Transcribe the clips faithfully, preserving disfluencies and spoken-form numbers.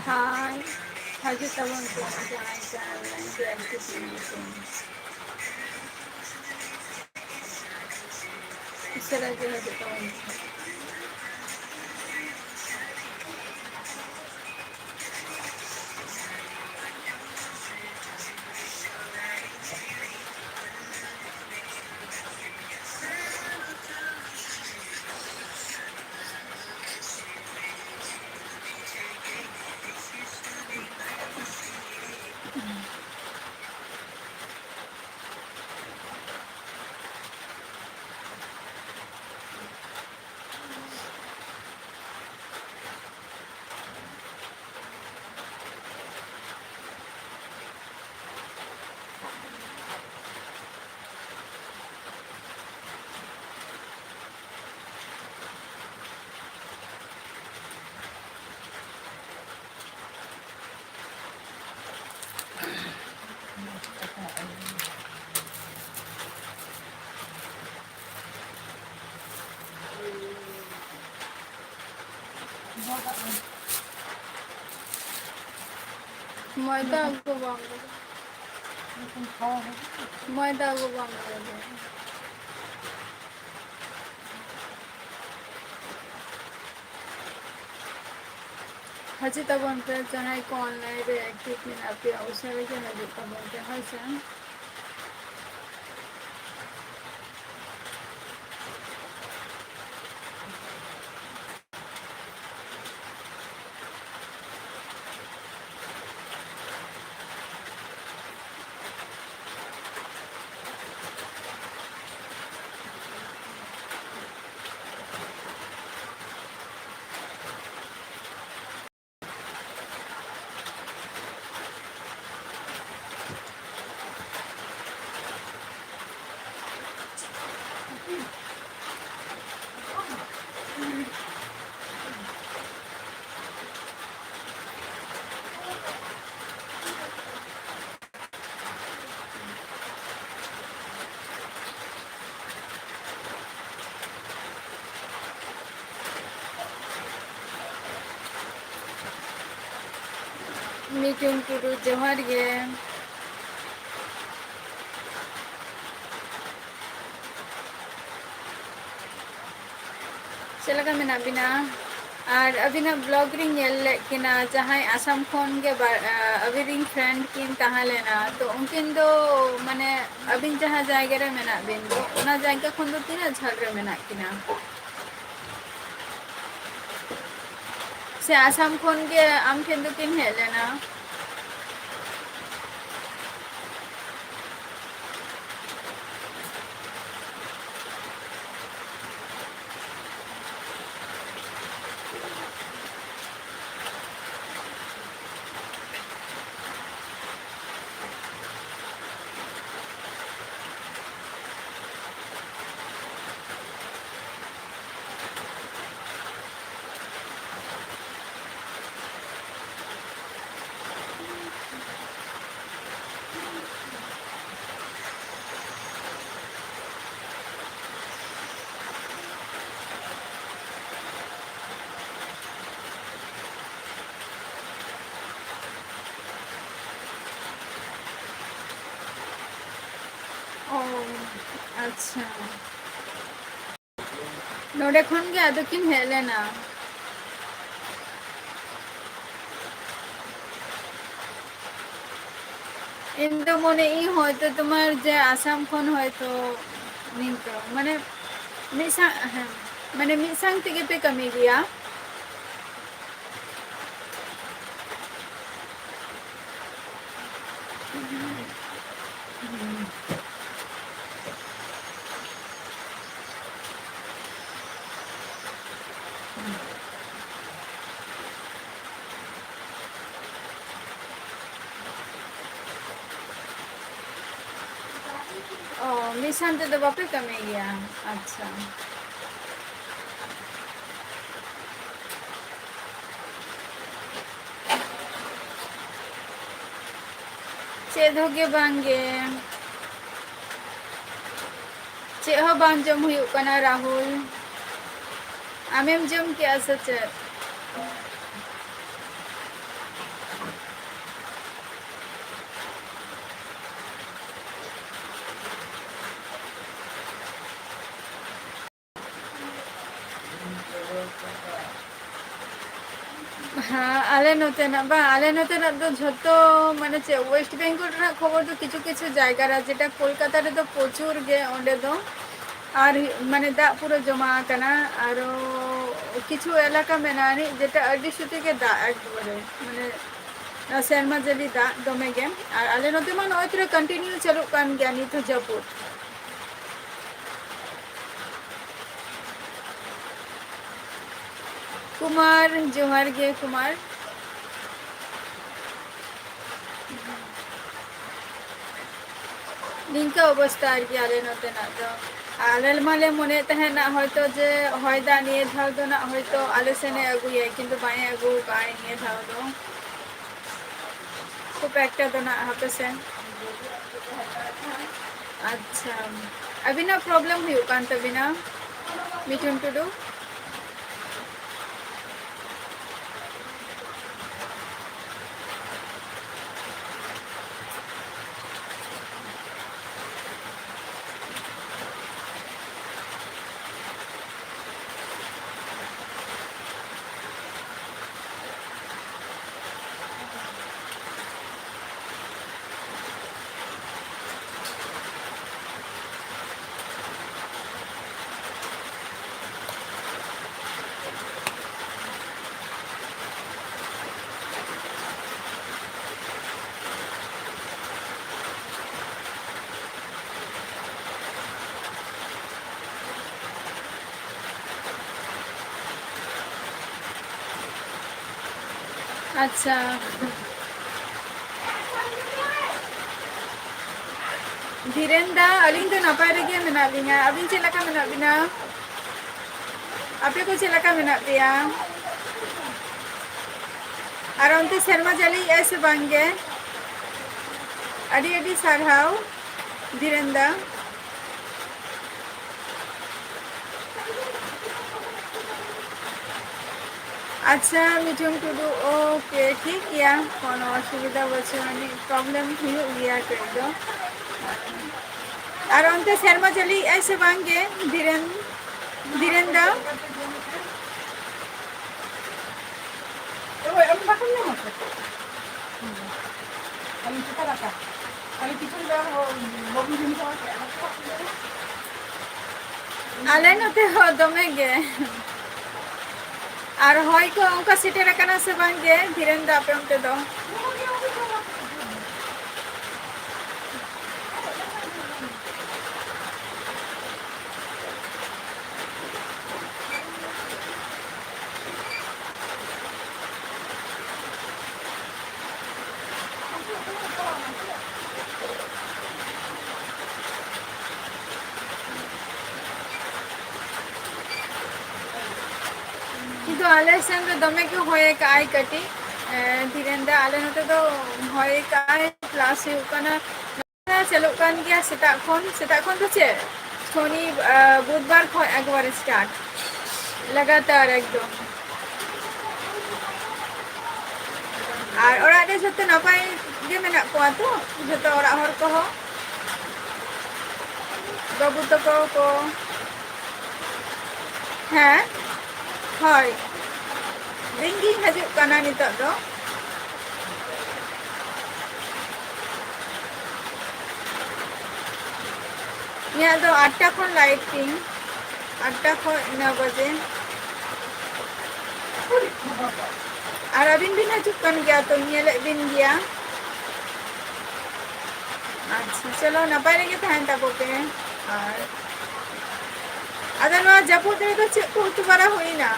ᱦᱟᱭ, ᱦᱤᱡᱩᱜ ᱛᱟᱵᱚᱱ ᱯᱮ ᱡᱟᱦᱟᱸᱭ ᱡᱟᱦᱟᱸᱭ ᱞᱟᱭᱤᱱ ᱨᱮ ᱟᱨᱠᱤ ᱛᱤᱸᱜᱩ ᱠᱚ᱾ ᱩᱥᱟᱹᱨᱟ ᱜᱮ ᱦᱤᱡᱩᱜ ᱛᱟᱵᱚᱱ ᱯᱮ᱾ ᱢᱚᱭᱫᱟ ᱟᱹᱜᱩ ᱵᱟᱝ ᱟᱹᱜᱩ᱾ ᱢᱚᱭᱫᱟ ᱟᱹᱜᱩ ᱵᱟᱝ ᱟᱹᱜᱩ᱾ ᱦᱤᱡᱩᱜ ᱛᱟᱵᱚᱱ ᱯᱮ, ᱡᱟᱦᱟᱸᱭ ᱠᱚ online ᱨᱮ active ᱢᱮᱱᱟᱜ ᱯᱮᱭᱟ, ᱩᱥᱟᱹᱨᱟ ᱜᱮ ᱦᱤᱡᱩᱜ ᱛᱟᱵᱚᱱ ᱯᱮ, ᱦᱳᱭ ᱥᱮ? ᱢᱤᱴᱩᱱ ᱴᱩᱰᱩ, ᱡᱚᱦᱟᱨ ᱜᱮ᱾ ᱪᱮᱫ ᱞᱮᱠᱟ ᱢᱮᱱᱟᱜ ᱵᱤᱱᱟ? ᱟᱨ ᱟᱹᱵᱤᱱᱟᱜ vlog ᱨᱤᱧ ᱧᱮᱞ ᱞᱮᱫ ᱠᱤᱱᱟ, ᱡᱟᱦᱟᱸᱭ ᱟᱥᱟᱢ ᱠᱷᱚᱱ ᱜᱮ ᱵᱟ-, ᱟ, ᱟᱹᱵᱤᱱ ᱨᱤᱱ friend ᱠᱤᱱ ᱛᱟᱦᱮᱸ ᱞᱮᱱᱟ, ᱛᱚ ᱩᱱᱠᱤᱱ ᱫᱚ ᱢᱟᱱᱮ ᱟᱹᱵᱤᱱ ᱡᱟᱦᱟᱸ ᱡᱟᱭᱜᱟ ᱨᱮ ᱢᱮᱱᱟᱜ ᱵᱤᱱ ᱫᱚ, ᱚᱱᱟ ᱡᱟᱭᱜᱟ ᱠᱷᱚᱱ ᱫᱚ ᱛᱤᱱᱟᱹᱜ ᱡᱷᱟᱹᱞ ᱨᱮ ᱢᱮᱱᱟᱜ ᱠᱤᱱᱟ? ᱥᱮ ᱟᱥᱟᱢ ᱠᱷᱚᱱ ᱜᱮ ᱟᱢ ᱴᱷᱮᱱ ᱫᱚᱠᱤᱱ ᱦᱮᱡ ᱞᱮᱱᱟ? ᱚ, ᱟᱪᱪᱷᱟ᱾ ᱱᱚᱰᱮ ᱠᱷᱚᱱ ᱜᱮ ᱟᱫᱚ ᱠᱤᱱ ᱦᱮᱡ ᱞᱮᱱᱟ᱾ ᱤᱧ ᱫᱚ ᱢᱚᱱᱮ ᱤᱧ ᱦᱚᱭᱛᱚ ᱛᱳᱢᱟᱨ ᱡᱮ ᱟᱥᱟᱢ ᱠᱷᱚᱱ ᱦᱚᱭᱛᱚ ᱱᱤᱝᱠᱟᱹ, ᱢᱟᱱᱮ ᱢᱤᱫ ᱥᱟᱶ, ᱦᱮᱸ, ᱢᱟᱱᱮ ᱢᱤᱫ ᱥᱟᱶ ᱛᱮᱜᱮ ᱯᱮ ᱠᱟᱹᱢᱤ ᱜᱮᱭᱟ᱾ ᱚ, ᱢᱤᱫ ᱥᱟᱶ ᱛᱮᱫᱚ ᱵᱟᱯᱮ ᱠᱟᱹᱢᱤ ᱜᱮᱭᱟ? ᱟᱪᱪᱷᱟ᱾ ᱪᱮᱫ ᱦᱚᱸ ᱜᱮ ᱵᱟᱝ ᱜᱮ᱾ ᱪᱮᱫ ᱦᱚᱸ ᱵᱟᱝ ᱡᱚᱢ ᱦᱩᱭᱩᱜ ᱠᱟᱱᱟ, ᱨᱟᱦᱩᱞ᱾ ᱟᱢᱮᱢ ᱡᱚᱢ ᱠᱮᱜᱼᱟ ᱥᱮ ᱪᱮᱫ? ᱦᱮᱸ, ᱟᱞᱮ ᱱᱚᱛᱮᱱᱟᱜ ᱵᱟᱝ, ᱟᱞᱮ ᱱᱚᱛᱮᱱᱟᱜ ᱫᱚ ᱡᱷᱚᱛᱚ, ᱢᱟᱱᱮ ᱪᱮᱫ, ᱳᱭᱮᱥᱴ ᱵᱮᱝᱜᱚᱞ ᱨᱮᱱᱟᱜ ᱠᱷᱚᱵᱚᱨ ᱫᱚ ᱠᱤᱪᱷᱩ ᱠᱤᱪᱷᱩ ᱡᱟᱭᱜᱟ ᱨᱮ, ᱡᱮᱴᱟ ᱠᱳᱞᱠᱟᱛᱟ ᱨᱮᱫᱚ ᱯᱨᱚᱪᱩᱨ ᱜᱮ ᱚᱸᱰᱮ ᱫᱚ, ᱟᱨ ᱦᱩᱭᱩᱜ, ᱢᱟᱱᱮ ᱫᱟᱜ ᱯᱩᱨᱟᱹ ᱡᱚᱢᱟ ᱟᱠᱟᱱᱟ᱾ ᱟᱨᱚ ᱠᱤᱪᱷᱩ ᱮᱞᱟᱠᱟ ᱢᱮᱱᱟᱜᱼᱟ ᱟᱹᱱᱤᱡ, ᱡᱮᱴᱟ ᱟᱹᱰᱤ ᱥᱩᱛᱤ ᱜᱮ ᱫᱟᱜ ᱮᱠᱵᱟᱨᱮ, ᱢᱟᱱᱮ ᱱᱚᱣᱟ ᱥᱮᱨᱢᱟ ᱡᱟᱹᱲᱤ ᱫᱟᱜ ᱫᱚᱢᱮ ᱜᱮ᱾ ᱟᱨ ᱟᱞᱮ ᱱᱚᱛᱮ ᱢᱟ ᱱᱚᱜᱼᱚᱭ ᱯᱩᱨᱟᱹ ᱠᱚᱱᱴᱤᱱᱤᱭᱩ ᱪᱟᱹᱞᱩᱜ ᱠᱟᱱ ᱜᱮᱭᱟ ᱱᱤᱛ ᱦᱚᱸ ᱡᱟᱹᱯᱩᱫ᱾ ᱠᱩᱢᱟᱨ, ᱡᱚᱦᱟᱨ ᱜᱮ ᱠᱩᱢᱟᱨ᱾ ᱱᱤᱝᱠᱟᱹ ᱚᱵᱚᱥᱛᱟ ᱟᱨᱠᱤ ᱟᱞᱮ ᱱᱚᱛᱮᱱᱟᱜ ᱫᱚ᱾ ᱟᱞᱮ ᱢᱟᱞᱮ ᱢᱚᱱᱮᱭᱮᱫ ᱛᱟᱦᱮᱱᱟ ᱦᱚᱭᱛᱚ ᱡᱮ ᱦᱚᱭ ᱫᱟᱜ ᱱᱤᱭᱟᱹ ᱫᱷᱟᱣ ᱫᱚ ᱱᱟᱜ ᱦᱚᱭᱛᱚ ᱟᱞᱮ ᱥᱮᱱᱮ ᱟᱹᱜᱩᱭᱟ, ᱠᱤᱱᱛᱩ ᱵᱟᱭ ᱟᱹᱜᱩ ᱠᱟᱜᱼᱟ ᱱᱤᱭᱟᱹ ᱫᱷᱟᱣ ᱫᱚ᱾ ᱠᱷᱩᱵ ᱮᱠᱴᱟ ᱫᱚ ᱱᱟᱜ ᱦᱟᱯᱮ ᱥᱮ᱾ ᱟᱪᱪᱷᱟ, ᱟᱹᱵᱤᱱᱟᱜ ᱯᱨᱚᱵᱞᱮᱢ ᱦᱩᱭᱩᱜ ᱠᱟᱱ ᱛᱟᱹᱵᱤᱱᱟ, ᱢᱤᱴᱷᱩᱱ ᱴᱩᱰᱩ? ᱟᱪᱪᱷᱟ᱾ ᱫᱷᱤᱨᱮᱱ ᱫᱟ, ᱟᱹᱞᱤᱧ ᱫᱚ ᱱᱟᱯᱟᱭ ᱨᱮᱜᱮ ᱢᱮᱱᱟᱜ ᱞᱤᱧᱟ᱾ ᱟᱹᱵᱤᱱ ᱪᱮᱫ ᱞᱮᱠᱟ ᱢᱮᱱᱟᱜ ᱵᱤᱱᱟ? ᱟᱯᱮ ᱠᱚ ᱪᱮᱫ ᱞᱮᱠᱟ ᱢᱮᱱᱟᱜ ᱯᱮᱭᱟ? ᱟᱨ ᱚᱱᱛᱮ ᱥᱮᱨᱢᱟ ᱡᱟᱹᱲᱤᱭᱮᱜᱼᱟᱭ ᱥᱮ ᱵᱟᱝ ᱜᱮ? ᱟᱹᱰᱤ ᱟᱹᱰᱤ ᱥᱟᱨᱦᱟᱣ ᱫᱷᱤᱨᱮᱱ ᱫᱟ᱾ ᱟᱪᱪᱷᱟ, ᱢᱤᱴᱷᱩᱱ ᱴᱩᱰᱩ, OK, ᱴᱷᱤᱠ ᱜᱮᱭᱟ, ᱠᱳᱱᱳ ᱚᱥᱩᱵᱤᱫᱷᱟ ᱵᱟᱹᱪᱩᱜ ᱟᱹᱱᱤᱡ, ᱯᱨᱚᱵᱞᱮᱢ ᱦᱩᱭᱩᱜ ᱜᱮᱭᱟ ᱠᱟᱹᱡ ᱫᱚ᱾ ᱟᱨ ᱚᱱᱛᱮ ᱥᱮᱨᱢᱟ ᱡᱟᱹᱲᱤᱭᱮᱜᱼᱟᱭ ᱥᱮ ᱵᱟᱝ ᱜᱮ, ᱫᱷᱤᱨᱮᱱ, ᱫᱷᱤᱨᱮᱱ ᱫᱟ? ᱵᱟᱠᱚ ᱧᱟᱢᱟ ᱥᱮ? ᱦᱩᱸ᱾ ᱠᱷᱟᱹᱞᱤ ᱪᱮᱛᱟᱱ ᱨᱟᱠᱟᱵ᱾ ᱠᱷᱟᱹᱞᱤ ᱠᱤᱪᱷᱩ ᱫᱚ ᱵᱟᱹᱵᱩ ᱡᱤᱱᱤᱥ ᱦᱚᱸ ᱪᱮᱫ ᱦᱚᱸ ᱵᱟᱠᱚ ᱧᱟᱢᱟ᱾ ᱟᱞᱮ ᱱᱚᱛᱮ ᱦᱚᱸ ᱫᱚᱢᱮ ᱜᱮ᱾ ᱟᱨ ᱦᱚᱭ ᱠᱚ ᱚᱱᱠᱟ ᱥᱮᱴᱮᱨ ᱟᱠᱟᱱᱟ ᱥᱮ ᱵᱟᱝ ᱜᱮ, ᱫᱷᱤᱨᱮᱱ ᱫᱟ, ᱟᱯᱮ ᱚᱱᱛᱮ ᱫᱚ? ᱠᱤᱱᱛᱩ ᱟᱞᱮ ᱥᱮᱱ ᱫᱚ ᱫᱚᱢᱮ ᱜᱮ ᱦᱚᱭ ᱟᱠᱟᱜᱼᱟᱭ ᱠᱟᱹᱴᱤᱡ᱾ ᱮ, ᱫᱷᱤᱨᱮᱱ ᱫᱟ, ᱟᱞᱮ ᱱᱚᱛᱮ ᱫᱚ ᱦᱚᱭ ᱟᱠᱟᱜᱼᱟᱭ, plus ᱦᱩᱭᱩᱜ ᱠᱟᱱᱟ, ᱪᱟᱹᱞᱩᱜ ᱠᱟᱱ ᱜᱮᱭᱟ ᱥᱮᱛᱟᱜ ᱠᱷᱚᱱ᱾ ᱥᱮᱛᱟᱜ ᱠᱷᱚᱱ ᱫᱚ ᱪᱮᱫ, ᱥᱚᱱᱤ, ᱟ, ᱵᱩᱫᱷᱵᱟᱨ ᱠᱷᱚᱱ ᱮᱠᱵᱟᱨᱮ start, ᱞᱟᱜᱟᱛᱟᱨ ᱮᱠᱫᱚᱢ᱾ ᱟᱨ ᱚᱲᱟᱜ ᱨᱮ ᱡᱷᱚᱛᱚ ᱱᱟᱯᱟᱭ ᱜᱮ ᱢᱮᱱᱟᱜ ᱠᱚᱣᱟ ᱛᱚ, ᱡᱷᱚᱛᱚ ᱚᱲᱟᱜ ᱦᱚᱲ ᱠᱚᱦᱚᱸ, ᱵᱟᱹᱵᱩ ᱛᱟᱠᱚ ᱠᱚ? ᱦᱮᱸ, ᱦᱳᱭ, ᱫᱤᱱ ᱜᱤᱧ ᱦᱤᱡᱩᱜ ᱠᱟᱱᱟ ᱱᱤᱛᱚᱜ ᱫᱚ᱾ ᱤᱧᱟᱹᱜ ᱫᱚ ᱟᱴᱴᱟ ᱠᱷᱚᱱ live ᱛᱤᱧ, ᱟᱴᱴᱟ ᱠᱷᱚᱱ ᱱᱚ ᱵᱟᱡᱮ᱾ ᱟᱨ ᱟᱹᱵᱤᱱ ᱵᱤᱱ ᱦᱤᱡᱩᱜ ᱠᱟᱱ ᱜᱮᱭᱟ ᱛᱚ, ᱧᱮᱞᱮᱫ ᱵᱤᱱ ᱜᱮᱭᱟ᱾ ᱟᱪᱪᱷᱟ, ᱪᱚᱞᱚ, ᱱᱟᱯᱟᱭ ᱨᱮᱜᱮ ᱛᱟᱦᱮᱱ ᱛᱟᱵᱚ ᱯᱮ᱾ ᱟᱨ ᱟᱫᱚ ᱱᱚᱣᱟ ᱡᱟᱹᱯᱩᱫ ᱨᱮᱫᱚ ᱪᱮᱫ ᱠᱚ ᱩᱛᱩ ᱵᱟᱲᱟ ᱦᱩᱭᱱᱟ?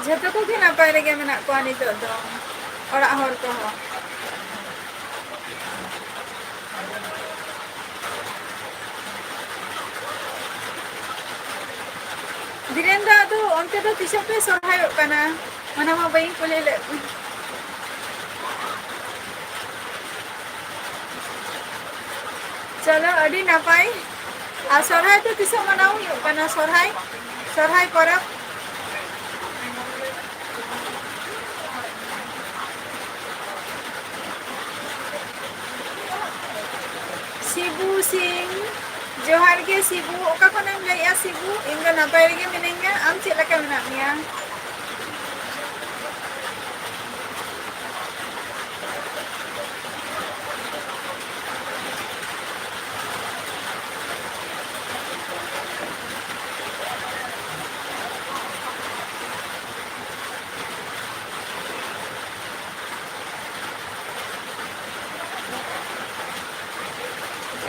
ᱡᱷᱚᱛᱚ ᱠᱚᱜᱮ ᱱᱟᱯᱟᱭ ᱨᱮᱜᱮ ᱢᱮᱱᱟᱜ ᱠᱚᱣᱟ ᱱᱤᱛᱚᱜ ᱫᱚ, ᱚᱲᱟᱜ ᱦᱚᱲ ᱠᱚᱦᱚᱸ᱾ ᱫᱷᱤᱨᱮᱱ ᱫᱟ, ᱟᱫᱚ ᱚᱱᱛᱮ ᱫᱚ ᱛᱤᱥᱚᱜ ᱯᱮ ᱥᱚᱨᱦᱟᱭᱚᱜ ᱠᱟᱱᱟ? ᱚᱱᱟ ᱢᱟ ᱵᱟᱹᱧ ᱠᱩᱞᱤ ᱞᱮᱫ ᱢᱮ᱾ ᱪᱚᱞᱚ, ᱟᱹᱰᱤ ᱱᱟᱯᱟᱭ᱾ ᱟᱨ ᱥᱚᱨᱦᱟᱭ ᱫᱚ ᱛᱤᱥᱚᱜ ᱢᱟᱱᱟᱣ ᱦᱩᱭᱩᱜ ᱠᱟᱱᱟ? ᱥᱚᱨᱦᱟᱭ, ᱥᱚᱨᱦᱟᱭ ᱯᱚᱨᱚᱵᱽ? ᱥᱤᱵᱩ ᱥᱤᱝ, ᱡᱚᱦᱟᱨ ᱜᱮ ᱥᱤᱵᱩ, ᱚᱠᱟ ᱠᱷᱚᱱᱮᱢ ᱞᱟᱹᱭᱮᱜᱼᱟ ᱥᱤᱵᱩ? ᱤᱧ ᱫᱚ ᱱᱟᱯᱟᱭ ᱨᱮᱜᱮ ᱢᱤᱱᱟᱹᱧᱟ, ᱟᱢ ᱪᱮᱫ ᱞᱮᱠᱟ ᱢᱮᱱᱟᱜ ᱢᱮᱭᱟ?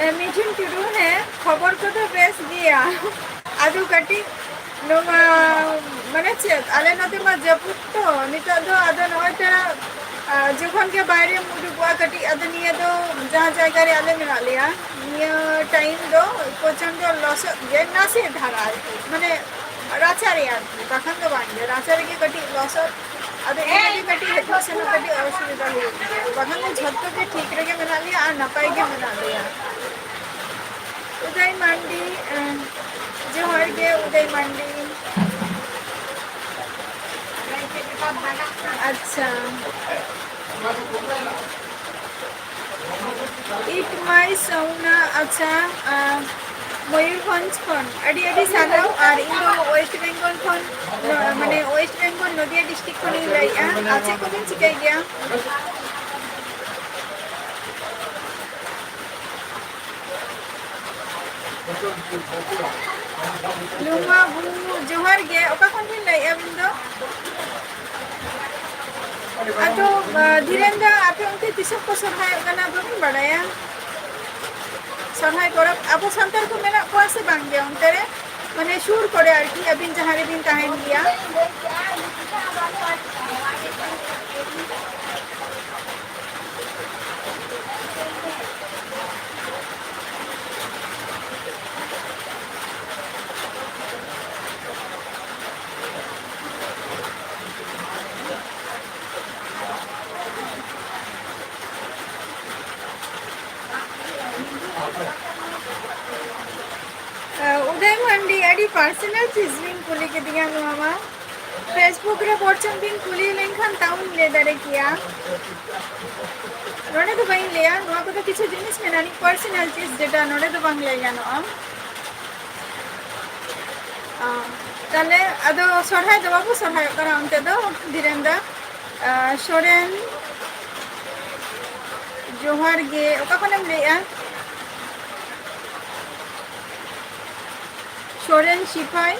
ᱮ, ᱢᱤᱴᱷᱩᱱ ᱴᱩᱰᱩ, ᱦᱮᱸ, ᱠᱷᱚᱵᱚᱨ ᱠᱚᱫᱚ ᱵᱮᱥ ᱜᱮᱭᱟ᱾ ᱟᱫᱚ ᱠᱟᱹᱴᱤᱡ ᱱᱚᱣᱟ, ᱢᱟᱱᱮ ᱪᱮᱫ, ᱟᱞᱮ ᱱᱚᱛᱮ ᱢᱟ ᱡᱟᱹᱯᱩᱫ ᱛᱚ, ᱱᱤᱛᱚᱜ ᱫᱚ ᱟᱫᱚ ᱱᱚᱜᱼᱚᱭ ᱛᱚ, ᱟ, ᱡᱚᱠᱷᱚᱱ ᱜᱮ ᱵᱟᱭᱨᱮᱢ ᱩᱰᱩᱠᱚᱜᱼᱟ ᱠᱟᱹᱴᱤᱡ, ᱟᱫᱚ ᱱᱤᱭᱟᱹ ᱫᱚ ᱡᱟᱦᱟᱸ ᱡᱟᱭᱜᱟ ᱨᱮ ᱟᱞᱮ ᱢᱮᱱᱟᱜ ᱞᱮᱭᱟ, ᱱᱤᱭᱟᱹ time ᱫᱚ ᱯᱨᱚᱪᱚᱱᱰᱚ ᱞᱚᱥᱚᱫ ᱜᱮ, ᱱᱟᱥᱮ ᱫᱷᱟᱨᱟ ᱟᱨᱠᱤ, ᱢᱟᱱᱮ ᱨᱟᱪᱟ ᱨᱮ ᱟᱨᱠᱤ, ᱵᱟᱠᱷᱟᱱ ᱫᱚ ᱵᱟᱝ ᱜᱮ, ᱨᱟᱪᱟ ᱨᱮᱜᱮ ᱠᱟᱹᱴᱤᱡ ᱞᱚᱥᱚᱫ᱾ ᱟᱫᱚ ᱤᱱᱟᱹ ᱜᱮ ᱠᱟᱹᱴᱤᱡ ᱦᱮᱡ ᱥᱮᱱᱚᱜ ᱠᱟᱹᱴᱤᱡ ᱚᱥᱩᱵᱤᱫᱟ ᱦᱩᱭᱩᱜ ᱜᱮᱭᱟ, ᱵᱟᱠᱷᱟᱱ ᱫᱚ ᱡᱷᱚᱛᱚ ᱜᱮ ᱴᱷᱤᱠ ᱨᱮᱜᱮ ᱢᱮᱱᱟᱜ ᱞᱮᱭᱟ ᱟᱨ ᱱᱟᱯᱟᱭ ᱜᱮ ᱢᱮᱱᱟᱜ ᱞᱮᱭᱟ᱾ ᱩᱫᱚᱭ ᱢᱟᱱᱰᱤ, ᱮᱸ, ᱡᱚᱦᱟᱨ ᱜᱮ ᱩᱫᱚᱭ ᱢᱟᱱᱰᱤ᱾ ᱟᱪᱪᱷᱟ, It my Souna, ᱟᱪᱪᱷᱟ, ᱟᱸ, ᱢᱚᱭᱩᱨᱵᱷᱚᱸᱡᱽ ᱠᱷᱚᱱ ᱟᱹᱰᱤ ᱟᱹᱰᱤ ᱥᱟᱨᱦᱟᱣ᱾ ᱟᱨ ᱤᱧ ᱫᱚ West Bengal ᱠᱷᱚᱱ, ᱱᱚ-, ᱢᱟᱱᱮ West Bengal ᱱᱚᱫᱤᱭᱟ district ᱠᱷᱚᱱᱤᱧ ᱞᱟᱹᱭᱮᱫᱼᱟ᱾ ᱟᱨ ᱪᱮᱫ ᱠᱚᱵᱤᱱ ᱪᱤᱠᱟᱹᱭ ᱜᱮᱭᱟ? ᱞᱩᱢᱟ ᱵᱩ, ᱡᱚᱦᱟᱨ ᱜᱮ᱾ ᱚᱠᱟ ᱠᱷᱚᱱ ᱵᱤᱱ ᱞᱟᱹᱭᱮᱫᱼᱟ ᱟᱹᱵᱤᱱ ᱫᱚ? ᱟᱫᱚ, ᱟ, ᱫᱷᱤᱨᱮᱱ ᱫᱟ, ᱟᱯᱮ ᱚᱱᱛᱮ ᱛᱤᱥᱚᱜ ᱠᱚ ᱥᱚᱨᱦᱟᱭᱚᱜ ᱠᱟᱱᱟ, ᱵᱟᱹᱵᱤᱱ ᱵᱟᱲᱟᱭᱟ? ᱥᱚᱨᱦᱟᱭ ᱯᱚᱨᱚᱵᱽ ᱟᱵᱚ ᱥᱟᱱᱛᱟᱲ ᱠᱚ ᱢᱮᱱᱟᱜ ᱠᱚᱣᱟ ᱥᱮ ᱵᱟᱝ ᱜᱮ ᱚᱱᱛᱮ ᱨᱮ? ᱢᱟᱱᱮ ᱥᱩᱨ ᱠᱚᱨᱮ ᱟᱨᱠᱤ, ᱟᱹᱵᱤᱱ ᱡᱟᱦᱟᱸ ᱨᱮᱵᱤᱱ ᱛᱟᱦᱮᱱ ᱜᱮᱭᱟ? ᱩᱫᱚᱭ ᱢᱟᱱᱰᱤ, ᱟᱹᱰᱤ personal ᱪᱤᱡᱽ ᱵᱤᱱ ᱠᱩᱞᱤ ᱠᱤᱫᱤᱧᱟ ᱱᱚᱣᱟ ᱢᱟ᱾ Facebook ᱨᱮ ᱵᱚᱨᱪᱚᱝ ᱵᱤᱱ ᱠᱩᱞᱤ ᱞᱮᱱᱠᱷᱟᱱ ᱛᱟᱣᱩᱧ ᱞᱟᱹᱭ ᱫᱟᱲᱮ ᱠᱮᱭᱟ᱾ ᱱᱚᱰᱮ ᱫᱚ ᱵᱟᱹᱧ ᱞᱟᱹᱭᱟ, ᱱᱚᱣᱟ ᱠᱚᱫᱚ ᱠᱤᱪᱷᱩ ᱡᱤᱱᱤᱥ ᱢᱮᱱᱟᱜᱼᱟ, personal ᱪᱤᱡᱽ, ᱡᱮᱴᱟ ᱱᱚᱰᱮ ᱫᱚ ᱵᱟᱝ ᱞᱟᱹᱭ ᱜᱟᱱᱚᱜᱼᱟ᱾ ᱚ, ᱛᱟᱦᱞᱮ ᱟᱫᱚ ᱥᱚᱨᱦᱟᱭ ᱫᱚ ᱵᱟᱵᱚ ᱥᱚᱨᱦᱟᱭᱚᱜ ᱠᱟᱱᱟ ᱚᱱᱛᱮ ᱫᱚ, ᱫᱷᱤᱨᱮᱱ ᱫᱟ? ᱟ, ᱥᱚᱨᱮᱱ, ᱡᱚᱦᱟᱨ ᱜᱮ᱾ ᱚᱠᱟ ᱠᱷᱚᱱᱮᱢ ᱞᱟᱹᱭᱮᱜᱼᱟ? ᱥᱚᱨᱮᱱ ᱥᱤᱯᱟᱹᱭ᱾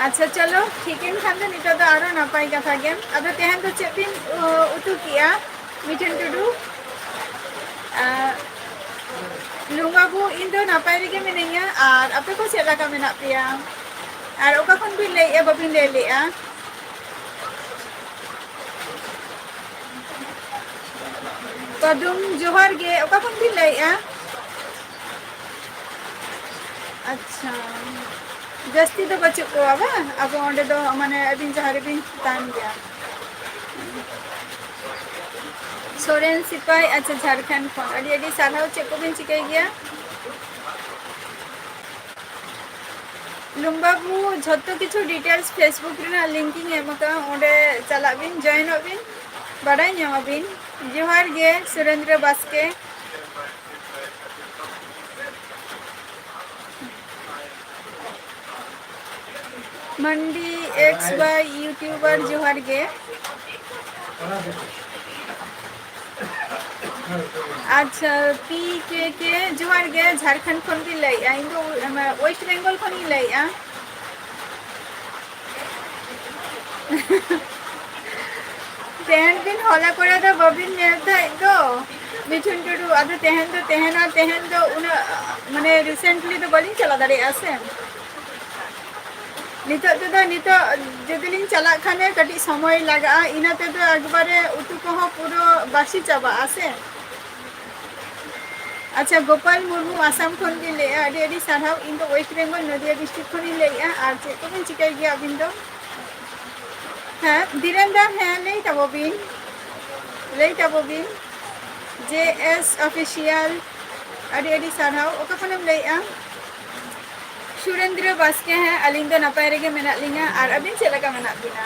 ᱟᱪᱪᱷᱟ, ᱪᱚᱞᱚ, ᱴᱷᱤᱠ ᱮᱱ ᱠᱷᱟᱱ ᱫᱚ ᱱᱤᱛᱚᱜ ᱫᱚ ᱟᱨᱚ ᱱᱟᱯᱟᱭ ᱠᱟᱛᱷᱟ ᱜᱮ᱾ ᱟᱫᱚ ᱛᱮᱦᱮᱧ ᱫᱚ ᱪᱮᱫ ᱵᱤᱱ, ᱩ, ᱩᱛᱩ ᱠᱮᱜᱼᱟ, ᱢᱤᱴᱷᱩᱱ ᱴᱩᱰᱩ? ᱟ, ᱞᱩᱢ ᱵᱟᱹᱵᱩ, ᱤᱧ ᱫᱚ ᱱᱟᱯᱟᱭ ᱨᱮᱜᱮ ᱢᱤᱱᱟᱹᱧᱟ, ᱟᱨ ᱟᱯᱮ ᱠᱚ ᱪᱮᱫ ᱞᱮᱠᱟ ᱢᱮᱱᱟᱜ ᱯᱮᱭᱟ? ᱟᱨ ᱚᱠᱟ ᱠᱷᱚᱱ ᱵᱤᱱ ᱞᱟᱹᱭᱮᱜᱼᱟ, ᱵᱟᱹᱵᱤᱱ ᱞᱟᱹᱭ ᱞᱮᱜᱼᱟ? ᱯᱟᱫᱩᱢ, ᱡᱚᱦᱟᱨ ᱜᱮ᱾ ᱚᱠᱟ ᱠᱷᱚᱱ ᱵᱤᱱ ᱞᱟᱹᱭᱮᱜᱼᱟ? ᱟᱪᱪᱷᱟ, ᱡᱟᱹᱥᱛᱤ ᱫᱚ ᱵᱟᱹᱪᱩᱜ ᱠᱚᱣᱟ ᱵᱟᱝ? ᱟᱵᱚ ᱚᱸᱰᱮ ᱫᱚ, ᱢᱟᱱᱮ, ᱟᱹᱵᱤᱱ ᱡᱟᱦᱟᱸ ᱨᱮᱵᱤᱱ ᱛᱟᱦᱮᱱ ᱜᱮᱭᱟ᱾ ᱥᱚᱨᱮᱱ ᱥᱤᱯᱟᱹᱭ, ᱟᱪᱪᱷᱟ, ᱡᱷᱟᱲᱠᱷᱚᱸᱰ ᱠᱷᱚᱱ᱾ ᱟᱹᱰᱤ ᱟᱹᱰᱤ ᱥᱟᱨᱦᱟᱣ᱾ ᱪᱮᱫ ᱠᱚᱵᱤᱱ ᱪᱤᱠᱟᱹᱭ ᱜᱮᱭᱟ? ᱞᱩᱢ ᱵᱟᱹᱵᱩ, ᱡᱷᱚᱛᱚ ᱠᱤᱪᱷᱩ details Facebook ᱨᱮᱱᱟᱜ link ᱤᱧ ᱮᱢ ᱟᱠᱟᱫᱟ, ᱚᱸᱰᱮ ᱪᱟᱞᱟᱜ ᱵᱤᱱ, join ᱚᱜ ᱵᱤᱱ, ᱵᱟᱰᱟᱭ ᱧᱟᱢ ᱟᱵᱤᱱ᱾ ᱡᱚᱦᱟᱨ ᱜᱮ, ᱥᱩᱨᱮᱱᱫᱨᱚ ᱵᱟᱥᱠᱮ᱾ ᱢᱟᱱᱰᱤ X by YouTuber, ᱡᱚᱦᱟᱨ ᱜᱮ᱾ ᱟᱪᱪᱷᱟ, P K K, ᱡᱚᱦᱟᱨ ᱜᱮ, ᱡᱷᱟᱲᱠᱷᱚᱸᱰ ᱠᱷᱚᱱ ᱵᱤᱱ ᱞᱟᱹᱭᱮᱜᱼᱟ? ᱤᱧ ᱫᱚ, ᱮᱢ, West Bengal ᱠᱷᱚᱱᱤᱧ ᱞᱟᱹᱭᱮᱜᱼᱟ᱾ ᱛᱮᱦᱮᱧ ᱫᱤᱱ ᱦᱚᱞᱟ ᱠᱚᱨᱮ ᱫᱚ ᱵᱟᱹᱵᱤᱱ ᱧᱮᱞ ᱛᱟᱦᱮᱸᱫ ᱫᱚ, ᱢᱤᱴᱷᱩᱱ ᱴᱩᱰᱩ᱾ ᱟᱫᱚ ᱛᱮᱦᱮᱧ ᱫᱚ, ᱛᱮᱦᱮᱧ ᱟᱨ ᱛᱮᱦᱮᱧ ᱫᱚ ᱩᱱᱟᱹᱜ, ᱢᱟᱱᱮ, recently ᱫᱚ ᱵᱟᱹᱞᱤᱧ ᱪᱟᱞᱟᱣ ᱫᱟᱲᱮᱭᱟᱜᱼᱟ ᱥᱮ᱾ ᱱᱤᱛᱚᱜ ᱛᱮᱫᱚ, ᱱᱤᱛᱚᱜ ᱡᱩᱫᱤ ᱞᱤᱧ ᱪᱟᱞᱟᱜ ᱠᱷᱟᱱ ᱠᱟᱹᱴᱤᱡ ᱥᱚᱢᱚᱭ ᱞᱟᱜᱟᱜᱼᱟ, ᱤᱱᱟᱹ ᱛᱮᱫᱚ ᱮᱠᱵᱟᱨᱮ ᱩᱛᱩ ᱠᱚᱦᱚᱸ ᱯᱩᱨᱟᱹ ᱵᱟᱥᱤ ᱪᱟᱵᱟᱜᱼᱟ ᱥᱮ᱾ ᱟᱪᱪᱷᱟ, ᱜᱳᱯᱟᱞ ᱢᱩᱨᱢᱩ ᱟᱥᱟᱢ ᱠᱷᱚᱱ ᱜᱮ ᱞᱟᱹᱭᱮᱜᱼᱟ, ᱟᱹᱰᱤ ᱟᱹᱰᱤ ᱥᱟᱨᱦᱟᱣ᱾ ᱤᱧ ᱫᱚ West Bengal, ᱱᱚᱫᱤᱭᱟ district ᱠᱷᱚᱱᱤᱧ ᱞᱟᱹᱭᱮᱜᱼᱟ᱾ ᱟᱨ ᱪᱮᱫ ᱠᱚᱵᱤᱱ ᱪᱤᱠᱟᱹᱭ ᱜᱮᱭᱟ ᱟᱹᱵᱤᱱ ᱫᱚ? ᱦᱮᱸ, ᱫᱷᱤᱨᱮᱱ ᱫᱟ, ᱦᱮᱸ, ᱞᱟᱹᱭ ᱛᱟᱵᱚ ᱵᱤᱱ, ᱞᱟᱹᱭ ᱛᱟᱵᱚ ᱵᱤᱱ᱾ J S Official, ᱟᱹᱰᱤ ᱟᱹᱰᱤ ᱥᱟᱨᱦᱟᱣ᱾ ᱚᱠᱟ ᱠᱷᱚᱱᱮᱢ ᱞᱟᱹᱭᱮᱜᱼᱟ? ᱥᱩᱨᱮᱱᱫᱨᱚ ᱵᱟᱥᱠᱮ, ᱦᱮᱸ, ᱟᱹᱞᱤᱧ ᱫᱚ ᱱᱟᱯᱟᱭ ᱨᱮᱜᱮ ᱢᱮᱱᱟᱜ ᱞᱤᱧᱟ᱾ ᱟᱨ ᱟᱹᱵᱤᱱ ᱪᱮᱫ ᱞᱮᱠᱟ ᱢᱮᱱᱟᱜ ᱵᱤᱱᱟ?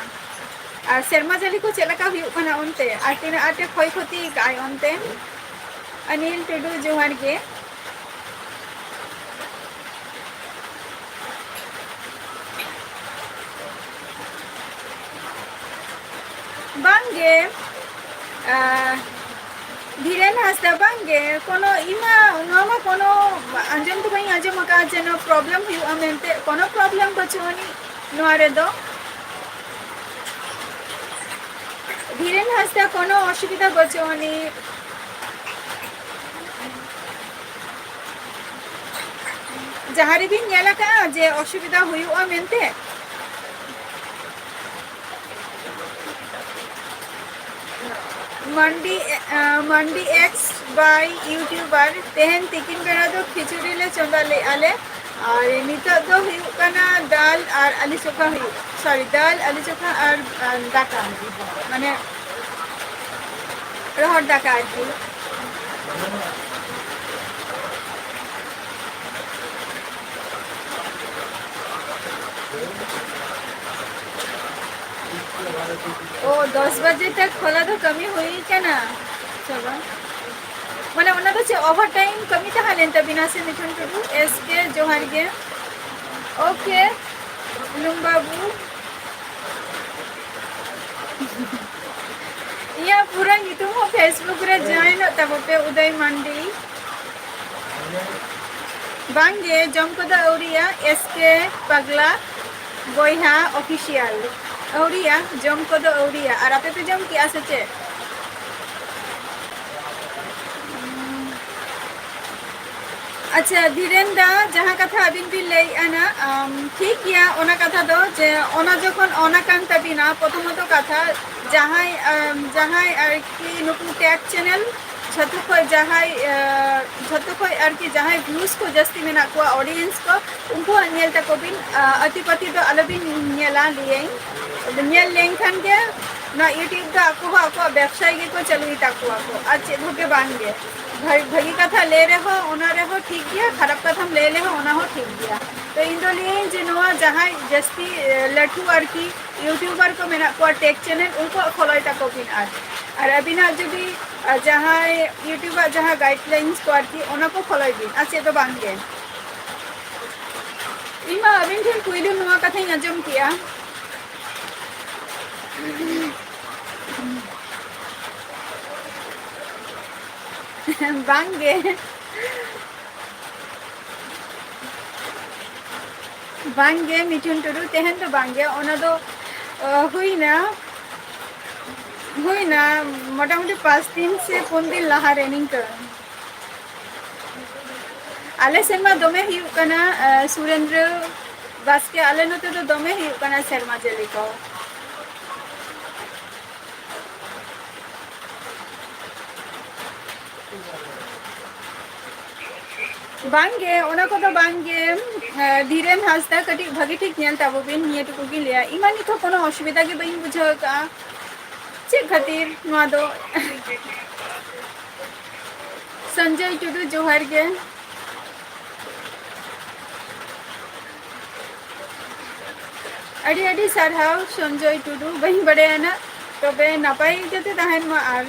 ᱟᱨ ᱥᱮᱨᱢᱟ ᱡᱟᱹᱲᱤ ᱠᱚ ᱪᱮᱫ ᱞᱮᱠᱟ ᱦᱩᱭᱩᱜ ᱠᱟᱱᱟ ᱚᱱᱛᱮ? ᱟᱨ ᱛᱤᱱᱟᱹᱜ ᱟᱸᱴᱮ ᱠᱷᱚᱭ ᱠᱷᱚᱛᱤ ᱠᱟᱜᱼᱟᱭ ᱚᱱᱛᱮ? ᱚᱱᱤᱞ ᱴᱩᱰᱩ, ᱡᱚᱦᱟᱨ ᱜᱮ᱾ ᱵᱟᱝᱜᱮ, ᱟᱸ, ᱫᱷᱤᱨᱮᱱ ᱦᱟᱸᱥᱫᱟ, ᱵᱟᱝᱜᱮ, ᱠᱳᱱᱳ, ᱤᱧ ᱢᱟ ᱱᱚᱣᱟ ᱢᱟ ᱠᱳᱱᱳ ᱟᱸᱡᱚᱢ ᱫᱚ ᱵᱟᱹᱧ ᱟᱸᱡᱚᱢ ᱟᱠᱟᱫᱼᱟ ᱡᱮ ᱱᱚᱣᱟ problem ᱦᱩᱭᱩᱜᱼᱟ ᱢᱮᱱᱛᱮ᱾ ᱠᱳᱱᱳ problem ᱵᱟᱹᱪᱩᱜ ᱟᱹᱱᱤᱡ ᱱᱚᱣᱟ ᱨᱮᱫᱚ᱾ ᱫᱷᱤᱨᱮᱱ ᱦᱟᱸᱥᱫᱟ, ᱠᱳᱱᱳ ᱚᱥᱩᱵᱤᱫᱷᱟ ᱵᱟᱹᱪᱩᱜ ᱟᱹᱱᱤᱡ᱾ ᱡᱟᱦᱟᱸ ᱨᱮᱵᱤᱱ ᱧᱮᱞ ᱟᱠᱟᱫᱼᱟ ᱡᱮ ᱚᱥᱩᱵᱤᱫᱷᱟ ᱦᱩᱭᱩᱜᱼᱟ ᱢᱮᱱᱛᱮ? ᱢᱟᱱᱰᱤ, ᱟᱸ, ᱢᱟᱱᱰᱤ X by YouTuber, ᱛᱮᱦᱮᱧ ᱛᱤᱠᱤᱱ ᱵᱮᱲᱟ ᱫᱚ ᱠᱷᱤᱪᱩᱲᱤ ᱞᱮ ᱪᱚᱸᱫᱟ ᱞᱮᱫᱼᱟ ᱞᱮ᱾ ᱟᱨ ᱱᱤᱛᱚᱜ ᱫᱚ ᱦᱩᱭᱩᱜ ᱠᱟᱱᱟ ᱫᱟᱞ ᱟᱨ ᱟᱹᱞᱩ ᱪᱚᱠᱷᱟ ᱦᱩᱭᱩᱜ, sorry, ᱫᱟᱞ, ᱟᱹᱞᱩ ᱪᱚᱠᱷᱟ ᱟᱨ, ᱟᱨ ᱫᱟᱠᱟ, ᱢᱟᱱᱮ ᱨᱚᱦᱚᱲ ᱫᱟᱠᱟ ᱟᱨᱠᱤ᱾ ᱳ, ᱫᱚᱥ ᱵᱟᱡᱮ ᱛᱮ ᱠᱷᱚᱞᱟ ᱫᱚ ᱠᱟᱹᱢᱤ ᱦᱩᱭ ᱠᱟᱱᱟ᱾ ᱪᱚᱞᱚ, ᱢᱟᱱᱮ ᱚᱱᱟ ᱫᱚ ᱪᱮᱫ ᱳᱵᱷᱟᱨ ᱴᱟᱭᱤᱢ ᱠᱟᱹᱢᱤ ᱛᱟᱦᱮᱸ ᱞᱮᱱ ᱛᱟᱵᱤᱱᱟ ᱥᱮ ᱢᱤᱴᱷᱩᱱ ᱴᱩᱰᱩ? ᱮᱥ ᱠᱮ, ᱡᱚᱦᱟᱨ ᱜᱮ᱾ ᱳᱠᱮ, ᱞᱩᱢ ᱵᱟᱹᱵᱩ᱾ ᱤᱧᱟᱹᱜ ᱯᱩᱨᱟᱹ ᱧᱩᱛᱩᱢ ᱦᱚᱸ Facebook ᱨᱮ join ᱚᱜ ᱛᱟᱵᱚ ᱯᱮ, ᱩᱫᱚᱭ ᱢᱟᱱᱰᱤ᱾ ᱵᱟᱝᱜᱮ, ᱡᱚᱢ ᱠᱚᱫᱚ ᱟᱹᱣᱨᱤᱭᱟ, ᱮᱥ ᱠᱮ ᱯᱟᱜᱽᱞᱟ ᱵᱚᱭᱦᱟ Official᱾ ᱟᱹᱣᱨᱤᱭᱟ, ᱡᱚᱢ ᱠᱚᱫᱚ ᱟᱹᱣᱨᱤᱭᱟ᱾ ᱟᱨ ᱟᱯᱮ ᱯᱮ ᱡᱚᱢ ᱠᱮᱜᱼᱟ ᱥᱮ ᱪᱮᱫ? ᱟᱪᱪᱷᱟ, ᱫᱷᱤᱨᱮᱱ ᱫᱟ, ᱡᱟᱦᱟᱸ ᱠᱟᱛᱷᱟ ᱟᱹᱵᱤᱱ ᱵᱤᱱ ᱞᱟᱹᱭᱮᱜᱼᱟ ᱱᱟ, ᱟᱢ, ᱴᱷᱤᱠ ᱜᱮᱭᱟ, ᱚᱱᱟ ᱠᱟᱛᱷᱟ ᱫᱚ ᱡᱮ ᱚᱱᱟ ᱡᱚᱠᱷᱚᱱ on ᱟᱠᱟᱱ ᱛᱟᱹᱵᱤᱱᱟ, ᱯᱨᱚᱛᱷᱚᱢᱚᱛᱚ ᱠᱟᱛᱷᱟ, ᱡᱟᱦᱟᱸᱭ, ᱟᱢ, ᱡᱟᱦᱟᱸᱭ ᱟᱨᱠᱤ ᱱᱩᱠᱩ tech channel ᱡᱷᱚᱛᱚ ᱠᱷᱚᱡ ᱡᱟᱦᱟᱸᱭ, ᱟᱸ, ᱡᱷᱚᱛᱚ ᱠᱷᱚᱡ ᱟᱨᱠᱤ ᱡᱟᱦᱟᱸᱭ views ᱠᱚ ᱡᱟᱹᱥᱛᱤ ᱢᱮᱱᱟᱜ ᱠᱚᱣᱟ, audience ᱠᱚ, ᱩᱱᱠᱩᱣᱟᱜ ᱧᱮᱞ ᱛᱟᱠᱚ ᱵᱤᱱ, ᱟᱸ, ᱟᱹᱛᱤ ᱯᱟᱹᱛᱤ ᱫᱚ ᱟᱞᱚ ᱵᱤᱱ ᱧᱮᱞᱟ, ᱞᱟᱹᱭᱟᱹᱧ᱾ ᱧᱮᱞ ᱞᱮᱱᱠᱷᱟᱱ ᱜᱮ ᱱᱚᱣᱟ YouTube ᱫᱚ ᱟᱠᱚ ᱦᱚᱸ ᱟᱠᱚᱣᱟᱜ ᱵᱮᱵᱽᱥᱟᱭ ᱜᱮᱠᱚ ᱪᱟᱹᱞᱩᱭ ᱛᱟᱠᱚᱣᱟ ᱠᱚ, ᱟᱨ ᱪᱮᱫ ᱦᱚᱸ ᱜᱮ ᱵᱟᱝ ᱜᱮ᱾ ᱵᱷᱟᱹ-, ᱵᱷᱟᱹᱜᱤ ᱠᱟᱛᱷᱟ ᱞᱟᱹᱭ ᱨᱮᱦᱚᱸ ᱚᱱᱟ ᱨᱮᱦᱚᱸ ᱴᱷᱤᱠ ᱜᱮᱭᱟ, ᱠᱷᱟᱨᱟᱯ ᱠᱟᱛᱷᱟᱢ ᱞᱟᱹᱭ ᱨᱮᱦᱚᱸ ᱚᱱᱟ ᱦᱚᱸ ᱴᱷᱤᱠ ᱜᱮᱭᱟ᱾ ᱛᱚ ᱤᱧ ᱫᱚ ᱞᱟᱹᱭᱟᱹᱧ ᱡᱮ ᱱᱚᱣᱟ ᱡᱟᱦᱟᱸᱭ ᱡᱟᱹᱥᱛᱤ, ᱮ, ᱞᱟᱹᱴᱩ ᱟᱨᱠᱤ YouTuber ᱠᱚ ᱢᱮᱱᱟᱜ ᱠᱚᱣᱟ tech channel, ᱩᱱᱠᱩᱣᱟᱜ follow ᱛᱟᱠᱚ ᱵᱤᱱ᱾ ᱟᱨ, ᱟᱨ ᱟᱹᱵᱤᱱᱟᱜ ᱡᱩᱫᱤ, ᱟ, ᱡᱟᱦᱟᱸᱭ YouTube ᱟᱜ ᱡᱟᱦᱟᱸ guidelines ᱠᱚ ᱟᱨᱠᱤ, ᱚᱱᱟ ᱠᱚ follow ᱵᱤᱱ, ᱟᱨ ᱪᱮᱫ ᱫᱚ ᱵᱟᱝ ᱜᱮ᱾ ᱤᱧ ᱢᱟ ᱟᱹᱵᱤᱱ ᱴᱷᱮᱱ ᱯᱩᱭᱞᱩ ᱱᱚᱣᱟ ᱠᱟᱛᱷᱟᱧ ᱟᱸᱡᱚᱢ ᱠᱮᱜᱼᱟ᱾ ᱵᱟᱝ ᱜᱮ᱾ ᱵᱟᱝ ᱜᱮ, ᱢᱤᱴᱷᱩᱱ ᱴᱩᱰᱩ, ᱛᱮᱦᱮᱧ ᱫᱚ ᱵᱟᱝ ᱜᱮ, ᱚᱱᱟ ᱫᱚ, ᱚ, ᱦᱩᱭᱱᱟ, ᱦᱩᱭᱱᱟ ᱢᱚᱴᱟᱢᱩᱴᱤ ᱯᱟᱸᱪ ᱫᱤᱱ ᱥᱮ ᱯᱩᱱ ᱫᱤᱱ ᱞᱟᱦᱟ ᱨᱮ ᱱᱤᱝᱠᱟᱹ᱾ ᱟᱞᱮ ᱥᱮᱱ ᱢᱟ ᱫᱚᱢᱮ ᱦᱩᱭᱩᱜ ᱠᱟᱱᱟ, ᱮ, ᱥᱩᱨᱮᱱᱫᱨᱚ ᱵᱟᱥᱠᱮ, ᱟᱞᱮ ᱱᱚᱛᱮ ᱫᱚ ᱫᱚᱢᱮ ᱦᱩᱭᱩᱜ ᱠᱟᱱᱟ ᱥᱮᱨᱢᱟ ᱡᱟᱹᱲᱤ ᱠᱚ᱾ ᱵᱟᱝᱜᱮ, ᱚᱱᱟ ᱠᱚᱫᱚ ᱵᱟᱝᱜᱮ᱾ ᱮ, ᱫᱷᱤᱨᱮᱱ ᱦᱟᱸᱥᱫᱟ, ᱠᱟᱹᱴᱤᱡ ᱵᱷᱟᱹᱜᱤ ᱴᱷᱤᱠ ᱧᱮᱞ ᱛᱟᱵᱚ ᱵᱤᱱ, ᱱᱤᱭᱟᱹ ᱴᱩᱠᱩ ᱜᱤᱧ ᱞᱟᱹᱭᱟ᱾ ᱤᱧ ᱢᱟ ᱱᱤᱛ ᱦᱚᱸ ᱠᱳᱱᱳ ᱚᱥᱩᱵᱤᱫᱷᱟ ᱜᱮ ᱵᱟᱹᱧ ᱵᱩᱡᱷᱟᱹᱣ ᱟᱠᱟᱫᱼᱟ᱾ ᱪᱮᱫ ᱠᱷᱟᱹᱛᱤᱨ ᱱᱚᱣᱟ ᱫᱚ? ᱥᱚᱧᱡᱚᱭ ᱴᱩᱰᱩ, ᱡᱚᱦᱟᱨ ᱜᱮ᱾ ᱟᱹᱰᱤ ᱟᱹᱰᱤ ᱥᱟᱨᱦᱟᱣ ᱥᱚᱧᱡᱚᱭ ᱴᱩᱰᱩ, ᱵᱟᱹᱧ ᱵᱟᱲᱟᱭᱟ ᱱᱟᱜ, ᱛᱚᱵᱮ ᱱᱟᱯᱟᱭ ᱡᱟᱛᱮ ᱛᱟᱦᱮᱱ ᱢᱟ᱾ ᱟᱨ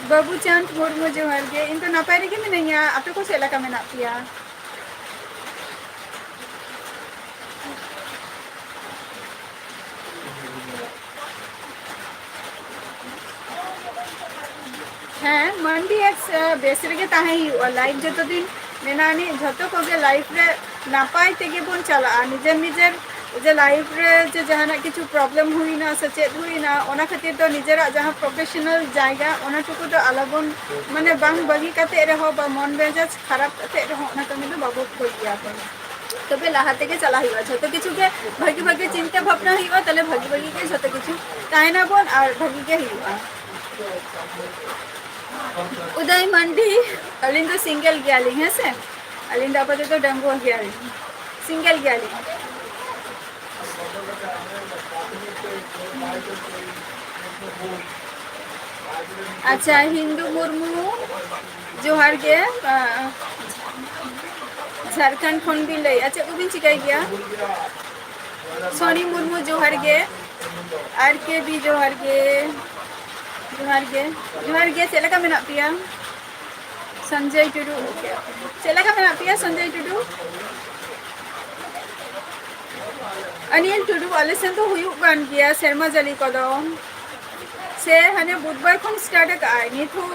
ᱵᱟᱹᱵᱩ ᱪᱟᱸᱫᱽ ᱢᱩᱨᱢᱩ, ᱡᱚᱦᱟᱨ ᱜᱮ᱾ ᱤᱧ ᱫᱚ ᱱᱟᱯᱟᱭ ᱨᱮᱜᱮ ᱢᱤᱱᱟᱹᱧᱟ, ᱟᱯᱮ ᱠᱚ ᱪᱮᱫ ᱞᱮᱠᱟ ᱢᱮᱱᱟᱜ ᱯᱮᱭᱟ? ᱦᱮᱸ, ᱢᱟᱱᱰᱤ ᱮᱠᱥ, ᱵᱮᱥ ᱨᱮᱜᱮ ᱛᱟᱦᱮᱸ ᱦᱩᱭᱩᱜᱼᱟ᱾ Life ᱡᱚᱛᱚ ᱫᱤᱱ ᱢᱮᱱᱟᱜ ᱟᱹᱱᱤᱡ, ᱡᱷᱚᱛᱚ ᱠᱚᱜᱮ life ᱨᱮ ᱱᱟᱯᱟᱭ ᱛᱮᱜᱮ ᱵᱚᱱ ᱪᱟᱞᱟᱜᱼᱟ᱾ ᱱᱤᱡᱮᱨ ᱱᱤᱡᱮᱨ ᱡᱮ life ᱨᱮ ᱡᱮ ᱡᱟᱦᱟᱱᱟᱜ ᱠᱤᱪᱷᱩ problem ᱦᱩᱭᱱᱟ ᱥᱮ ᱪᱮᱫ ᱦᱩᱭᱱᱟ, ᱚᱱᱟ ᱠᱷᱟᱹᱛᱤᱨ ᱫᱚ ᱱᱤᱡᱮᱨᱟᱜ ᱡᱟᱦᱟᱸ professional ᱡᱟᱭᱜᱟ, ᱚᱱᱟ ᱴᱩᱠᱩ ᱫᱚ ᱟᱞᱚᱵᱚᱱ, ᱢᱟᱱᱮ, ᱵᱟᱝ ᱵᱟᱹᱜᱤ ᱠᱟᱛᱮ ᱨᱮᱦᱚᱸ ᱵᱟ ᱢᱚᱱ ᱢᱮᱡᱟᱡᱽ ᱠᱷᱟᱨᱟᱯ ᱠᱟᱛᱮ ᱨᱮᱦᱚᱸ ᱚᱱᱟ ᱠᱟᱹᱢᱤ ᱫᱚ ᱵᱟᱵᱚ ᱵᱟᱹᱜᱤᱭᱟ ᱵᱚᱱ᱾ ᱛᱚᱵᱮ ᱞᱟᱦᱟ ᱛᱮᱜᱮ ᱪᱟᱞᱟᱜ ᱦᱩᱭᱩᱜᱼᱟ᱾ ᱡᱷᱚᱛᱚ ᱠᱤᱪᱷᱩ ᱜᱮ ᱵᱷᱟᱹᱜᱤ ᱵᱷᱟᱹᱜᱤ ᱪᱤᱱᱛᱟᱹ ᱵᱷᱟᱵᱽᱱᱟ ᱦᱩᱭᱩᱜᱼᱟ, ᱛᱟᱦᱞᱮ ᱵᱷᱟᱹᱜᱤ ᱵᱷᱟᱹᱜᱤ ᱜᱮ ᱡᱷᱚᱛᱚ ᱠᱤᱪᱷᱩ ᱛᱟᱦᱮᱱᱟᱵᱚᱱ ᱟᱨ ᱵᱷᱟᱹᱜᱤ ᱜᱮ ᱦᱩᱭᱩᱜᱼᱟ᱾ ᱩᱫᱚᱭ ᱢᱟᱱᱰᱤ, ᱟᱹᱞᱤᱧ ᱫᱚ single ᱜᱮᱭᱟᱞᱤᱧ, ᱦᱮᱸ ᱥᱮ? ᱟᱹᱞᱤᱧ ᱫᱚ ᱟᱯᱟᱛᱚᱛᱚ ᱰᱟᱺᱜᱩᱣᱟᱹ ᱜᱮᱭᱟᱞᱤᱧ, single ᱜᱮᱭᱟᱞᱤᱧ᱾ ᱟᱪᱪᱷᱟ, ᱦᱤᱱᱫᱩ ᱢᱩᱨᱢᱩ, ᱡᱚᱦᱟᱨ ᱜᱮ᱾ ᱟᱸ, ᱡᱷᱟᱲᱠᱷᱚᱸᱰ ᱠᱷᱚᱱ ᱵᱤᱱ ᱞᱟᱹᱭᱮᱫᱼᱟ, ᱪᱮᱫ ᱠᱚᱵᱤᱱ ᱪᱤᱠᱟᱹᱭ ᱜᱮᱭᱟ? ᱥᱚᱱᱤ ᱢᱩᱨᱢᱩ, ᱡᱚᱦᱟᱨ ᱜᱮ᱾ ᱟᱨ ᱠᱮ ᱵᱤ, ᱡᱚᱦᱟᱨ ᱜᱮ᱾ ᱡᱚᱦᱟᱨ ᱜᱮ, ᱡᱚᱦᱟᱨ ᱜᱮ, ᱪᱮᱫ ᱞᱮᱠᱟ ᱢᱮᱱᱟᱜ ᱯᱮᱭᱟ? ᱥᱚᱧᱡᱚᱭ ᱴᱩᱰᱩ, ᱪᱮᱫ ᱞᱮᱠᱟ ᱢᱮᱱᱟᱜ ᱯᱮᱭᱟ ᱥᱚᱧᱡᱚᱭ ᱴᱩᱰᱩ? ᱚᱱᱤᱞ ᱴᱩᱰᱩ, ᱟᱞᱮ ᱥᱮᱱ ᱫᱚ ᱦᱩᱭᱩᱜ ᱠᱟᱱ ᱜᱮᱭᱟ ᱥᱮᱨᱢᱟ ᱡᱟᱹᱲᱤ ᱠᱚᱫᱚ, ᱥᱮ ᱦᱟᱱᱮ ᱵᱩᱫᱷᱵᱟᱨ ᱠᱷᱚᱱ start ᱟᱠᱟᱜᱼᱟᱭ, ᱱᱤᱛ ᱦᱚᱸ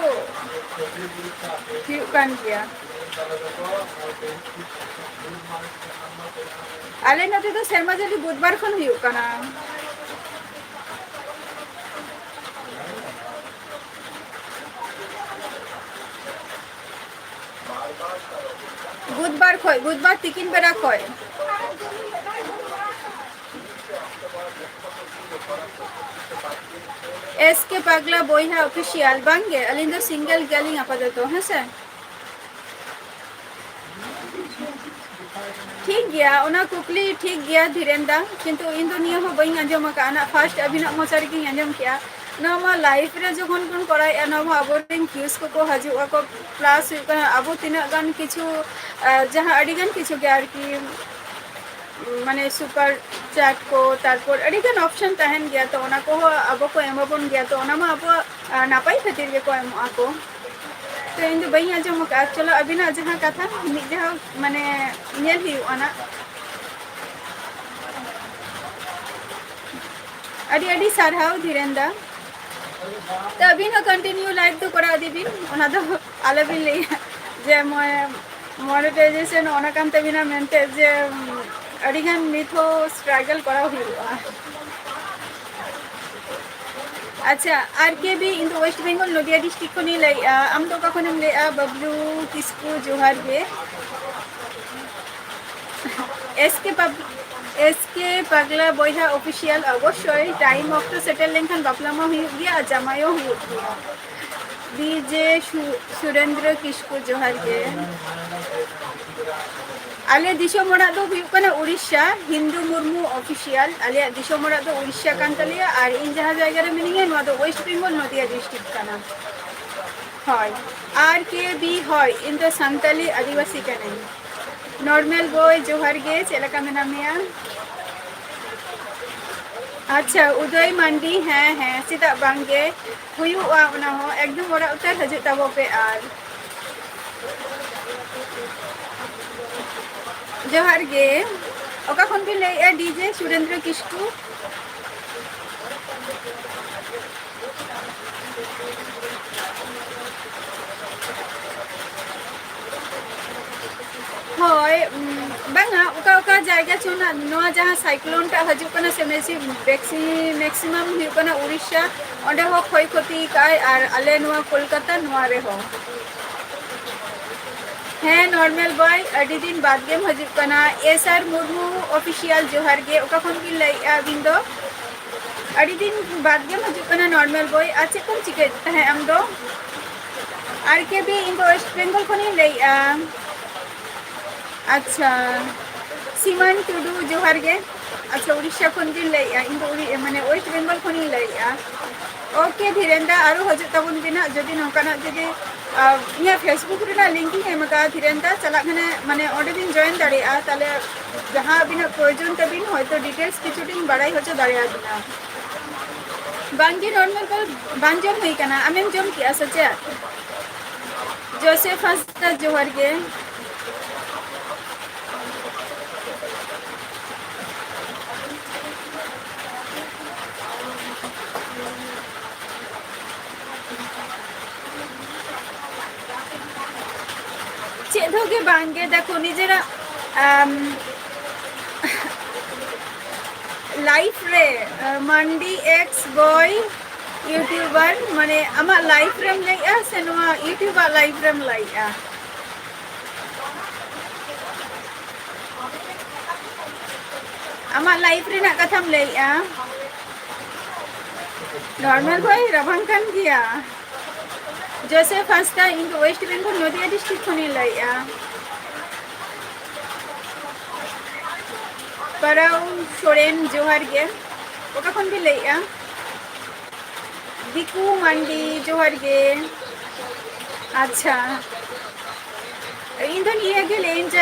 ᱦᱩᱭᱩᱜ ᱠᱟᱱ ᱜᱮᱭᱟ᱾ ᱟᱞᱮ ᱱᱚᱛᱮ ᱫᱚ ᱥᱮᱨᱢᱟ ᱡᱟᱹᱲᱤ ᱵᱩᱫᱷᱵᱟᱨ ᱠᱷᱚᱱ ᱦᱩᱭᱩᱜ ᱠᱟᱱᱟ᱾ ᱵᱩᱫᱷᱵᱟᱨ ᱠᱷᱚᱡ, ᱵᱩᱫᱷᱵᱟᱨ ᱛᱤᱠᱤᱱ ᱵᱮᱲᱟ ᱠᱷᱚᱡ᱾ ᱮᱥ ᱠᱮ ᱯᱟᱜᱽᱞᱟ ᱵᱚᱭᱦᱟ ᱚᱯᱷᱤᱥᱤᱭᱟᱞ, ᱵᱟᱝ ᱜᱮ, ᱟᱹᱞᱤᱧ ᱫᱚ ᱥᱤᱝᱜᱮᱞ ᱜᱮᱭᱟᱞᱤᱧ ᱟᱯᱟᱛᱚᱛᱚ, ᱦᱮᱸ ᱥᱮ? ᱴᱷᱤᱠ ᱜᱮᱭᱟ, ᱚᱱᱟ ᱠᱩᱠᱞᱤ ᱴᱷᱤᱠ ᱜᱮᱭᱟ ᱫᱷᱤᱨᱮᱱ ᱫᱟ, ᱠᱤᱱᱛᱩ ᱤᱧ ᱫᱚ ᱱᱤᱭᱟᱹ ᱦᱚᱸ ᱵᱟᱹᱧ ᱟᱸᱡᱚᱢ ᱟᱠᱟᱫᱼᱟ, ᱱᱟᱜ first ᱟᱹᱵᱤᱱᱟᱜ ᱢᱚᱪᱟ ᱨᱮᱜᱮᱧ ᱟᱸᱡᱚᱢ ᱠᱮᱜᱼᱟ᱾ ᱱᱚᱣᱟ ᱢᱟ live ᱨᱮ ᱡᱚᱠᱷᱚᱱ ᱵᱚᱱ ᱠᱚᱨᱟᱣᱮᱫᱼᱟ, ᱱᱚᱣᱟ ᱢᱟ ᱟᱵᱚᱨᱮᱱ views ᱠᱚᱠᱚ ᱦᱤᱡᱩᱜ ᱟᱠᱚ, plus ᱦᱩᱭᱩᱜ ᱠᱟᱱᱟ ᱟᱵᱚ ᱛᱤᱱᱟᱹᱜ ᱜᱟᱱ ᱠᱤᱪᱷᱩ, ᱟᱨ ᱡᱟᱦᱟᱸ ᱟᱹᱰᱤ ᱜᱟᱱ ᱠᱤᱪᱷᱩ ᱜᱮ ᱟᱨᱠᱤ, ᱢᱟᱱᱮ super chat ᱠᱚ, ᱛᱟᱨᱯᱚᱨ ᱟᱹᱰᱤ ᱜᱟᱱ option ᱛᱟᱦᱮᱱ ᱜᱮᱭᱟ, ᱛᱚ ᱚᱱᱟ ᱠᱚᱦᱚᱸ ᱟᱵᱚ ᱠᱚ ᱮᱢᱟᱵᱚᱱ ᱜᱮᱭᱟ, ᱛᱚ ᱚᱱᱟ ᱢᱟ ᱟᱵᱚᱣᱟᱜ, ᱟᱨ ᱱᱟᱯᱟᱭ ᱠᱷᱟᱹᱛᱤᱨ ᱜᱮᱠᱚ ᱮᱢᱚᱜ ᱟᱠᱚ᱾ ᱛᱚ ᱤᱧ ᱫᱚ ᱵᱟᱹᱧ ᱟᱸᱡᱚᱢ ᱟᱠᱟᱫᱼᱟ᱾ ᱪᱚᱞᱚ, ᱟᱹᱵᱤᱱᱟᱜ ᱡᱟᱦᱟᱸ ᱠᱟᱛᱷᱟ, ᱢᱤᱫ ᱫᱷᱟᱣ ᱢᱟᱱᱮ ᱧᱮᱞ ᱦᱩᱭᱩᱜᱼᱟ ᱱᱟᱜ᱾ ᱟᱹᱰᱤ ᱟᱹᱰᱤ ᱥᱟᱨᱦᱟᱣ ᱫᱷᱤᱨᱮᱱ ᱫᱟ᱾ ᱛᱚ ᱟᱹᱵᱤᱱ ᱦᱚᱸ continue live ᱫᱚ ᱠᱚᱨᱟᱣ ᱤᱫᱤ ᱵᱤᱱ, ᱚᱱᱟ ᱫᱚ ᱟᱞᱚᱵᱤᱱ ᱞᱟᱹᱭᱟ ᱡᱮ ᱢᱚ-, monetization ᱚᱱᱟ ᱠᱟᱱ ᱛᱟᱹᱵᱤᱱᱟ ᱢᱮᱱᱛᱮ ᱡᱮ, ᱩᱢ, ᱟᱹᱰᱤᱜᱟᱱ ᱱᱤᱛ ᱦᱚᱸ struggle ᱠᱚᱨᱟᱣ ᱦᱩᱭᱩᱜᱼᱟ᱾ ᱟᱪᱪᱷᱟ, ᱟᱨ ᱠᱮ ᱵᱤ, ᱤᱧ ᱫᱚ West Bengal ᱱᱚᱫᱤᱭᱟ district ᱠᱷᱚᱱᱤᱧ ᱞᱟᱹᱭᱮᱫᱼᱟ᱾ ᱟᱢ ᱫᱚ ᱚᱠᱟ ᱠᱷᱚᱱᱮᱢ ᱞᱟᱹᱭᱮᱫᱼᱟ? ᱵᱟᱵᱞᱩ ᱠᱤᱥᱠᱩ, ᱡᱚᱦᱟᱨ ᱜᱮ᱾ ᱮᱥ ᱠᱮ ᱯᱟᱜ-, ᱮᱥ ᱠᱮ ᱯᱟᱜᱽᱞᱟ ᱵᱚᱭᱦᱟ ᱚᱯᱷᱤᱥᱤᱭᱟᱞ, ᱚᱵᱚᱥᱥᱳᱭ time ᱚᱠᱛᱚ ᱥᱮᱴᱮᱨ ᱞᱮᱱᱠᱷᱟᱱ ᱵᱟᱯᱞᱟ ᱢᱟ ᱦᱩᱭᱩᱜ ᱜᱮᱭᱟ ᱟᱨ ᱡᱟᱢᱟᱭ ᱦᱚᱸ ᱦᱩᱭᱩᱜ ᱜᱮᱭᱟ᱾ ᱰᱤ ᱡᱮ ᱥᱩ-, ᱥᱩᱨᱮᱱᱫᱨᱚ ᱠᱤᱥᱠᱩ, ᱡᱚᱦᱟᱨ ᱜᱮ᱾ ᱟᱞᱮ ᱫᱤᱥᱚᱢ ᱚᱲᱟᱜ ᱫᱚ ᱦᱩᱭᱩᱜ ᱠᱟᱱᱟ ᱩᱲᱤᱥᱥᱟ, ᱦᱤᱱᱫᱩ ᱢᱩᱨᱢᱩ ᱚᱯᱷᱤᱥᱤᱭᱟᱞ᱾ ᱟᱞᱮᱭᱟᱜ ᱫᱤᱥᱚᱢ ᱚᱲᱟᱜ ᱫᱚ ᱩᱲᱤᱥᱥᱟ ᱠᱟᱱ ᱛᱟᱞᱮᱭᱟ, ᱟᱨ ᱤᱧ ᱡᱟᱦᱟᱸ ᱡᱟᱭᱜᱟ ᱨᱮ ᱢᱤᱱᱟᱹᱧᱟ, ᱱᱚᱣᱟ ᱫᱚ ᱳᱭᱮᱥᱴ ᱵᱮᱝᱜᱚᱞ, ᱱᱚᱫᱤᱭᱟ ᱰᱤᱥᱴᱨᱤᱠᱴ ᱠᱟᱱᱟ᱾ ᱦᱳᱭ, ᱟᱨ ᱠᱮ ᱵᱤ, ᱦᱳᱭ, ᱤᱧ ᱫᱚ ᱥᱟᱱᱛᱟᱞᱤ ᱟᱹᱫᱤᱵᱟᱹᱥᱤ ᱠᱟᱹᱱᱟᱹᱧ᱾ ᱱᱚᱨᱢᱮᱞ ᱵᱚᱭ, ᱡᱚᱦᱟᱨ ᱜᱮ, ᱪᱮᱫ ᱞᱮᱠᱟ ᱢᱮᱱᱟᱜ ᱢᱮᱭᱟ? ᱟᱪᱪᱷᱟ, ᱩᱫᱚᱭ ᱢᱟᱱᱰᱤ, ᱦᱮᱸ, ᱦᱮᱸ, ᱪᱮᱫᱟᱜ ᱵᱟᱝ ᱜᱮ, ᱦᱩᱭᱩᱜᱼᱟ ᱚᱱᱟ ᱦᱚᱸ, ᱮᱠᱫᱚᱢ ᱚᱲᱟᱜ ᱩᱛᱟᱹᱨ ᱦᱤᱡᱩᱜ ᱛᱟᱵᱚ ᱯᱮ᱾ ᱟᱨ ᱡᱚᱦᱟᱨ ᱜᱮ, ᱚᱠᱟ ᱠᱷᱚᱱ ᱵᱤᱱ ᱞᱟᱹᱭᱮᱫᱼᱟ? ᱰᱤ ᱡᱮ ᱥᱩᱨᱮᱱᱫᱨᱚ ᱠᱤᱥᱠᱩ᱾ ᱦᱳᱭ, ᱩᱢ, ᱵᱟᱝᱟ, ᱚᱠᱟ ᱚᱠᱟ ᱡᱟᱭᱜᱟ ᱪᱚ ᱱᱟᱜ ᱱᱚᱣᱟ ᱡᱟᱦᱟᱸ ᱥᱟᱭᱠᱞᱳᱱ ᱴᱟᱜ ᱦᱤᱡᱩᱜ ᱠᱟᱱᱟ ᱥᱮ, ᱢᱮᱥᱤ-, ᱵᱮᱠᱥᱤ-, ᱢᱮᱠᱥᱤᱢᱟᱢ ᱦᱩᱭᱩᱜ ᱠᱟᱱᱟ ᱩᱲᱤᱥᱥᱟ, ᱚᱸᱰᱮ ᱦᱚᱸ ᱠᱷᱚᱭ ᱠᱷᱚᱛᱤ ᱠᱟᱜᱼᱟᱭ, ᱟᱨ ᱟᱞᱮ ᱱᱚᱣᱟ ᱠᱳᱞᱠᱟᱛᱟ ᱱᱚᱣᱟ ᱨᱮᱦᱚᱸ᱾ ᱦᱮᱸ, ᱱᱚᱨᱢᱮᱞ ᱵᱚᱭ, ᱟᱹᱰᱤ ᱫᱤᱱ ᱵᱟᱫᱽ ᱜᱮᱢ ᱦᱤᱡᱩᱜ ᱠᱟᱱᱟ᱾ ᱮᱥ ᱟᱨ ᱢᱩᱨᱢᱩ ᱚᱯᱷᱤᱥᱤᱭᱟᱞ, ᱡᱚᱦᱟᱨ ᱜᱮ᱾ ᱚᱠᱟ ᱠᱷᱚᱱ ᱵᱤᱱ ᱞᱟᱹᱭᱮᱫᱼᱟ ᱟᱹᱵᱤᱱ ᱫᱚ? ᱟᱹᱰᱤ ᱫᱤᱱ ᱵᱟᱫᱽ ᱜᱮᱢ ᱦᱤᱡᱩᱜ ᱠᱟᱱᱟ, ᱱᱚᱨᱢᱮᱞ ᱵᱚᱭ᱾ ᱟᱨ ᱪᱮᱫ ᱠᱚᱢ ᱪᱤᱠᱟᱹᱭᱮᱫ ᱛᱟᱦᱮᱸᱫ ᱟᱢ ᱫᱚ? ᱟᱨ ᱠᱮ ᱵᱤ, ᱤᱧ ᱫᱚ ᱳᱭᱮᱥᱴ ᱵᱮᱝᱜᱚᱞ ᱠᱷᱚᱱᱤᱧ ᱞᱟᱹᱭᱮᱫᱼᱟ᱾ ᱟᱪᱪᱷᱟ, ᱥᱤᱢᱟᱱ ᱴᱩᱰᱩ, ᱡᱚᱦᱟᱨ ᱜᱮ᱾ ᱟᱪᱪᱷᱟ, ᱩᱲᱤᱥᱥᱟ ᱠᱷᱚᱱ ᱵᱤᱱ ᱞᱟᱹᱭᱮᱫᱼᱟ? ᱤᱧ ᱫᱚ ᱩᱲᱤ-, ᱢᱟᱱᱮ, ᱳᱭᱮᱥᱴ ᱵᱮᱝᱜᱚᱞ ᱠᱷᱚᱱᱤᱧ ᱞᱟᱹᱭᱮᱫᱼᱟ᱾ ᱳᱠᱮ, ᱫᱷᱤᱨᱮᱱ ᱫᱟ, ᱟᱨᱚ ᱦᱤᱡᱩᱜ ᱛᱟᱵᱚᱱ ᱵᱤᱱ ᱦᱟᱸᱜ, ᱡᱩᱫᱤ ᱱᱚᱝᱠᱟᱱᱟᱜ ᱡᱩᱫᱤ, ᱟᱨ ᱤᱧᱟᱹᱜ Facebook ᱨᱮᱱᱟᱜ link ᱤᱧ ᱮᱢ ᱟᱠᱟᱫᱼᱟ, ᱫᱷᱤᱨᱮᱱ ᱫᱟ, ᱪᱟᱞᱟᱜ ᱠᱷᱟᱱᱮ, ᱢᱟᱱᱮ, ᱚᱸᱰᱮ ᱵᱤᱱ join ᱫᱟᱲᱮᱭᱟᱜᱼᱟ᱾ ᱛᱟᱦᱞᱮ ᱡᱟᱦᱟᱸ ᱟᱹᱵᱤᱱᱟᱜ ᱯᱨᱚᱭᱳᱡᱚᱱ ᱛᱟᱹᱵᱤᱱ, ᱦᱚᱭᱛᱳ details ᱠᱤᱪᱷᱩ ᱞᱤᱧ ᱵᱟᱲᱟᱭ ᱦᱚᱪᱚ ᱫᱟᱲᱮᱭᱟᱵᱤᱱᱟ᱾ ᱵᱟᱝ ᱜᱮ, ᱱᱚᱨᱢᱮᱞ ᱠᱚᱞ ᱵᱟᱝ ᱡᱚᱢ ᱦᱩᱭ ᱠᱟᱱᱟ᱾ ᱟᱢᱮᱢ ᱡᱚᱢ ᱠᱮᱜᱼᱟ ᱥᱮ ᱪᱮᱫ? ᱡᱳᱥᱮᱯ ᱦᱟᱸᱥᱫᱟ, ᱡᱚᱦᱟᱨ ᱜᱮ᱾ ᱪᱮᱫ ᱦᱚᱸ ᱜᱮ ᱵᱟᱝ ᱜᱮ, ᱫᱮᱠᱷᱚ, ᱱᱤᱡᱮᱨᱟᱜ, ᱟᱢ, life ᱨᱮ, ᱟ, ᱢᱟᱱᱰᱤ ᱮᱠᱥ ᱵᱚᱭ YouTuber, ᱢᱟᱱᱮ, ᱟᱢᱟᱜ life ᱨᱮᱢ ᱞᱟᱹᱭᱮᱜᱼᱟ ᱥᱮ ᱱᱚᱣᱟ YouTube ᱟᱜ life ᱨᱮᱢ ᱞᱟᱹᱭᱮᱜᱼᱟ? ᱟᱢᱟᱜ life ᱨᱮᱱᱟᱜ ᱠᱟᱛᱷᱟᱢ ᱞᱟᱹᱭᱮᱜᱼᱟ? ᱱᱚᱨᱢᱮᱞ ᱵᱷᱟᱭ, ᱨᱟᱵᱟᱝ ᱠᱟᱱ ᱜᱮᱭᱟ᱾ ᱡᱳᱥᱮᱯ ᱦᱟᱸᱥᱫᱟ, ᱤᱧ ᱫᱚ ᱳᱭᱮᱥᱴ ᱵᱮᱝᱜᱚᱞ, ᱱᱚᱫᱤᱭᱟ ᱰᱤᱥᱴᱨᱤᱠᱴ ᱠᱷᱚᱱᱤᱧ ᱞᱟᱹᱭᱮᱜᱼᱟ᱾ ᱯᱟᱨᱟᱣ ᱥᱚᱨᱮᱱ, ᱡᱚᱦᱟᱨ ᱜᱮ᱾ ᱚᱠᱟ ᱠᱷᱚᱱ ᱵᱤᱱ ᱞᱟᱹᱭᱮᱜᱼᱟ? ᱫᱤᱠᱩ ᱢᱟᱱᱰᱤ, ᱡᱚᱦᱟᱨ ᱜᱮ᱾ ᱟᱪᱪᱷᱟ, ᱤᱧ ᱫᱚ ᱱᱤᱭᱟᱹ ᱜᱮ ᱞᱟᱹᱭᱟᱹᱧ ᱡᱮ,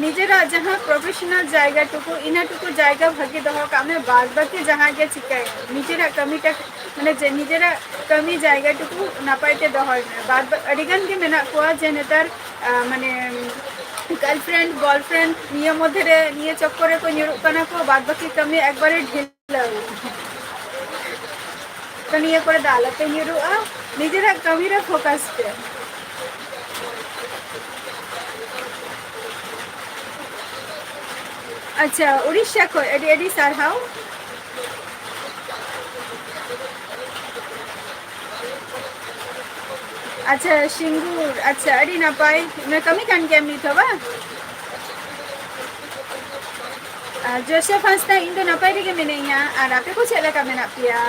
ᱱᱤᱡᱮᱨᱟᱜ ᱡᱟᱦᱟᱸ professional ᱡᱟᱭᱜᱟ ᱴᱩᱠᱩ, ᱤᱱᱟᱹ ᱴᱩᱠᱩ ᱡᱟᱭᱜᱟ ᱵᱷᱟᱜᱮ ᱫᱚᱦᱚ ᱠᱟᱜ ᱢᱮ, ᱵᱟᱫ ᱵᱟᱹᱠᱤ ᱡᱟᱦᱟᱸ ᱜᱮ ᱪᱤᱠᱟᱹᱭ, ᱱᱤᱡᱮᱨᱟᱜ ᱠᱟᱹᱢᱤ ᱴᱟᱠ-, ᱢᱟᱱᱮ ᱡᱮ ᱱᱤᱡᱮᱨᱟᱜ ᱠᱟᱹᱢᱤ ᱡᱟᱭᱜᱟ ᱴᱩᱠᱩ ᱱᱟᱯᱟᱭ ᱛᱮ ᱫᱚᱦᱚᱭ ᱢᱮ᱾ ᱵᱟᱫ ᱵᱟ-, ᱟᱹᱰᱤ ᱜᱟᱱ ᱜᱮ ᱢᱮᱱᱟᱜ ᱠᱚᱣᱟ ᱡᱮ ᱱᱮᱛᱟᱨ, ᱟᱸ, ᱢᱟᱱᱮ girlfriend boyfriend ᱱᱤᱭᱟᱹ ᱢᱚᱫᱽᱫᱷᱮ ᱨᱮ, ᱱᱤᱭᱟᱹ ᱪᱚᱠᱠᱚᱨ ᱨᱮᱠᱚ ᱧᱩᱨᱩᱜ ᱠᱟᱱᱟ ᱠᱚ, ᱵᱟᱫ ᱵᱟᱹᱠᱤ ᱠᱟᱹᱢᱤ ᱮᱠᱵᱟᱨᱮ ᱰᱷᱤᱞᱟᱹᱣ᱾ ᱛᱚ ᱱᱤᱭᱟᱹ ᱠᱚᱨᱮ ᱫᱚ ᱟᱞᱚᱯᱮ ᱧᱩᱨᱩᱜᱼᱟ, ᱱᱤᱡᱮᱨᱟᱜ ᱠᱟᱹᱢᱤ ᱨᱮ focus ᱯᱮ᱾ ᱟᱪᱪᱷᱟ, ᱩᱲᱤᱥᱥᱟ ᱠᱷᱚᱱ ᱟᱹᱰᱤ ᱟᱹᱰᱤ ᱥᱟᱨᱦᱟᱣ᱾ ᱟᱪᱪᱷᱟ, ᱥᱤᱝᱜᱩᱨ, ᱟᱪᱪᱷᱟ, ᱟᱹᱰᱤ ᱱᱟᱯᱟᱭ᱾ ᱚᱱᱟ ᱠᱟᱹᱢᱤ ᱠᱟᱱ ᱜᱮᱭᱟᱢ ᱱᱤᱛ ᱦᱚᱸ ᱵᱟᱝ? ᱟᱨ ᱡᱳᱥᱮᱯ ᱦᱟᱸᱥᱫᱟ, ᱤᱧ ᱫᱚ ᱱᱟᱯᱟᱭ ᱨᱮᱜᱮ ᱢᱤᱱᱟᱹᱧᱟ, ᱟᱨ ᱟᱯᱮ ᱠᱚ ᱪᱮᱫ ᱞᱮᱠᱟ ᱢᱮᱱᱟᱜ ᱯᱮᱭᱟ?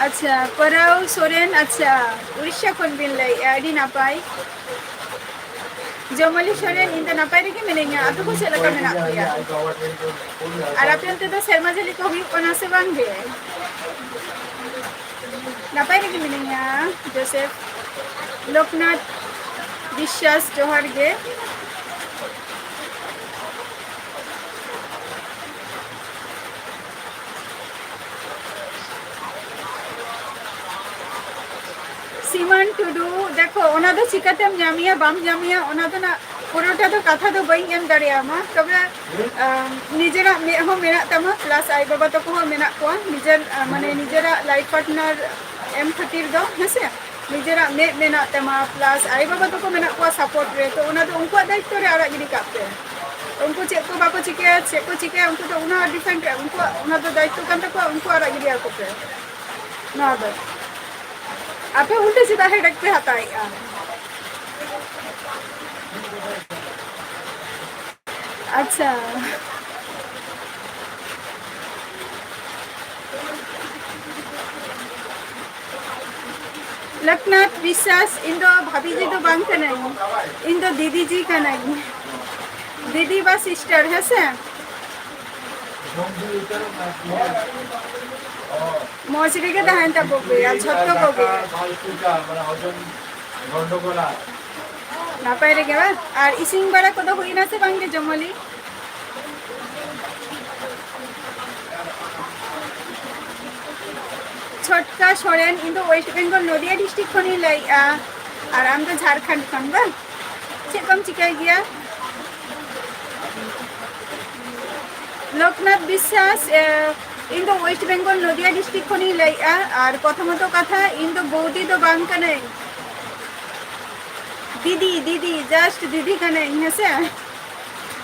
ᱟᱪᱪᱷᱟ, ᱯᱟᱨᱟᱣ ᱥᱚᱨᱮᱱ, ᱟᱪᱪᱷᱟ, ᱩᱲᱤᱥᱥᱟ ᱠᱷᱚᱱ ᱵᱤᱱ ᱞᱟᱹᱭᱮᱜᱼᱟ, ᱟᱹᱰᱤ ᱱᱟᱯᱟᱭ᱾ ᱡᱚᱢᱚᱞᱤ ᱥᱚᱨᱮᱱ, ᱤᱧ ᱫᱚ ᱱᱟᱯᱟᱭ ᱨᱮᱜᱮ ᱢᱤᱱᱟᱹᱧᱟ, ᱟᱯᱮ ᱠᱚ ᱪᱮᱫ ᱞᱮᱠᱟ ᱢᱮᱱᱟᱜ ᱯᱮᱭᱟ? ᱟᱨ ᱟᱯᱮ ᱚᱱᱛᱮ ᱫᱚ ᱥᱮᱨᱢᱟ ᱡᱟᱹᱲᱤ ᱠᱚ ᱦᱩᱭᱩᱜ ᱠᱟᱱᱟ ᱥᱮ ᱵᱟᱝ ᱜᱮ? ᱱᱟᱯᱟᱭ ᱨᱮᱜᱮ ᱢᱤᱱᱟᱹᱧᱟ, ᱡᱳᱥᱮᱯ᱾ ᱞᱳᱠᱱᱟᱛᱷ ᱵᱤᱥᱥᱟᱥ, ᱡᱚᱦᱟᱨ ᱜᱮ᱾ ᱥᱤᱢᱟᱱ ᱴᱩᱰᱩ, ᱫᱮᱠᱷᱚ, ᱚᱱᱟ ᱫᱚ ᱪᱤᱠᱟᱹᱛᱮᱢ ᱧᱟᱢᱮᱭᱟ, ᱵᱟᱢ ᱧᱟᱢᱮᱭᱟ, ᱚᱱᱟ ᱫᱚ ᱱᱟᱜ ᱯᱩᱨᱟᱹᱴᱟ ᱫᱚ ᱠᱟᱛᱷᱟ ᱫᱚ ᱵᱟᱹᱧ ᱮᱢ ᱫᱟᱲᱮᱭᱟᱢᱟ᱾ ᱛᱚᱵᱮ, ᱟᱢ, ᱱᱤᱡᱮᱨᱟᱜ ᱢᱮᱫ ᱦᱚᱸ ᱢᱮᱱᱟᱜ ᱛᱟᱢᱟ, plus ᱟᱭᱳ ᱵᱟᱵᱟ ᱛᱟᱠᱚ ᱦᱚᱸ ᱢᱮᱱᱟᱜ ᱠᱚᱣᱟ, ᱱᱤᱡᱮᱨ, ᱟ, ᱢᱟᱱᱮ ᱱᱤᱡᱮᱨᱟᱜ life partner ᱮᱢ ᱠᱷᱟᱹᱛᱤᱨ ᱫᱚ, ᱦᱮᱸᱥᱮ? ᱱᱤᱡᱮᱨᱟᱜ ᱢᱮᱫ ᱢᱮᱱᱟᱜ ᱛᱟᱢᱟ, plus ᱟᱭᱳ ᱵᱟᱵᱟ ᱛᱟᱠᱚ ᱢᱮᱱᱟᱜ ᱠᱚᱣᱟ support ᱨᱮ, ᱛᱚ ᱚᱱᱟ ᱫᱚ ᱩᱱᱠᱩᱣᱟᱜ ᱫᱟᱭᱤᱛᱛᱚ ᱨᱮ ᱟᱲᱟᱜ ᱜᱤᱰᱤ ᱠᱟᱜ ᱯᱮ᱾ ᱩᱱᱠᱩ ᱪᱮᱫ ᱠᱚ ᱵᱟᱠᱚ ᱪᱤᱠᱟᱹᱭᱟ, ᱪᱮᱫ ᱠᱚ ᱪᱤᱠᱟᱹᱭᱟ, ᱩᱱᱠᱩ ᱫᱚ ᱚᱱᱟ depend ᱨᱮ, ᱩᱱᱠᱩᱣᱟᱜ, ᱚᱱᱟ ᱫᱚ ᱫᱟᱭᱤᱛᱛᱚ ᱠᱟᱱ ᱛᱟᱠᱚᱣᱟ, ᱩᱱᱠᱩ ᱟᱲᱟᱜ ᱜᱤᱰᱤ ᱟᱠᱚ ᱯᱮ᱾ ᱱᱚᱣᱟ ᱫᱚ ᱟᱯᱮ ᱩᱞᱴᱟᱹ ᱪᱮᱫᱟᱜ headache ᱯᱮ ᱦᱟᱛᱟᱣᱮᱫᱼᱟ? ᱟᱪᱪᱷᱟ᱾ ᱞᱳᱠᱱᱟᱛᱷ ᱵᱤᱥᱥᱟᱥ, ᱤᱧ ᱫᱚ ᱵᱷᱟᱵᱤ ᱡᱤ ᱫᱚ ᱵᱟᱝ ᱠᱟᱹᱱᱟᱹᱧ, ᱤᱧ ᱫᱚ ᱫᱤᱫᱤ ᱡᱤ ᱠᱟᱹᱱᱟᱹᱧ, ᱫᱤᱫᱤ ᱵᱟ sister, ᱦᱮᱸ ᱥᱮ? ᱢᱚᱡᱽ ᱨᱮᱜᱮ ᱛᱟᱦᱮᱱ ᱛᱟᱠᱚ ᱯᱮ ᱟᱨ ᱡᱷᱚᱛᱚ ᱠᱚᱜᱮ᱾ ᱱᱟᱯᱟᱭ ᱨᱮᱜᱮ ᱵᱟᱝ? ᱟᱨ ᱤᱥᱤᱱ ᱵᱟᱲᱟ ᱠᱚᱫᱚ ᱦᱩᱭᱱᱟ ᱥᱮ ᱵᱟᱝ ᱜᱮ, ᱡᱚᱢᱚᱞᱤ? ᱪᱷᱚᱴᱠᱟ ᱥᱚᱨᱮᱱ, ᱤᱧ ᱫᱚ West Bengal ᱱᱚᱫᱤᱭᱟ district ᱠᱷᱚᱱᱤᱧ ᱞᱟᱹᱭᱮᱜᱼᱟ᱾ ᱟᱨ ᱟᱢ ᱫᱚ ᱡᱷᱟᱲᱠᱷᱚᱸᱰ ᱠᱷᱚᱱ ᱵᱟᱝ? ᱪᱮᱫ ᱠᱚᱢ ᱪᱤᱠᱟᱹᱭ ᱜᱮᱭᱟ? ᱞᱳᱠᱱᱟᱛᱷ ᱵᱤᱥᱥᱟᱥ, ᱮ, ᱤᱧ ᱫᱚ West Bengal ᱱᱚᱫᱤᱭᱟ district ᱠᱷᱚᱱᱤᱧ ᱞᱟᱹᱭᱮᱜᱼᱟ᱾ ᱟᱨ ᱯᱨᱚᱛᱷᱚᱢᱚᱛᱚ ᱠᱟᱛᱷᱟ, ᱤᱧ ᱫᱚ ᱵᱳᱣᱫᱤ ᱫᱚ ᱵᱟᱝ ᱠᱟᱹᱱᱟᱹᱧ, ᱫᱤᱫᱤ, ᱫᱤᱫᱤ, just ᱫᱤᱫᱤ ᱠᱟᱹᱱᱟᱹᱧ, ᱦᱮᱸᱥᱮ?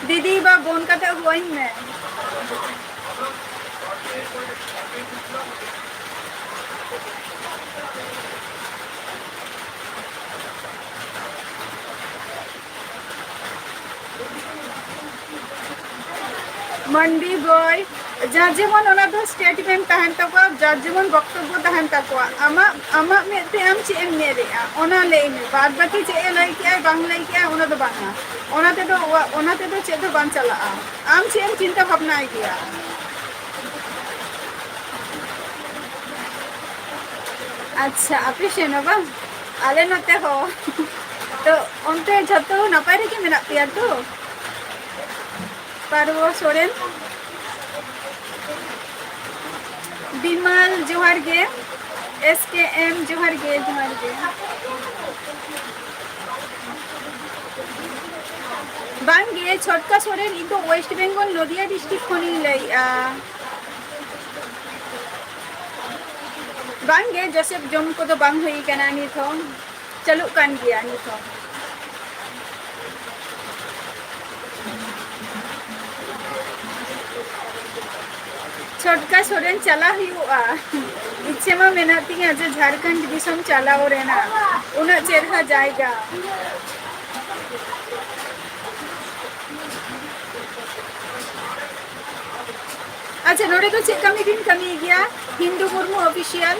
ᱫᱤᱫᱤ ᱵᱟ ᱵᱳᱱ ᱠᱟᱛᱮ ᱦᱚᱦᱚᱧ ᱢᱮ᱾ ᱢᱟᱱᱰᱤ ᱵᱚᱭ, ᱡᱟᱨ ᱡᱮᱢᱚᱱ ᱚᱱᱟ ᱫᱚ statement ᱛᱟᱦᱮᱱ ᱛᱟᱠᱚᱣᱟ, ᱡᱟᱨ ᱡᱮᱢᱚᱱ ᱵᱚᱠᱛᱚᱵᱵᱚ ᱛᱟᱦᱮᱱ ᱛᱟᱠᱚᱣᱟ᱾ ᱟᱢᱟᱜ, ᱟᱢᱟᱜ ᱢᱮᱫ ᱛᱮ ᱟᱢ ᱪᱮᱫ ᱮᱢ ᱧᱮᱞᱮᱜᱼᱟ, ᱚᱱᱟ ᱞᱟᱹᱭ ᱢᱮ᱾ ᱵᱟᱫ ᱵᱟᱹᱠᱤ ᱪᱮᱫ ᱮ ᱞᱟᱹᱭ ᱠᱮᱜᱼᱟᱭ, ᱵᱟᱝ ᱞᱟᱹᱭ ᱠᱮᱜᱼᱟᱭ, ᱚᱱᱟ ᱫᱚ ᱵᱟᱝᱟ᱾ ᱚᱱᱟ ᱛᱮᱫᱚ, ᱚᱱᱟ ᱛᱮᱫᱚ ᱪᱮᱫ ᱦᱚᱸ ᱵᱟᱝ ᱪᱟᱞᱟᱜᱼᱟ᱾ ᱟᱢ ᱪᱮᱫ ᱮᱢ ᱪᱤᱱᱛᱟᱹ ᱵᱷᱟᱵᱽᱱᱟᱭ ᱜᱮᱭᱟ? ᱟᱪᱪᱷᱟ, ᱟᱯᱮ ᱥᱮᱱ ᱦᱚᱸ ᱵᱟᱝ? ᱟᱞᱮ ᱱᱚᱛᱮ ᱦᱚᱸ᱾ ᱛᱚ, ᱚᱱᱛᱮ ᱡᱷᱚᱛᱚ ᱱᱟᱯᱟᱭ ᱨᱮᱜᱮ ᱢᱮᱱᱟᱜ ᱯᱮᱭᱟ ᱛᱚ? ᱯᱟᱨᱣᱟ ᱥᱚᱨᱮᱱ, ᱵᱤᱢᱟᱞ, ᱡᱚᱦᱟᱨ ᱜᱮ᱾ S K M, ᱡᱚᱦᱟᱨ ᱜᱮ, ᱡᱚᱦᱟᱨ ᱜᱮ᱾ ᱵᱟᱝ ᱜᱮ, ᱪᱷᱚᱴᱠᱟ ᱥᱚᱨᱮᱱ, ᱤᱧ ᱫᱚ West Bengal ᱱᱚᱫᱤᱭᱟ district ᱠᱷᱚᱱᱤᱧ ᱞᱟᱹᱭᱮᱜᱼᱟ᱾ ᱵᱟᱝ ᱜᱮ, ᱡᱚᱥᱮᱯ ᱡᱚᱢ ᱠᱚᱫᱚ ᱵᱟᱝ ᱦᱩᱭ ᱠᱟᱱᱟ ᱱᱤᱛ ᱦᱚᱸ᱾ ᱪᱟᱹᱞᱩᱜ ᱠᱟᱱ ᱜᱮᱭᱟ ᱱᱤᱛ ᱦᱚᱸ᱾ ᱪᱷᱚᱴᱠᱟ ᱥᱚᱨᱮᱱ ᱪᱟᱞᱟᱜ ᱦᱩᱭᱩᱜᱼᱟ᱾ ᱤᱪᱪᱷᱟᱹ ᱢᱟ ᱢᱮᱱᱟᱜ ᱛᱤᱧᱟ ᱡᱮ ᱡᱷᱟᱲᱠᱷᱚᱸᱰ ᱫᱤᱥᱚᱢ ᱪᱟᱞᱟᱣ ᱨᱮᱱᱟᱜ, ᱩᱱᱟᱹᱜ ᱪᱮᱨᱦᱟ ᱡᱟᱭᱜᱟ᱾ ᱟᱪᱪᱷᱟ, ᱱᱚᱰᱮ ᱫᱚ ᱪᱮᱫ ᱠᱟᱹᱢᱤ ᱵᱤᱱ ᱠᱟᱹᱢᱤᱭ ᱜᱮᱭᱟ? ᱦᱤᱱᱫᱩ ᱢᱩᱨᱢᱩ Official᱾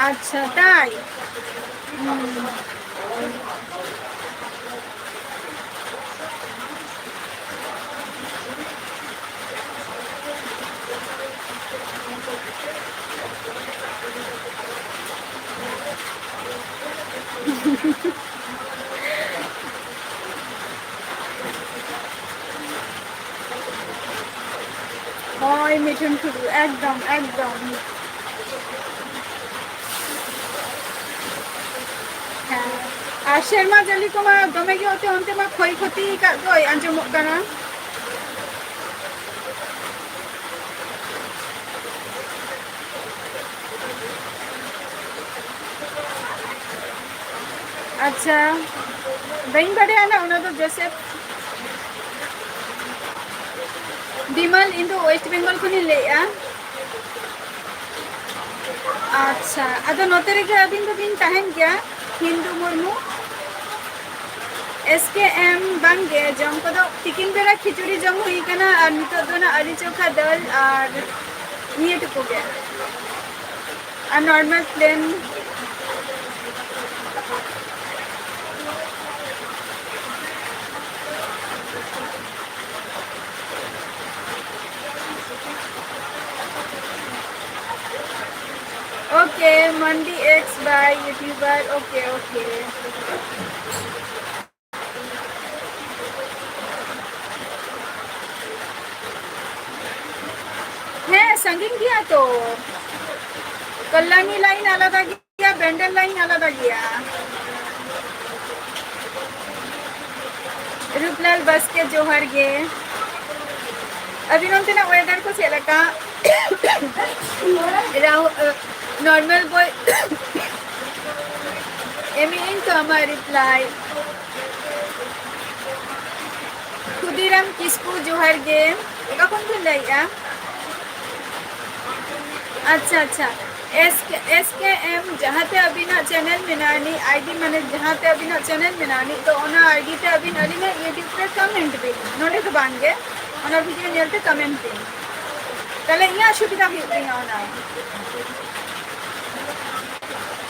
ᱟᱪᱪᱷᱟ, ᱛᱟᱭ? ᱦᱩᱸ᱾ ᱦᱳᱭ, ᱢᱤᱴᱷᱩᱱ ᱴᱩᱰᱩ, ᱮᱠᱫᱚᱢ, ᱮᱠᱫᱚᱢ᱾ ᱦᱮᱸ, ᱟᱨ ᱥᱮᱨᱢᱟ ᱡᱟᱹᱲᱤ ᱠᱚᱢᱟ ᱫᱚᱢᱮ ᱜᱮ ᱚᱱᱛᱮ, ᱚᱱᱛᱮ ᱢᱟ ᱠᱷᱚᱭ ᱠᱷᱚᱛᱤ ᱟᱠᱟᱫ ᱫᱚᱭ, ᱟᱸᱡᱚᱢᱚᱜ ᱠᱟᱱᱟ᱾ ᱟᱪᱪᱷᱟ, ᱵᱟᱹᱧ ᱵᱟᱰᱟᱭᱟ ᱱᱟ, ᱚᱱᱟ ᱫᱚ ᱡᱳᱥᱮᱯᱷ ᱵᱤᱢᱚᱞ, ᱤᱧ ᱫᱚ ᱳᱭᱮᱥᱴ ᱵᱮᱝᱜᱚᱞ ᱠᱷᱚᱱᱤᱧ ᱞᱟᱹᱭᱮᱫᱼᱟ᱾ ᱟᱪᱪᱷᱟ, ᱟᱫᱚ ᱱᱚᱛᱮ ᱨᱮᱜᱮ ᱟᱹᱵᱤᱱ ᱫᱚᱵᱤᱱ ᱛᱟᱦᱮᱱ ᱜᱮᱭᱟ, ᱦᱤᱱᱫᱩ ᱢᱩᱨᱢᱩ? ᱮᱥ ᱠᱮ ᱮᱢ ᱵᱟᱝᱜᱮ, ᱡᱚᱢ ᱠᱚᱫᱚ ᱛᱤᱠᱤᱱ ᱵᱮᱲᱟ ᱠᱷᱤᱪᱩᱲᱤ ᱡᱚᱢ ᱦᱩᱭ ᱠᱟᱱᱟ, ᱟᱨ ᱱᱤᱛᱚᱜ ᱫᱚ ᱱᱟᱜ ᱟᱹᱞᱩ ᱪᱳᱠᱷᱟ, ᱫᱟᱹᱞ ᱟᱨ ᱱᱤᱭᱟᱹ ᱴᱩᱠᱩ ᱜᱮ᱾ ᱟᱨ normal plain᱾ Okay, Mandi X by YouTuber. Okay, okay. ᱦᱮᱸ, ᱥᱟᱺᱜᱤᱧ ᱜᱮᱭᱟ ᱛᱚ᱾ ᱠᱚᱞᱞᱟᱱᱤ line ᱟᱞᱟᱫᱟ ᱜᱮᱭᱟ, ᱵᱮᱱᱰᱮᱞ line ᱟᱞᱟᱫᱟ ᱜᱮᱭᱟ᱾ ᱨᱩᱯᱞᱟᱞ ᱵᱟᱥᱠᱮ, ᱡᱚᱦᱟᱨ ᱜᱮ᱾ ᱟᱹᱵᱤᱱ ᱚᱱᱛᱮᱱᱟᱜ weather ᱠᱚ ᱪᱮᱫ ᱞᱮᱠᱟ? ᱨᱟᱦᱩ-, ᱮ, normal ᱵᱳᱭ ᱮᱢᱮᱜ ᱟᱹᱧ ᱛᱚ ᱟᱢᱟᱜ reply᱾ ᱠᱷᱩᱫᱤᱨᱟᱢ ᱠᱤᱥᱠᱩ, ᱡᱚᱦᱟᱨ ᱜᱮ᱾ ᱚᱠᱟ ᱠᱷᱚᱱ ᱵᱤᱱ ᱞᱟᱹᱭᱮᱜᱼᱟ? ᱟᱪᱪᱷᱟ, ᱟᱪᱪᱷᱟ᱾ S K, S K M ᱡᱟᱦᱟᱸᱛᱮ ᱟᱹᱵᱤᱱᱟᱜ channel ᱢᱮᱱᱟᱜᱼᱟ, ᱱᱤ ID ᱢᱟᱱᱮ ᱡᱟᱦᱟᱸᱛᱮ ᱟᱹᱵᱤᱱᱟᱜ channel ᱢᱮᱱᱟᱜᱼᱟ, ᱱᱤ ᱛᱚ ᱚᱱᱟ ID ᱛᱮ ᱟᱹᱵᱤᱱ ᱟᱹᱞᱤᱧᱟᱜ YouTube ᱨᱮ comment ᱵᱤᱱ᱾ ᱱᱚᱰᱮ ᱫᱚ ᱵᱟᱝ ᱜᱮ, ᱚᱱᱟ video ᱧᱮᱞ ᱛᱮ comment ᱵᱤᱱ᱾ ᱛᱟᱦᱞᱮ ᱤᱧᱟᱹᱜ ᱥᱩᱵᱤᱫᱷᱟ ᱦᱩᱭᱩᱜ ᱛᱤᱧᱟ ᱚᱱᱟ᱾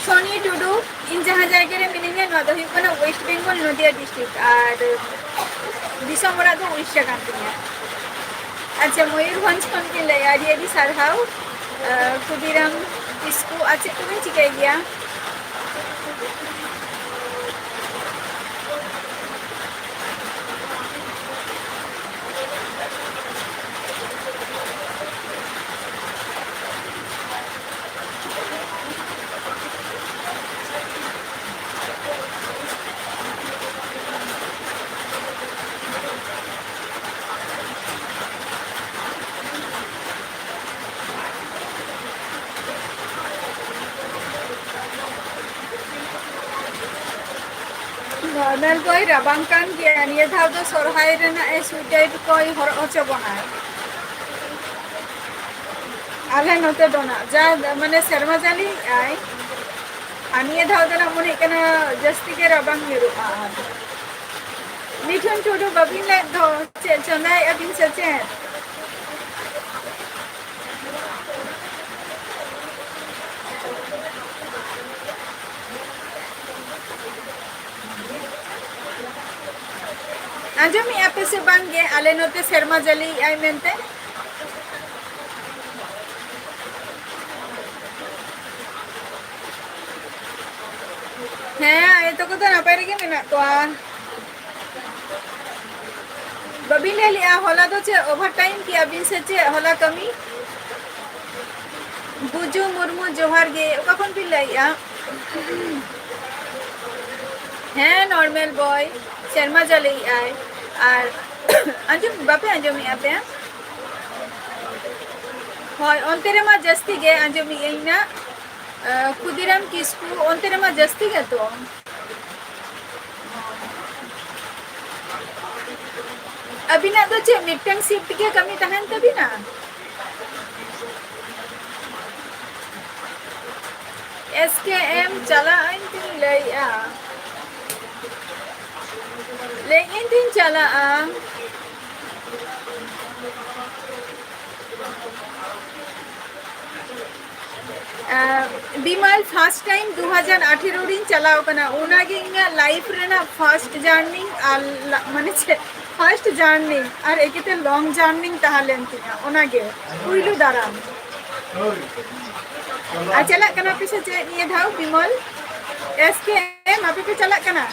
ᱥᱚᱱᱤ ᱴᱩᱰᱩ, ᱤᱧ ᱡᱟᱦᱟᱸ ᱡᱟᱭᱜᱟ ᱨᱮ ᱢᱤᱱᱟᱹᱧᱟ, ᱱᱚᱣᱟ ᱫᱚ ᱦᱩᱭᱩᱜ ᱠᱟᱱᱟ West Bengal, ᱱᱚᱫᱤᱭᱟ district, ᱟᱨ ᱫᱤᱥᱚᱢ ᱚᱲᱟᱜ ᱫᱚ ᱩᱲᱤᱥᱥᱟ ᱠᱟᱱ ᱛᱤᱧᱟ᱾ ᱟᱪᱪᱷᱟ, ᱢᱚᱭᱩᱨᱵᱷᱚᱸᱡᱽ ᱠᱷᱚᱱ ᱠᱤᱱ ᱞᱟᱹᱭᱟ, ᱟᱹᱰᱤ ᱟᱹᱰᱤ ᱥᱟᱨᱦᱟᱣ᱾ ᱟᱸ, ᱠᱷᱩᱫᱤᱨᱟᱢ ᱠᱤᱥᱠᱩ, ᱟᱨ ᱪᱮᱫ ᱠᱚᱵᱤᱱ ᱪᱤᱠᱟᱹᱭ ᱜᱮᱭᱟ? Normal ᱵᱚᱭ ᱨᱟᱵᱟᱝ ᱠᱟᱱ ᱜᱮᱭᱟ, ᱱᱤᱭᱟᱹ ᱫᱷᱟᱣ ᱫᱚ ᱥᱚᱨᱦᱟᱭ ᱨᱮᱱᱟᱜ ᱮ ᱥᱩᱴ ᱠᱚᱭ ᱦᱚᱨᱚᱜ ᱦᱚᱪᱚ ᱵᱚᱱᱟᱭ᱾ ᱟᱞᱮ ᱱᱚᱛᱮ ᱫᱚ ᱱᱟᱜ ᱡᱟ, ᱢᱟᱱᱮ, ᱥᱮᱨᱢᱟ ᱡᱟᱹᱲᱤᱭᱮᱜᱼᱟᱭ, ᱟᱨ ᱱᱤᱭᱟᱹ ᱫᱷᱟᱣ ᱫᱚ ᱱᱟᱜ ᱢᱚᱱᱮᱜ ᱠᱟᱱᱟ ᱡᱟᱹᱥᱛᱤ ᱜᱮ ᱨᱟᱵᱟᱝ ᱧᱩᱨᱩᱜᱼᱟ᱾ ᱟᱨ ᱢᱤᱴᱷᱩᱱ ᱴᱩᱰᱩ, ᱵᱟᱹᱵᱤᱱ ᱞᱟᱹᱭᱮᱫ ᱫᱚ, ᱪᱮᱫ ᱪᱚᱸᱫᱟᱭᱮᱫᱼᱟ ᱵᱤᱱ ᱥᱮ ᱪᱮᱫ? ᱟᱸᱡᱚᱢᱮᱜᱼᱟ ᱯᱮ ᱥᱮ ᱵᱟᱝ ᱜᱮ ᱟᱞᱮ ᱱᱚᱛᱮ ᱥᱮᱨᱢᱟ ᱡᱟᱹᱲᱤᱭᱮᱜᱼᱟᱭ ᱢᱮᱱᱛᱮ? ᱦᱮᱸ, ᱟᱭᱳ ᱛᱟᱠᱚ ᱫᱚ ᱱᱟᱯᱟᱭ ᱨᱮᱜᱮ ᱢᱮᱱᱟᱜ ᱠᱚᱣᱟ᱾ ᱵᱟᱹᱵᱤᱱ ᱞᱟᱹᱭ ᱞᱮᱜᱼᱟ, ᱦᱚᱞᱟ ᱫᱚ ᱪᱮᱫ ᱚᱵᱷᱟᱨ ᱴᱟᱭᱤᱢ ᱠᱮᱜᱼᱟ ᱵᱤᱱ ᱥᱮ ᱪᱮᱫ ᱦᱚᱞᱟ ᱠᱟᱹᱢᱤ? ᱵᱩᱡᱩ ᱢᱩᱨᱢᱩ, ᱡᱚᱦᱟᱨ ᱜᱮ᱾ ᱚᱠᱟ ᱠᱷᱚᱱ ᱵᱤᱱ ᱞᱟᱹᱭᱮᱜᱼᱟ? ᱦᱮᱸ, ᱱᱚᱨᱢᱮᱞ ᱵᱚᱭ, ᱥᱮᱨᱢᱟ ᱡᱟᱹᱲᱤᱭᱮᱜᱼᱟᱭ᱾ ᱟᱨ ᱟᱸᱡᱚᱢ, ᱵᱟᱯᱮ ᱟᱸᱡᱚᱢᱮᱜᱼᱟ ᱯᱮ? ᱦᱳᱭ, ᱚᱱᱛᱮ ᱨᱮᱢᱟ ᱡᱟᱹᱥᱛᱤ ᱜᱮ ᱟᱸᱡᱚᱢᱮᱜ ᱟᱹᱧ ᱱᱟᱜ᱾ ᱟᱸ, ᱠᱷᱩᱫᱤᱨᱟᱢ ᱠᱤᱥᱠᱩ, ᱚᱱᱛᱮ ᱨᱮᱢᱟ ᱡᱟᱹᱥᱛᱤ ᱜᱮᱛᱚ᱾ ᱟᱹᱵᱤᱱᱟᱜ ᱫᱚ ᱪᱮᱫ ᱢᱤᱫᱴᱟᱝ ᱥᱤᱯᱴ ᱜᱮ ᱠᱟᱹᱢᱤ ᱛᱟᱦᱮᱱ ᱛᱟᱹᱵᱤᱱᱟ? ᱮᱥ ᱠᱮ ᱮᱢ ᱪᱟᱞᱟᱜ ᱟᱹᱧ ᱛᱤᱧ ᱞᱟᱹᱭᱮᱜᱼᱟ᱾ ᱞᱟᱹᱭᱮᱜ ᱟᱹᱧ ᱛᱤᱧ ᱪᱟᱞᱟᱜᱼᱟ᱾ ᱟᱨ ᱵᱤᱢᱟᱞ, first time ᱫᱩ ᱦᱟᱡᱟᱨ ᱟᱴᱷᱮᱨᱚ ᱨᱤᱧ ᱪᱟᱞᱟᱣ ᱠᱟᱱᱟ, ᱚᱱᱟᱜᱮ ᱤᱧᱟᱹᱜ life ᱨᱮᱱᱟᱜ first journey, ᱟᱨ ᱞᱟ-, ᱢᱟᱱᱮ ᱪᱮᱫ, first journey, ᱟᱨ ᱮᱠᱮᱛᱮ long journey ᱛᱟᱦᱮᱸ ᱞᱮᱱ ᱛᱤᱧᱟᱹ, ᱚᱱᱟᱜᱮ ᱯᱩᱭᱞᱩ ᱫᱟᱨᱟᱢ᱾ ᱟᱨ ᱪᱟᱞᱟᱜ ᱠᱟᱱᱟ ᱯᱮ ᱥᱮ ᱪᱮᱫ ᱱᱤᱭᱟᱹ ᱫᱷᱟᱣ ᱵᱤᱢᱚᱞ? S K M ᱟᱯᱮ ᱯᱮ ᱪᱟᱞᱟᱜ ᱠᱟᱱᱟ?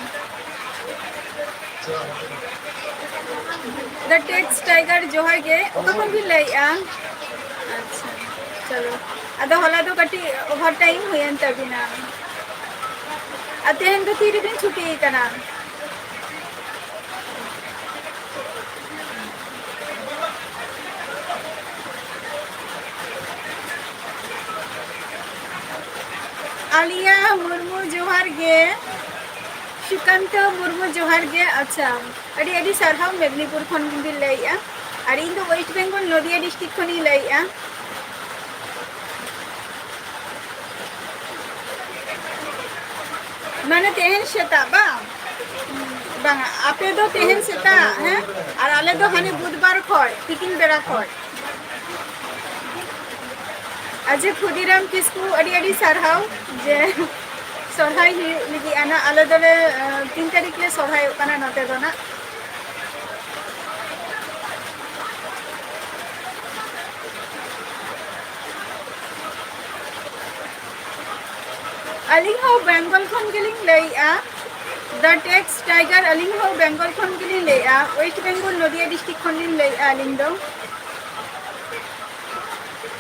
The Tex Tiger, ᱡᱚᱦᱟᱨ ᱜᱮ᱾ ᱚᱠᱟ ᱠᱷᱚᱱ ᱵᱤᱱ ᱞᱟᱹᱭᱮᱫᱼᱟ? ᱟᱪᱪᱷᱟ, ᱪᱚᱞᱚ᱾ ᱟᱫᱚ ᱦᱚᱞᱟ ᱫᱚ ᱠᱟᱹᱴᱤᱡ over time ᱦᱩᱭᱮᱱ ᱛᱟᱵᱤᱱᱟ᱾ ᱟᱨ ᱛᱮᱦᱮᱧ ᱫᱚ ᱛᱤ ᱨᱮᱵᱤᱱ ᱪᱷᱩᱴᱤ ᱠᱟᱱᱟ? ᱟᱞᱤᱭᱟ ᱢᱩᱨᱢᱩ, ᱡᱚᱦᱟᱨ ᱜᱮ᱾ ᱥᱩᱠᱟᱱᱛᱚ ᱢᱩᱨᱢᱩ, ᱡᱚᱦᱟᱨ ᱜᱮ᱾ ᱟᱪᱪᱷᱟ, ᱟᱹᱰᱤ ᱟᱹᱰᱤ ᱥᱟᱨᱦᱟᱣ, ᱢᱮᱫᱽᱱᱤᱯᱩᱨ ᱠᱷᱚᱱ ᱵᱤᱱ ᱞᱟᱹᱭᱮᱜᱼᱟ᱾ ᱟᱨ ᱤᱧ ᱫᱚ West Bengal, ᱱᱚᱫᱤᱭᱟ district ᱠᱷᱚᱱᱤᱧ ᱞᱟᱹᱭᱮᱜᱼᱟ᱾ ᱢᱟᱱᱮ ᱛᱮᱦᱮᱧ ᱥᱮᱛᱟᱜ ᱵᱟᱝ? ᱵᱟᱝᱟ, ᱟᱯᱮ ᱫᱚ ᱛᱮᱦᱮᱧ ᱥᱮᱛᱟᱜ, ᱦᱮᱸ? ᱟᱨ ᱟᱞᱮ ᱫᱚ ᱦᱟᱱᱮ ᱵᱩᱫᱷᱵᱟᱨ ᱠᱷᱚᱡ, ᱛᱤᱠᱤᱱ ᱵᱮᱲᱟ ᱠᱷᱚᱡ᱾ ᱟᱡᱮ ᱠᱷᱩᱫᱤᱨᱟᱢ ᱠᱤᱥᱠᱩ, ᱟᱹᱰᱤ ᱟᱹᱰᱤ ᱥᱟᱨᱦᱟᱣ ᱡᱮ ᱥᱚᱨᱦᱟᱭ ᱦᱩᱭᱩᱜ ᱞᱟᱹᱜᱤᱫ ᱟᱱᱟ᱾ ᱟᱞᱮ ᱫᱚᱞᱮ, ᱟᱸ, ᱛᱤᱱ ᱛᱟᱹᱨᱤᱠᱷ ᱞᱮ ᱥᱚᱨᱦᱟᱭᱚᱜ ᱠᱟᱱᱟ ᱱᱚᱛᱮ ᱫᱚ ᱱᱟᱜ᱾ ᱟᱹᱞᱤᱧ ᱦᱚᱸ ᱵᱮᱝᱜᱚᱞ ᱠᱷᱚᱱ ᱜᱮᱞᱤᱧ ᱞᱟᱹᱭᱮᱜᱼᱟ᱾ The Tex Tiger, ᱟᱹᱞᱤᱧ ᱦᱚᱸ ᱵᱮᱝᱜᱚᱞ ᱠᱷᱚᱱ ᱜᱮᱞᱤᱧ ᱞᱟᱹᱭᱮᱜᱼᱟ, West Bengal, ᱱᱚᱫᱤᱭᱟ district ᱠᱷᱚᱱ ᱞᱤᱧ ᱞᱟᱹᱭᱮᱜᱼᱟ ᱟᱹᱞᱤᱧ ᱫᱚ᱾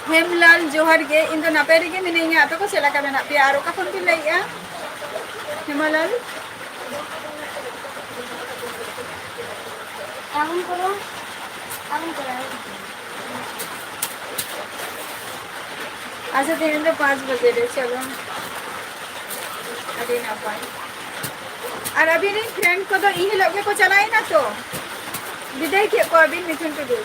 ᱦᱮᱢᱞᱟᱞ, ᱡᱚᱦᱟᱨ ᱜᱮ᱾ ᱤᱧ ᱫᱚ ᱱᱟᱯᱟᱭ ᱨᱮᱜᱮ ᱢᱤᱱᱟᱹᱧᱟ, ᱟᱯᱮ ᱠᱚ ᱪᱮᱫ ᱞᱮᱠᱟ ᱢᱮᱱᱟᱜ ᱯᱮᱭᱟ? ᱟᱨ ᱚᱠᱟ ᱠᱷᱚᱱ ᱯᱮ ᱞᱟᱹᱭᱮᱜᱼᱟ? ᱦᱮᱢᱟᱞᱟᱞ? ᱟᱢ ᱠᱚ, ᱟᱢ ᱠᱚ᱾ ᱟᱪᱪᱷᱟ, ᱛᱮᱦᱮᱧ ᱫᱚ ᱯᱟᱸᱪ ᱵᱟᱡᱮ ᱨᱮ, ᱪᱚᱞᱚ᱾ ᱟᱹᱰᱤ ᱱᱟᱯᱟᱭ᱾ ᱟᱨ ᱟᱹᱵᱤᱱ ᱨᱮᱱ friend ᱠᱚᱫᱚ ᱤᱱ ᱦᱤᱞᱳᱜ ᱜᱮᱠᱚ ᱪᱟᱞᱟᱣᱮᱱᱟ ᱛᱚ? ᱵᱤᱫᱟᱹᱭ ᱠᱮᱫ ᱠᱚᱣᱟ ᱵᱤᱱ, ᱢᱤᱛᱷᱩᱱ ᱴᱩᱰᱩ?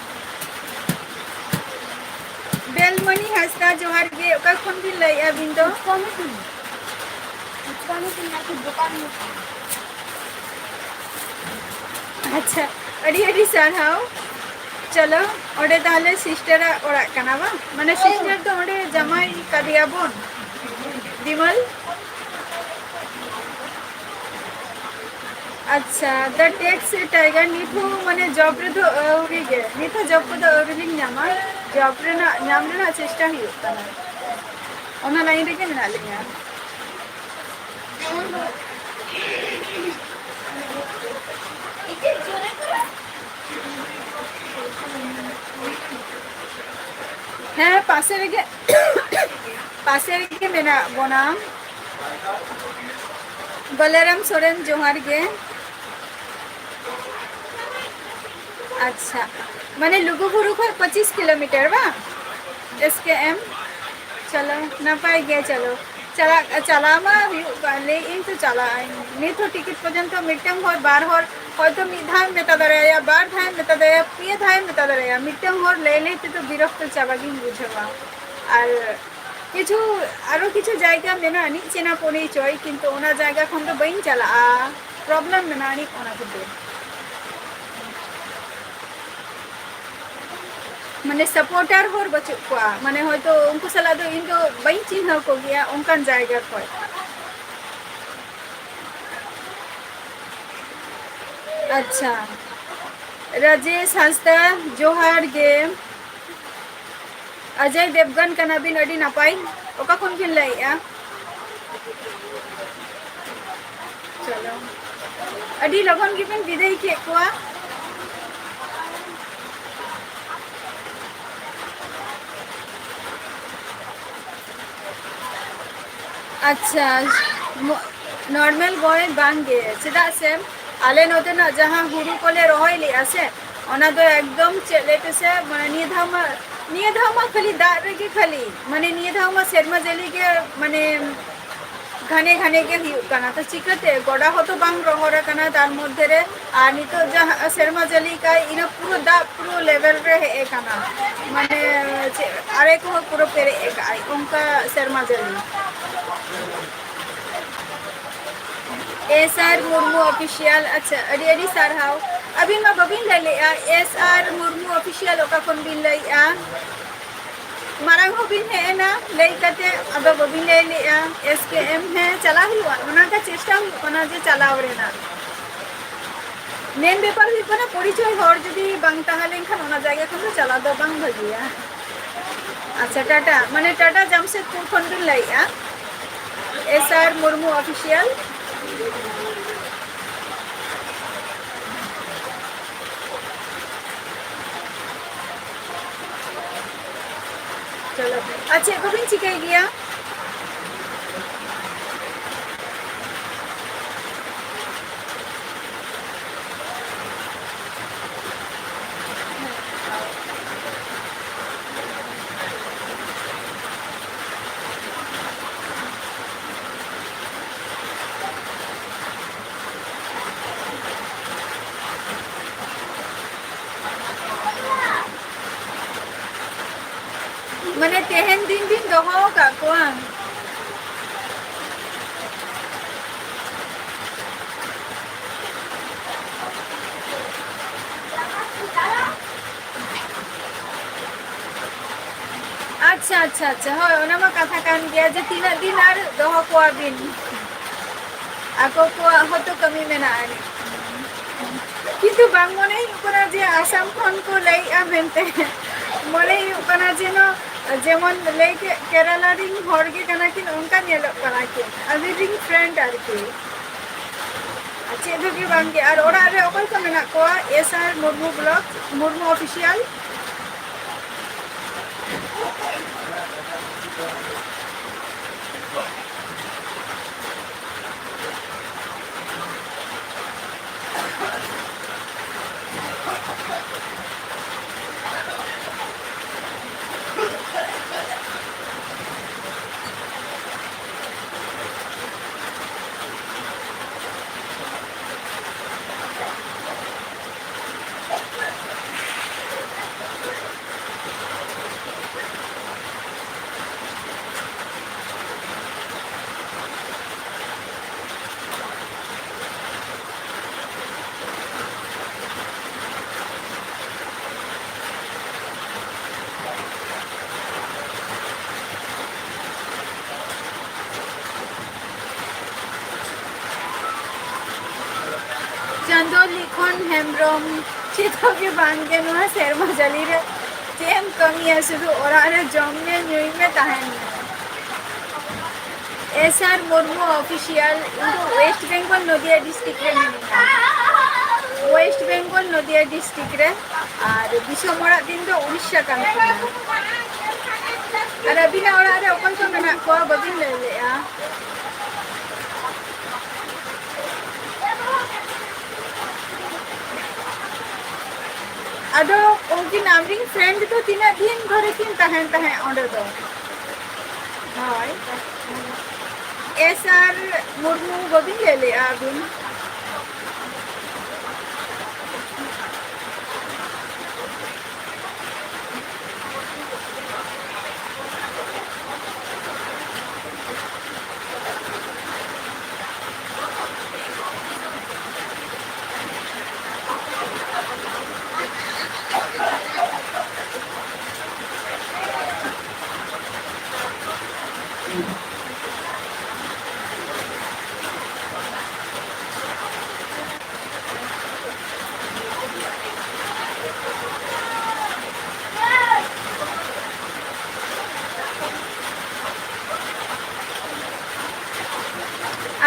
ᱵᱮᱞᱢᱚᱱᱤ ᱦᱟᱸᱥᱫᱟ, ᱡᱚᱦᱟᱨ ᱜᱮ᱾ ᱚᱠᱟ ᱠᱷᱚᱱ ᱵᱤᱱ ᱞᱟᱹᱭᱮᱫᱼᱟ ᱟᱹᱵᱤᱱ ᱫᱚ? ᱯᱷᱩᱪᱠᱟ ᱢᱤᱛᱷᱩᱱ᱾ ᱯᱷᱩᱪᱠᱟ ᱢᱤᱛᱷᱩᱱ, ᱟᱨᱠᱤ ᱫᱚᱠᱟᱱ ᱢᱤᱛᱷᱩᱱ᱾ ᱟᱪᱪᱷᱟ, ᱟᱹᱰᱤ ᱟᱹᱰᱤ ᱥᱟᱨᱦᱟᱣ᱾ ᱪᱚᱞᱚ, ᱚᱸᱰᱮ ᱛᱟᱦᱞᱮ ᱥᱤᱥᱴᱟᱨᱟᱜ ᱚᱲᱟᱜ ᱠᱟᱱᱟ ᱵᱟᱝ? ᱢᱟᱱᱮ ᱥᱤᱥᱴᱟᱨ ᱫᱚ ᱚᱸᱰᱮ ᱡᱟᱢᱟᱭ ᱠᱟᱫᱮᱭᱟ ᱵᱚᱱ, ᱵᱤᱢᱚᱞ᱾ ᱟᱪᱪᱷᱟ, the tax tiger ᱱᱤᱛ ᱦᱚᱸ ᱢᱟᱱᱮ ᱡᱚᱵ ᱨᱮᱫᱚ ᱟᱹᱣᱨᱤ ᱜᱮ, ᱱᱤᱛ ᱦᱚᱸ ᱡᱚᱵ ᱠᱚᱫᱚ ᱟᱹᱣᱨᱤ ᱞᱤᱧ ᱧᱟᱢᱟ᱾ ᱡᱚᱵ ᱨᱮᱱᱟᱜ, ᱧᱟᱢ ᱨᱮᱱᱟᱜ ᱪᱮᱥᱴᱟ ᱦᱩᱭᱩᱜ ᱠᱟᱱᱟ, ᱚᱱᱟ ᱞᱟᱭᱤᱱ ᱨᱮᱜᱮ ᱢᱮᱱᱟᱜ ᱞᱤᱧᱟ᱾ ᱦᱮᱸ, ᱯᱟᱥᱮ ᱨᱮᱜᱮ, ᱯᱟᱥᱮ ᱨᱮᱜᱮ ᱢᱮᱱᱟᱜ ᱵᱚᱱᱟ᱾ ᱵᱚᱞᱮᱨᱟᱢ ᱥᱚᱨᱮᱱ, ᱡᱚᱦᱟᱨ ᱜᱮ᱾ ᱟᱪᱪᱷᱟ, ᱢᱟᱱᱮ ᱞᱩᱜᱩᱵᱩᱨᱩ ᱠᱷᱚᱱ ᱯᱚᱸᱪᱤᱥ ᱠᱤᱞᱳᱢᱤᱴᱟᱨ ᱵᱟᱝ? ᱮᱥ ᱠᱮ ᱮᱢ᱾ ᱪᱚᱞᱚ, ᱱᱟᱯᱟᱭ ᱜᱮ, ᱪᱚᱞᱚ᱾ ᱪᱟᱞᱟᱜ, ᱪᱟᱞᱟᱣ ᱢᱟ ᱦᱩᱭᱩᱜ ᱠᱟᱱ, ᱞᱟᱹᱭᱮᱫ ᱟᱹᱧ ᱛᱚ ᱪᱟᱞᱟᱜ ᱟᱹᱧ᱾ ᱱᱤᱛ ᱦᱚᱸ ᱴᱤᱠᱤᱴ ᱯᱚᱨᱡᱚᱱᱛᱚ ᱢᱤᱫᱴᱟᱝ ᱦᱚᱲ, ᱵᱟᱨ ᱦᱚᱲ, ᱦᱚᱭᱛᱚ ᱢᱤᱫ ᱫᱷᱟᱣ ᱮᱢ ᱢᱮᱛᱟ ᱫᱟᱲᱮᱭᱟᱭᱟ, ᱵᱟᱨ ᱫᱷᱟᱣ ᱮᱢ ᱢᱮᱛᱟ ᱫᱟᱲᱮᱭᱟᱭᱟ, ᱯᱮ ᱫᱷᱟᱣ ᱮᱢ ᱢᱮᱛᱟ ᱫᱟᱲᱮᱭᱟᱭᱟ᱾ ᱢᱤᱫᱴᱟᱝ ᱦᱚᱲ ᱞᱟᱹᱭ ᱞᱟᱹᱭ ᱛᱮᱫᱚ ᱵᱤᱨᱚᱠᱛᱚ ᱪᱟᱵᱟ ᱜᱤᱧ ᱵᱩᱡᱷᱟᱹᱣᱟ᱾ ᱟᱨ ᱠᱤᱪᱷᱩ, ᱟᱨᱚ ᱠᱤᱪᱷᱩ ᱡᱟᱭᱜᱟ ᱢᱮᱱᱟᱜᱼᱟ ᱟᱹᱱᱤᱡ ᱪᱮᱱᱟ ᱯᱚᱨᱤᱪᱚᱭ, ᱠᱤᱱᱛᱩ ᱚᱱᱟ ᱡᱟᱭᱜᱟ ᱠᱷᱚᱱ ᱫᱚ ᱵᱟᱹᱧ ᱪᱟᱞᱟᱜᱼᱟ, ᱯᱨᱚᱵᱞᱮᱢ ᱢᱮᱱᱟᱜᱼᱟ ᱟᱹᱱᱤᱡ ᱚᱱᱟ ᱠᱷᱟᱹᱛᱤᱨ᱾ ᱢᱟᱱᱮ ᱥᱟᱯᱳᱨᱴᱟᱨ ᱦᱚᱲ ᱵᱟᱹᱪᱩᱜ ᱠᱚᱣᱟ, ᱢᱟᱱᱮ ᱦᱚᱭᱛᱳ ᱩᱱᱠᱩ ᱥᱟᱞᱟᱜ ᱫᱚ ᱤᱧ ᱫᱚ ᱵᱟᱹᱧ ᱪᱤᱱᱦᱟᱹᱣ ᱠᱚᱜᱮᱭᱟ ᱚᱱᱠᱟᱱ ᱡᱟᱭᱜᱟ ᱠᱷᱚᱱ᱾ ᱟᱪᱪᱷᱟ, ᱨᱟᱡᱮᱥ ᱦᱟᱸᱥᱫᱟ, ᱡᱚᱦᱟᱨ ᱜᱮ᱾ ᱚᱡᱚᱭ ᱫᱮᱵᱜᱟᱱ ᱠᱟᱱᱟᱵᱤᱱ, ᱟᱹᱰᱤ ᱱᱟᱯᱟᱭ᱾ ᱚᱠᱟ ᱠᱷᱚᱱ ᱵᱤᱱ ᱞᱟᱹᱭᱮᱜᱼᱟ? ᱪᱚᱞᱚ, ᱟᱹᱰᱤ ᱞᱚᱜᱚᱱ ᱜᱮᱵᱤᱱ ᱵᱤᱫᱟᱹᱭ ᱠᱮᱫ ᱠᱚᱣᱟ᱾ ᱟᱪᱪᱷᱟ, ᱢᱚ-, ᱱᱚᱨᱢᱟᱞ ᱵᱚᱭ ᱵᱟᱝ ᱜᱮ, ᱪᱮᱫᱟᱜ ᱥᱮ ᱟᱞᱮ ᱱᱚᱛᱮᱱᱟᱜ ᱡᱟᱦᱟᱸ ᱦᱩᱲᱩ ᱠᱚᱞᱮ ᱨᱚᱦᱚᱭ ᱞᱮᱜᱼᱟ ᱥᱮ, ᱚᱱᱟ ᱫᱚ ᱮᱠᱫᱚᱢ ᱪᱮᱫ ᱞᱟᱹᱭ ᱯᱮᱥᱮ, ᱢᱟᱱᱮ ᱱᱤᱭᱟᱹ ᱫᱷᱟᱣ ᱢᱟ, ᱱᱤᱭᱟᱹ ᱫᱷᱟᱣ ᱢᱟ ᱠᱷᱟᱹᱞᱤ ᱫᱟᱜ ᱨᱮᱜᱮ ᱠᱷᱟᱹᱞᱤ, ᱢᱟᱱᱮ ᱱᱤᱭᱟᱹ ᱫᱷᱟᱣ ᱢᱟ ᱥᱮᱨᱢᱟ ᱡᱟᱹᱲᱤ ᱜᱮ, ᱢᱟᱱᱮ ᱜᱷᱟᱱᱮ ᱜᱷᱟᱱᱮ ᱜᱮ ᱦᱩᱭᱩᱜ ᱠᱟᱱᱟ᱾ ᱛᱚ ᱪᱤᱠᱟᱹᱛᱮ ᱜᱚᱰᱟ ᱦᱚᱸᱛᱚ ᱵᱟᱝ ᱨᱚᱦᱚᱲ ᱟᱠᱟᱱᱟ ᱛᱟᱨ ᱢᱚᱫᱽᱫᱷᱮ ᱨᱮ, ᱟᱨ ᱱᱤᱛᱚᱜ ᱡᱟᱦᱟᱸ ᱥᱮᱨᱢᱟ ᱡᱟᱹᱲᱤ ᱠᱟᱭ, ᱤᱱᱟᱹ ᱯᱩᱨᱟᱹ ᱫᱟᱜ ᱯᱩᱨᱟᱹ ᱞᱮᱵᱮᱞ ᱨᱮ ᱦᱮᱡ ᱟᱠᱟᱱᱟ, ᱢᱟᱱᱮ ᱪᱮᱫ ᱟᱨᱮ ᱠᱚᱦᱚᱸ ᱯᱩᱨᱟᱹ ᱯᱮᱨᱮᱡ ᱟᱠᱟᱜᱼᱟᱭ, ᱚᱱᱠᱟ ᱥᱮᱨᱢᱟ ᱡᱟᱹᱲᱤ᱾ ᱮᱥ ᱟᱨ ᱢᱩᱨᱢᱩ ᱚᱯᱷᱤᱥᱤᱭᱟᱞ, ᱟᱪᱪᱷᱟ, ᱟᱹᱰᱤ ᱟᱹᱰᱤ ᱥᱟᱨᱦᱟᱣ᱾ ᱟᱹᱵᱤᱱ ᱢᱟ ᱵᱟᱹᱵᱤᱱ ᱞᱟᱹᱭ ᱞᱮᱜᱼᱟ, S R Murmu Official ᱚᱠᱟ ᱠᱷᱚᱱ ᱵᱤᱱ ᱞᱟᱹᱭᱮᱜᱼᱟ? ᱢᱟᱨᱟᱝ ᱦᱚᱸᱵᱤᱱ ᱦᱮᱡ ᱮᱱᱟ, ᱞᱟᱹᱭ ᱠᱟᱛᱮ ᱟᱫᱚ ᱵᱟᱹᱵᱤᱱ ᱞᱟᱹᱭ ᱞᱮᱜᱼᱟ᱾ S K M, ᱦᱮᱸ, ᱪᱟᱞᱟᱣ ᱦᱩᱭᱩᱜᱼᱟ, ᱚᱱᱟ ᱜᱮ ᱪᱮᱥᱴᱟ ᱦᱩᱭᱩᱜ ᱠᱟᱱᱟ ᱡᱮ ᱪᱟᱞᱟᱣ ᱨᱮᱱᱟᱜ᱾ ᱢᱮᱱ ᱵᱮᱯᱟᱨ ᱦᱩᱭᱩᱜ ᱠᱟᱱᱟ, ᱯᱚᱨᱤᱪᱚᱭ ᱦᱚᱲ ᱡᱩᱫᱤ ᱵᱟᱝ ᱛᱟᱦᱮᱸ ᱞᱮᱱᱠᱷᱟᱱ ᱚᱱᱟ ᱡᱟᱭᱜᱟ ᱠᱷᱚᱱ ᱫᱚ ᱪᱟᱞᱟᱣ ᱫᱚ ᱵᱟᱝ ᱵᱷᱟᱹᱜᱤᱭᱟ᱾ ᱟᱪᱪᱷᱟ, ᱴᱟᱴᱟ, ᱢᱟᱱᱮ ᱴᱟᱴᱟ ᱡᱟᱢᱥᱮᱫᱽᱯᱩᱨ ᱠᱷᱚᱱ ᱵᱤᱱ ᱞᱟᱹᱭᱮᱜᱼᱟ, S R Murmu Official᱾ ᱪᱚᱞᱚ, ᱟᱨ ᱪᱮᱫ ᱠᱚᱵᱤᱱ ᱪᱤᱠᱟᱹᱭ ᱜᱮᱭᱟ? ᱢᱟᱱᱮ ᱛᱮᱦᱮᱧ ᱫᱤᱱ ᱵᱤᱱ ᱫᱚᱦᱚ ᱟᱠᱟᱫ ᱠᱚᱣᱟ? ᱟᱪᱪᱷᱟ, ᱟᱪᱪᱷᱟ, ᱟᱪᱪᱷᱟ, ᱦᱳᱭ, ᱚᱱᱟ ᱢᱟ ᱠᱟᱛᱷᱟ ᱠᱟᱱ ᱜᱮᱭᱟ ᱡᱮ ᱛᱤᱱᱟᱹᱜ ᱫᱤᱱ ᱟᱨ ᱫᱚᱦᱚ ᱠᱚᱣᱟ ᱵᱤᱱ, ᱟᱠᱚ ᱠᱚᱣᱟᱜ ᱦᱚᱸᱛᱚ ᱠᱟᱹᱢᱤ ᱢᱮᱱᱟᱜᱼᱟ ᱟᱹᱱᱤᱡ᱾ ᱠᱤᱱᱛᱩ ᱵᱟᱝ ᱢᱚᱱᱮ ᱦᱩᱭᱩᱜ ᱠᱟᱱᱟ ᱡᱮ ᱟᱥᱟᱢ ᱠᱷᱚᱱ ᱠᱚ ᱞᱟᱹᱭᱮᱜᱼᱟ ᱢᱮᱱᱛᱮ᱾ ᱢᱚᱱᱮ ᱦᱩᱭᱩᱜ ᱠᱟᱱᱟ ᱡᱮᱱᱚ, ᱡᱮᱢᱚᱱ ᱞᱟᱹᱭ ᱠᱮᱫ, ᱠᱮᱨᱟᱞᱟ ᱨᱤᱱ ᱦᱚᱲ ᱜᱮ ᱠᱟᱱᱟ ᱠᱤᱱ, ᱚᱱᱠᱟ ᱧᱮᱞᱚᱜ ᱠᱟᱱᱟ ᱠᱤᱱ, ᱟᱹᱵᱤᱱ ᱨᱤᱱ friend ᱟᱨᱠᱤ᱾ ᱟᱨ ᱪᱮᱫ ᱦᱚᱸ ᱜᱮ ᱵᱟᱝ ᱜᱮ᱾ ᱟᱨ ᱚᱲᱟᱜ ᱨᱮ ᱚᱠᱚᱭ ᱠᱚ ᱢᱮᱱᱟᱜ ᱠᱚᱣᱟ? S R Murmu Vlog, Murmu Official᱾ ᱪᱟᱸᱫᱚ ᱞᱤᱠᱷᱚᱱ ᱦᱮᱢᱵᱨᱚᱢ, ᱪᱮᱫ ᱦᱚᱸ ᱜᱮ ᱵᱟᱝ ᱜᱮ ᱱᱚᱣᱟ ᱥᱮᱨᱢᱟ ᱡᱟᱹᱞᱤ ᱨᱮ᱾ ᱪᱮᱫ ᱮᱢ ᱠᱟᱹᱢᱤᱭᱟ, ᱥᱩᱫᱷᱩ ᱚᱲᱟᱜ ᱨᱮ ᱡᱚᱢ ᱢᱮ, ᱧᱩᱭ ᱢᱮ, ᱛᱟᱦᱮᱱ ᱢᱮ᱾ ᱮᱥ ᱟᱨ ᱢᱩᱨᱢᱩ ᱚᱯᱷᱤᱥᱤᱭᱟᱞ, ᱤᱧ ᱫᱚ ᱳᱭᱮᱥᱴ ᱵᱮᱝᱜᱚᱞ ᱱᱚᱫᱤᱭᱟ ᱰᱤᱥᱴᱨᱤᱠᱴ ᱨᱮ ᱢᱤᱱᱟᱹᱧᱟ᱾ ᱳᱭᱮᱥᱴ ᱵᱮᱝᱜᱚᱞ ᱱᱚᱫᱤᱭᱟ ᱰᱤᱥᱴᱨᱤᱠᱴ ᱨᱮ, ᱟᱨ ᱫᱤᱥᱚᱢ ᱚᱲᱟᱜ ᱛᱤᱧ ᱫᱚ ᱩᱲᱤᱥᱥᱟ ᱠᱟᱱ ᱛᱤᱧᱟ᱾ ᱟᱨ ᱟᱹᱵᱤᱱᱟᱜ ᱚᱲᱟᱜ ᱨᱮ ᱚᱠᱚᱭ ᱠᱚ ᱢᱮᱱᱟᱜ ᱠᱚᱣᱟ, ᱵᱟᱹᱵᱤᱱ ᱞᱟᱹᱭ ᱞᱮᱜᱼᱟ? ᱟᱫᱚ ᱩᱱᱠᱤᱱ ᱟᱢᱨᱤᱱ ᱯᱷᱨᱮᱱᱰ ᱫᱚ ᱛᱤᱱᱟᱹᱜ ᱫᱤᱱ ᱫᱷᱚᱨᱮ ᱠᱤᱱ ᱛᱟᱦᱮᱱ ᱛᱟᱦᱮᱸᱫ ᱚᱸᱰᱮ ᱫᱚ? ᱦᱳᱭ᱾ ᱮᱥ ᱟᱨ ᱢᱩᱨᱢᱩ ᱵᱟᱹᱵᱤᱱ ᱞᱟᱹᱭ ᱞᱮᱜᱼᱟ ᱟᱹᱵᱤᱱ?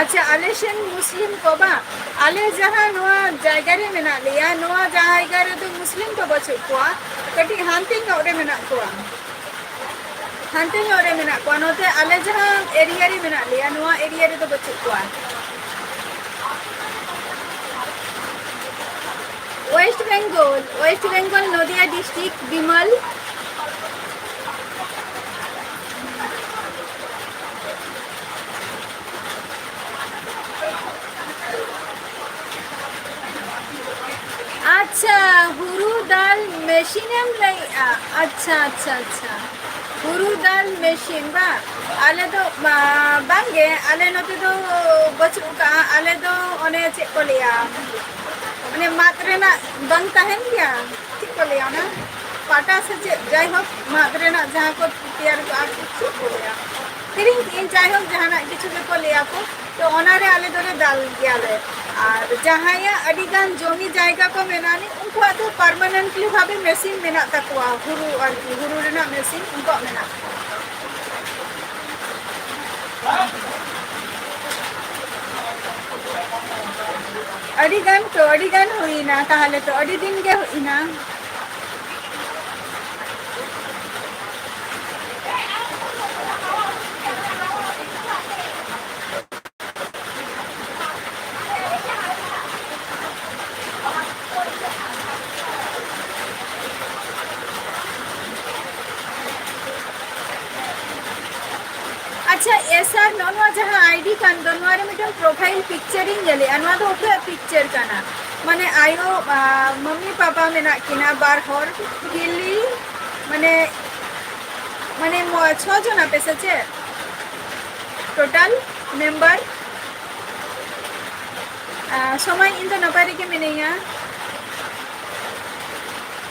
ᱟᱪᱪᱷᱟ, ᱟᱞᱮ ᱥᱮᱱ ᱢᱩᱥᱞᱤᱢ ᱠᱚ ᱵᱟᱝ, ᱟᱞᱮ ᱡᱟᱦᱟᱸ ᱱᱚᱣᱟ ᱡᱟᱭᱜᱟ ᱨᱮ ᱢᱮᱱᱟᱜ ᱞᱮᱭᱟ, ᱱᱚᱣᱟ ᱡᱟᱭᱜᱟ ᱨᱮᱫᱚ ᱢᱩᱥᱞᱤᱢ ᱫᱚ ᱵᱟᱹᱪᱩᱜ ᱠᱚᱣᱟ, ᱠᱟᱹᱴᱤᱡ ᱦᱟᱱᱛᱮ ᱧᱚᱜ ᱨᱮ ᱢᱮᱱᱟᱜ ᱠᱚᱣᱟ, ᱦᱟᱱᱛᱮ ᱧᱚᱜ ᱨᱮ ᱢᱮᱱᱟᱜ ᱠᱚᱣᱟ᱾ ᱱᱚᱛᱮ ᱟᱞᱮ ᱡᱟᱦᱟᱸ ᱮᱨᱤᱭᱟ ᱨᱮ ᱢᱮᱱᱟᱜ ᱞᱮᱭᱟ, ᱱᱚᱣᱟ ᱮᱨᱤᱭᱟ ᱨᱮᱫᱚ ᱵᱟᱹᱪᱩᱜ ᱠᱚᱣᱟ᱾ ᱳᱭᱮᱥᱴ ᱵᱮᱝᱜᱚᱞ, ᱳᱭᱮᱥᱴ ᱵᱮᱝᱜᱚᱞ, ᱱᱚᱫᱤᱭᱟ ᱰᱤᱥᱴᱨᱤᱠᱴ, ᱵᱤᱢᱚᱞ᱾ ᱟᱪᱪᱷᱟ, ᱦᱩᱲᱩ ᱫᱟᱞ ᱢᱮᱥᱤᱱ ᱮᱢ ᱞᱟᱹᱭᱮᱜᱼᱟ? ᱟᱪᱪᱷᱟ, ᱟᱪᱪᱷᱟ, ᱟᱪᱪᱷᱟ, ᱦᱩᱲᱩ ᱫᱟᱞ ᱢᱮᱥᱤᱱ ᱵᱟᱝ? ᱟᱞᱮ ᱫᱚ, ᱵᱟ-, ᱵᱟᱝᱜᱮ, ᱟᱞᱮ ᱱᱚᱛᱮ ᱫᱚ ᱵᱟᱹᱪᱩᱜ ᱠᱟᱜᱼᱟ᱾ ᱟᱞᱮ ᱫᱚ ᱚᱱᱮ ᱪᱮᱫ ᱠᱚ ᱞᱟᱹᱭᱟ, ᱚᱱᱮ ᱢᱟᱫ ᱨᱮᱱᱟᱜ ᱵᱟᱝ ᱛᱟᱦᱮᱱ ᱜᱮᱭᱟ, ᱪᱮᱫ ᱠᱚ ᱞᱟᱹᱭᱟ ᱚᱱᱟ, ᱯᱟᱴᱟ ᱥᱮ ᱪᱮᱫ, ᱡᱟᱭᱦᱳᱠ, ᱢᱟᱫ ᱨᱮᱱᱟᱜ ᱡᱟᱦᱟᱸ ᱠᱚ ᱛᱮᱭᱟᱨ ᱠᱟᱜᱼᱟ, ᱪᱮᱫ ᱠᱚ ᱞᱟᱹᱭᱟ, ᱠᱤᱨᱤᱧ ᱠᱮᱜᱼᱟᱹᱧ, ᱡᱟᱭᱦᱳᱠ, ᱡᱟᱦᱟᱱᱟᱜ ᱠᱤᱪᱷᱩ ᱜᱮᱠᱚ ᱞᱟᱹᱭᱟ ᱠᱚ, ᱛᱚ ᱚᱱᱟᱨᱮ ᱟᱞᱮ ᱫᱚᱞᱮ ᱫᱟᱞ ᱜᱮᱭᱟᱞᱮ᱾ ᱟᱨ ᱡᱟᱦᱟᱸᱭᱟᱜ ᱟᱹᱰᱤ ᱜᱟᱱ ᱡᱚᱢᱤ ᱡᱟᱭᱜᱟ ᱠᱚ ᱢᱮᱱᱟᱜᱼᱟ, ᱩᱱᱠᱩᱣᱟᱜ ᱫᱚ permanently ᱵᱷᱟᱵᱮ ᱢᱮᱥᱤᱱ ᱢᱮᱱᱟᱜ ᱛᱟᱠᱚᱣᱟ, ᱦᱩᱲᱩ ᱟᱨᱠᱤ, ᱦᱩᱲᱩ ᱨᱮᱱᱟᱜ ᱢᱮᱥᱤᱱ ᱩᱱᱠᱩᱣᱟᱜ ᱢᱮᱱᱟᱜ ᱛᱟᱠᱚᱣᱟ᱾ ᱟᱹᱰᱤ ᱜᱟᱱ ᱛᱚ, ᱟᱹᱰᱤ ᱜᱟᱱ ᱦᱩᱭᱱᱟ, ᱛᱟᱦᱚᱞᱮ ᱛᱚ ᱟᱹᱰᱤ ᱫᱤᱱ ᱜᱮ ᱦᱩᱭᱱᱟ᱾ ᱟᱪᱪᱷᱟ, ᱮᱥ ᱟᱨ, ᱱᱚᱣᱟ ᱡᱟᱦᱟᱸ ᱟᱭᱰᱤ ᱠᱟᱱ ᱫᱚ, ᱱᱚᱣᱟ ᱨᱮ ᱢᱤᱫᱴᱟᱝ profile picture ᱤᱧ ᱧᱮᱞᱮᱜᱼᱟ, ᱱᱚᱣᱟ ᱫᱚ ᱚᱠᱚᱭᱟᱜ picture ᱠᱟᱱᱟ? ᱢᱟᱱᱮ ᱟᱭᱳ, ᱟ, ᱢᱟᱢᱤ ᱯᱟᱯᱟ ᱢᱮᱱᱟᱜ ᱠᱤᱱᱟ ᱵᱟᱨ ᱦᱚᱲ, ᱦᱤᱞᱤ, ᱢᱟᱱᱮ, ᱢᱟᱱᱮ ᱢᱚ-, ᱪᱷᱚ ᱡᱚᱱ ᱟᱯᱮ ᱥᱮ ᱪᱮᱫ? Total member? ᱟ, ᱥᱚᱢᱟᱭ, ᱤᱧ ᱫᱚ ᱱᱟᱯᱟᱭ ᱨᱮᱜᱮ ᱢᱤᱱᱟᱹᱧᱟ᱾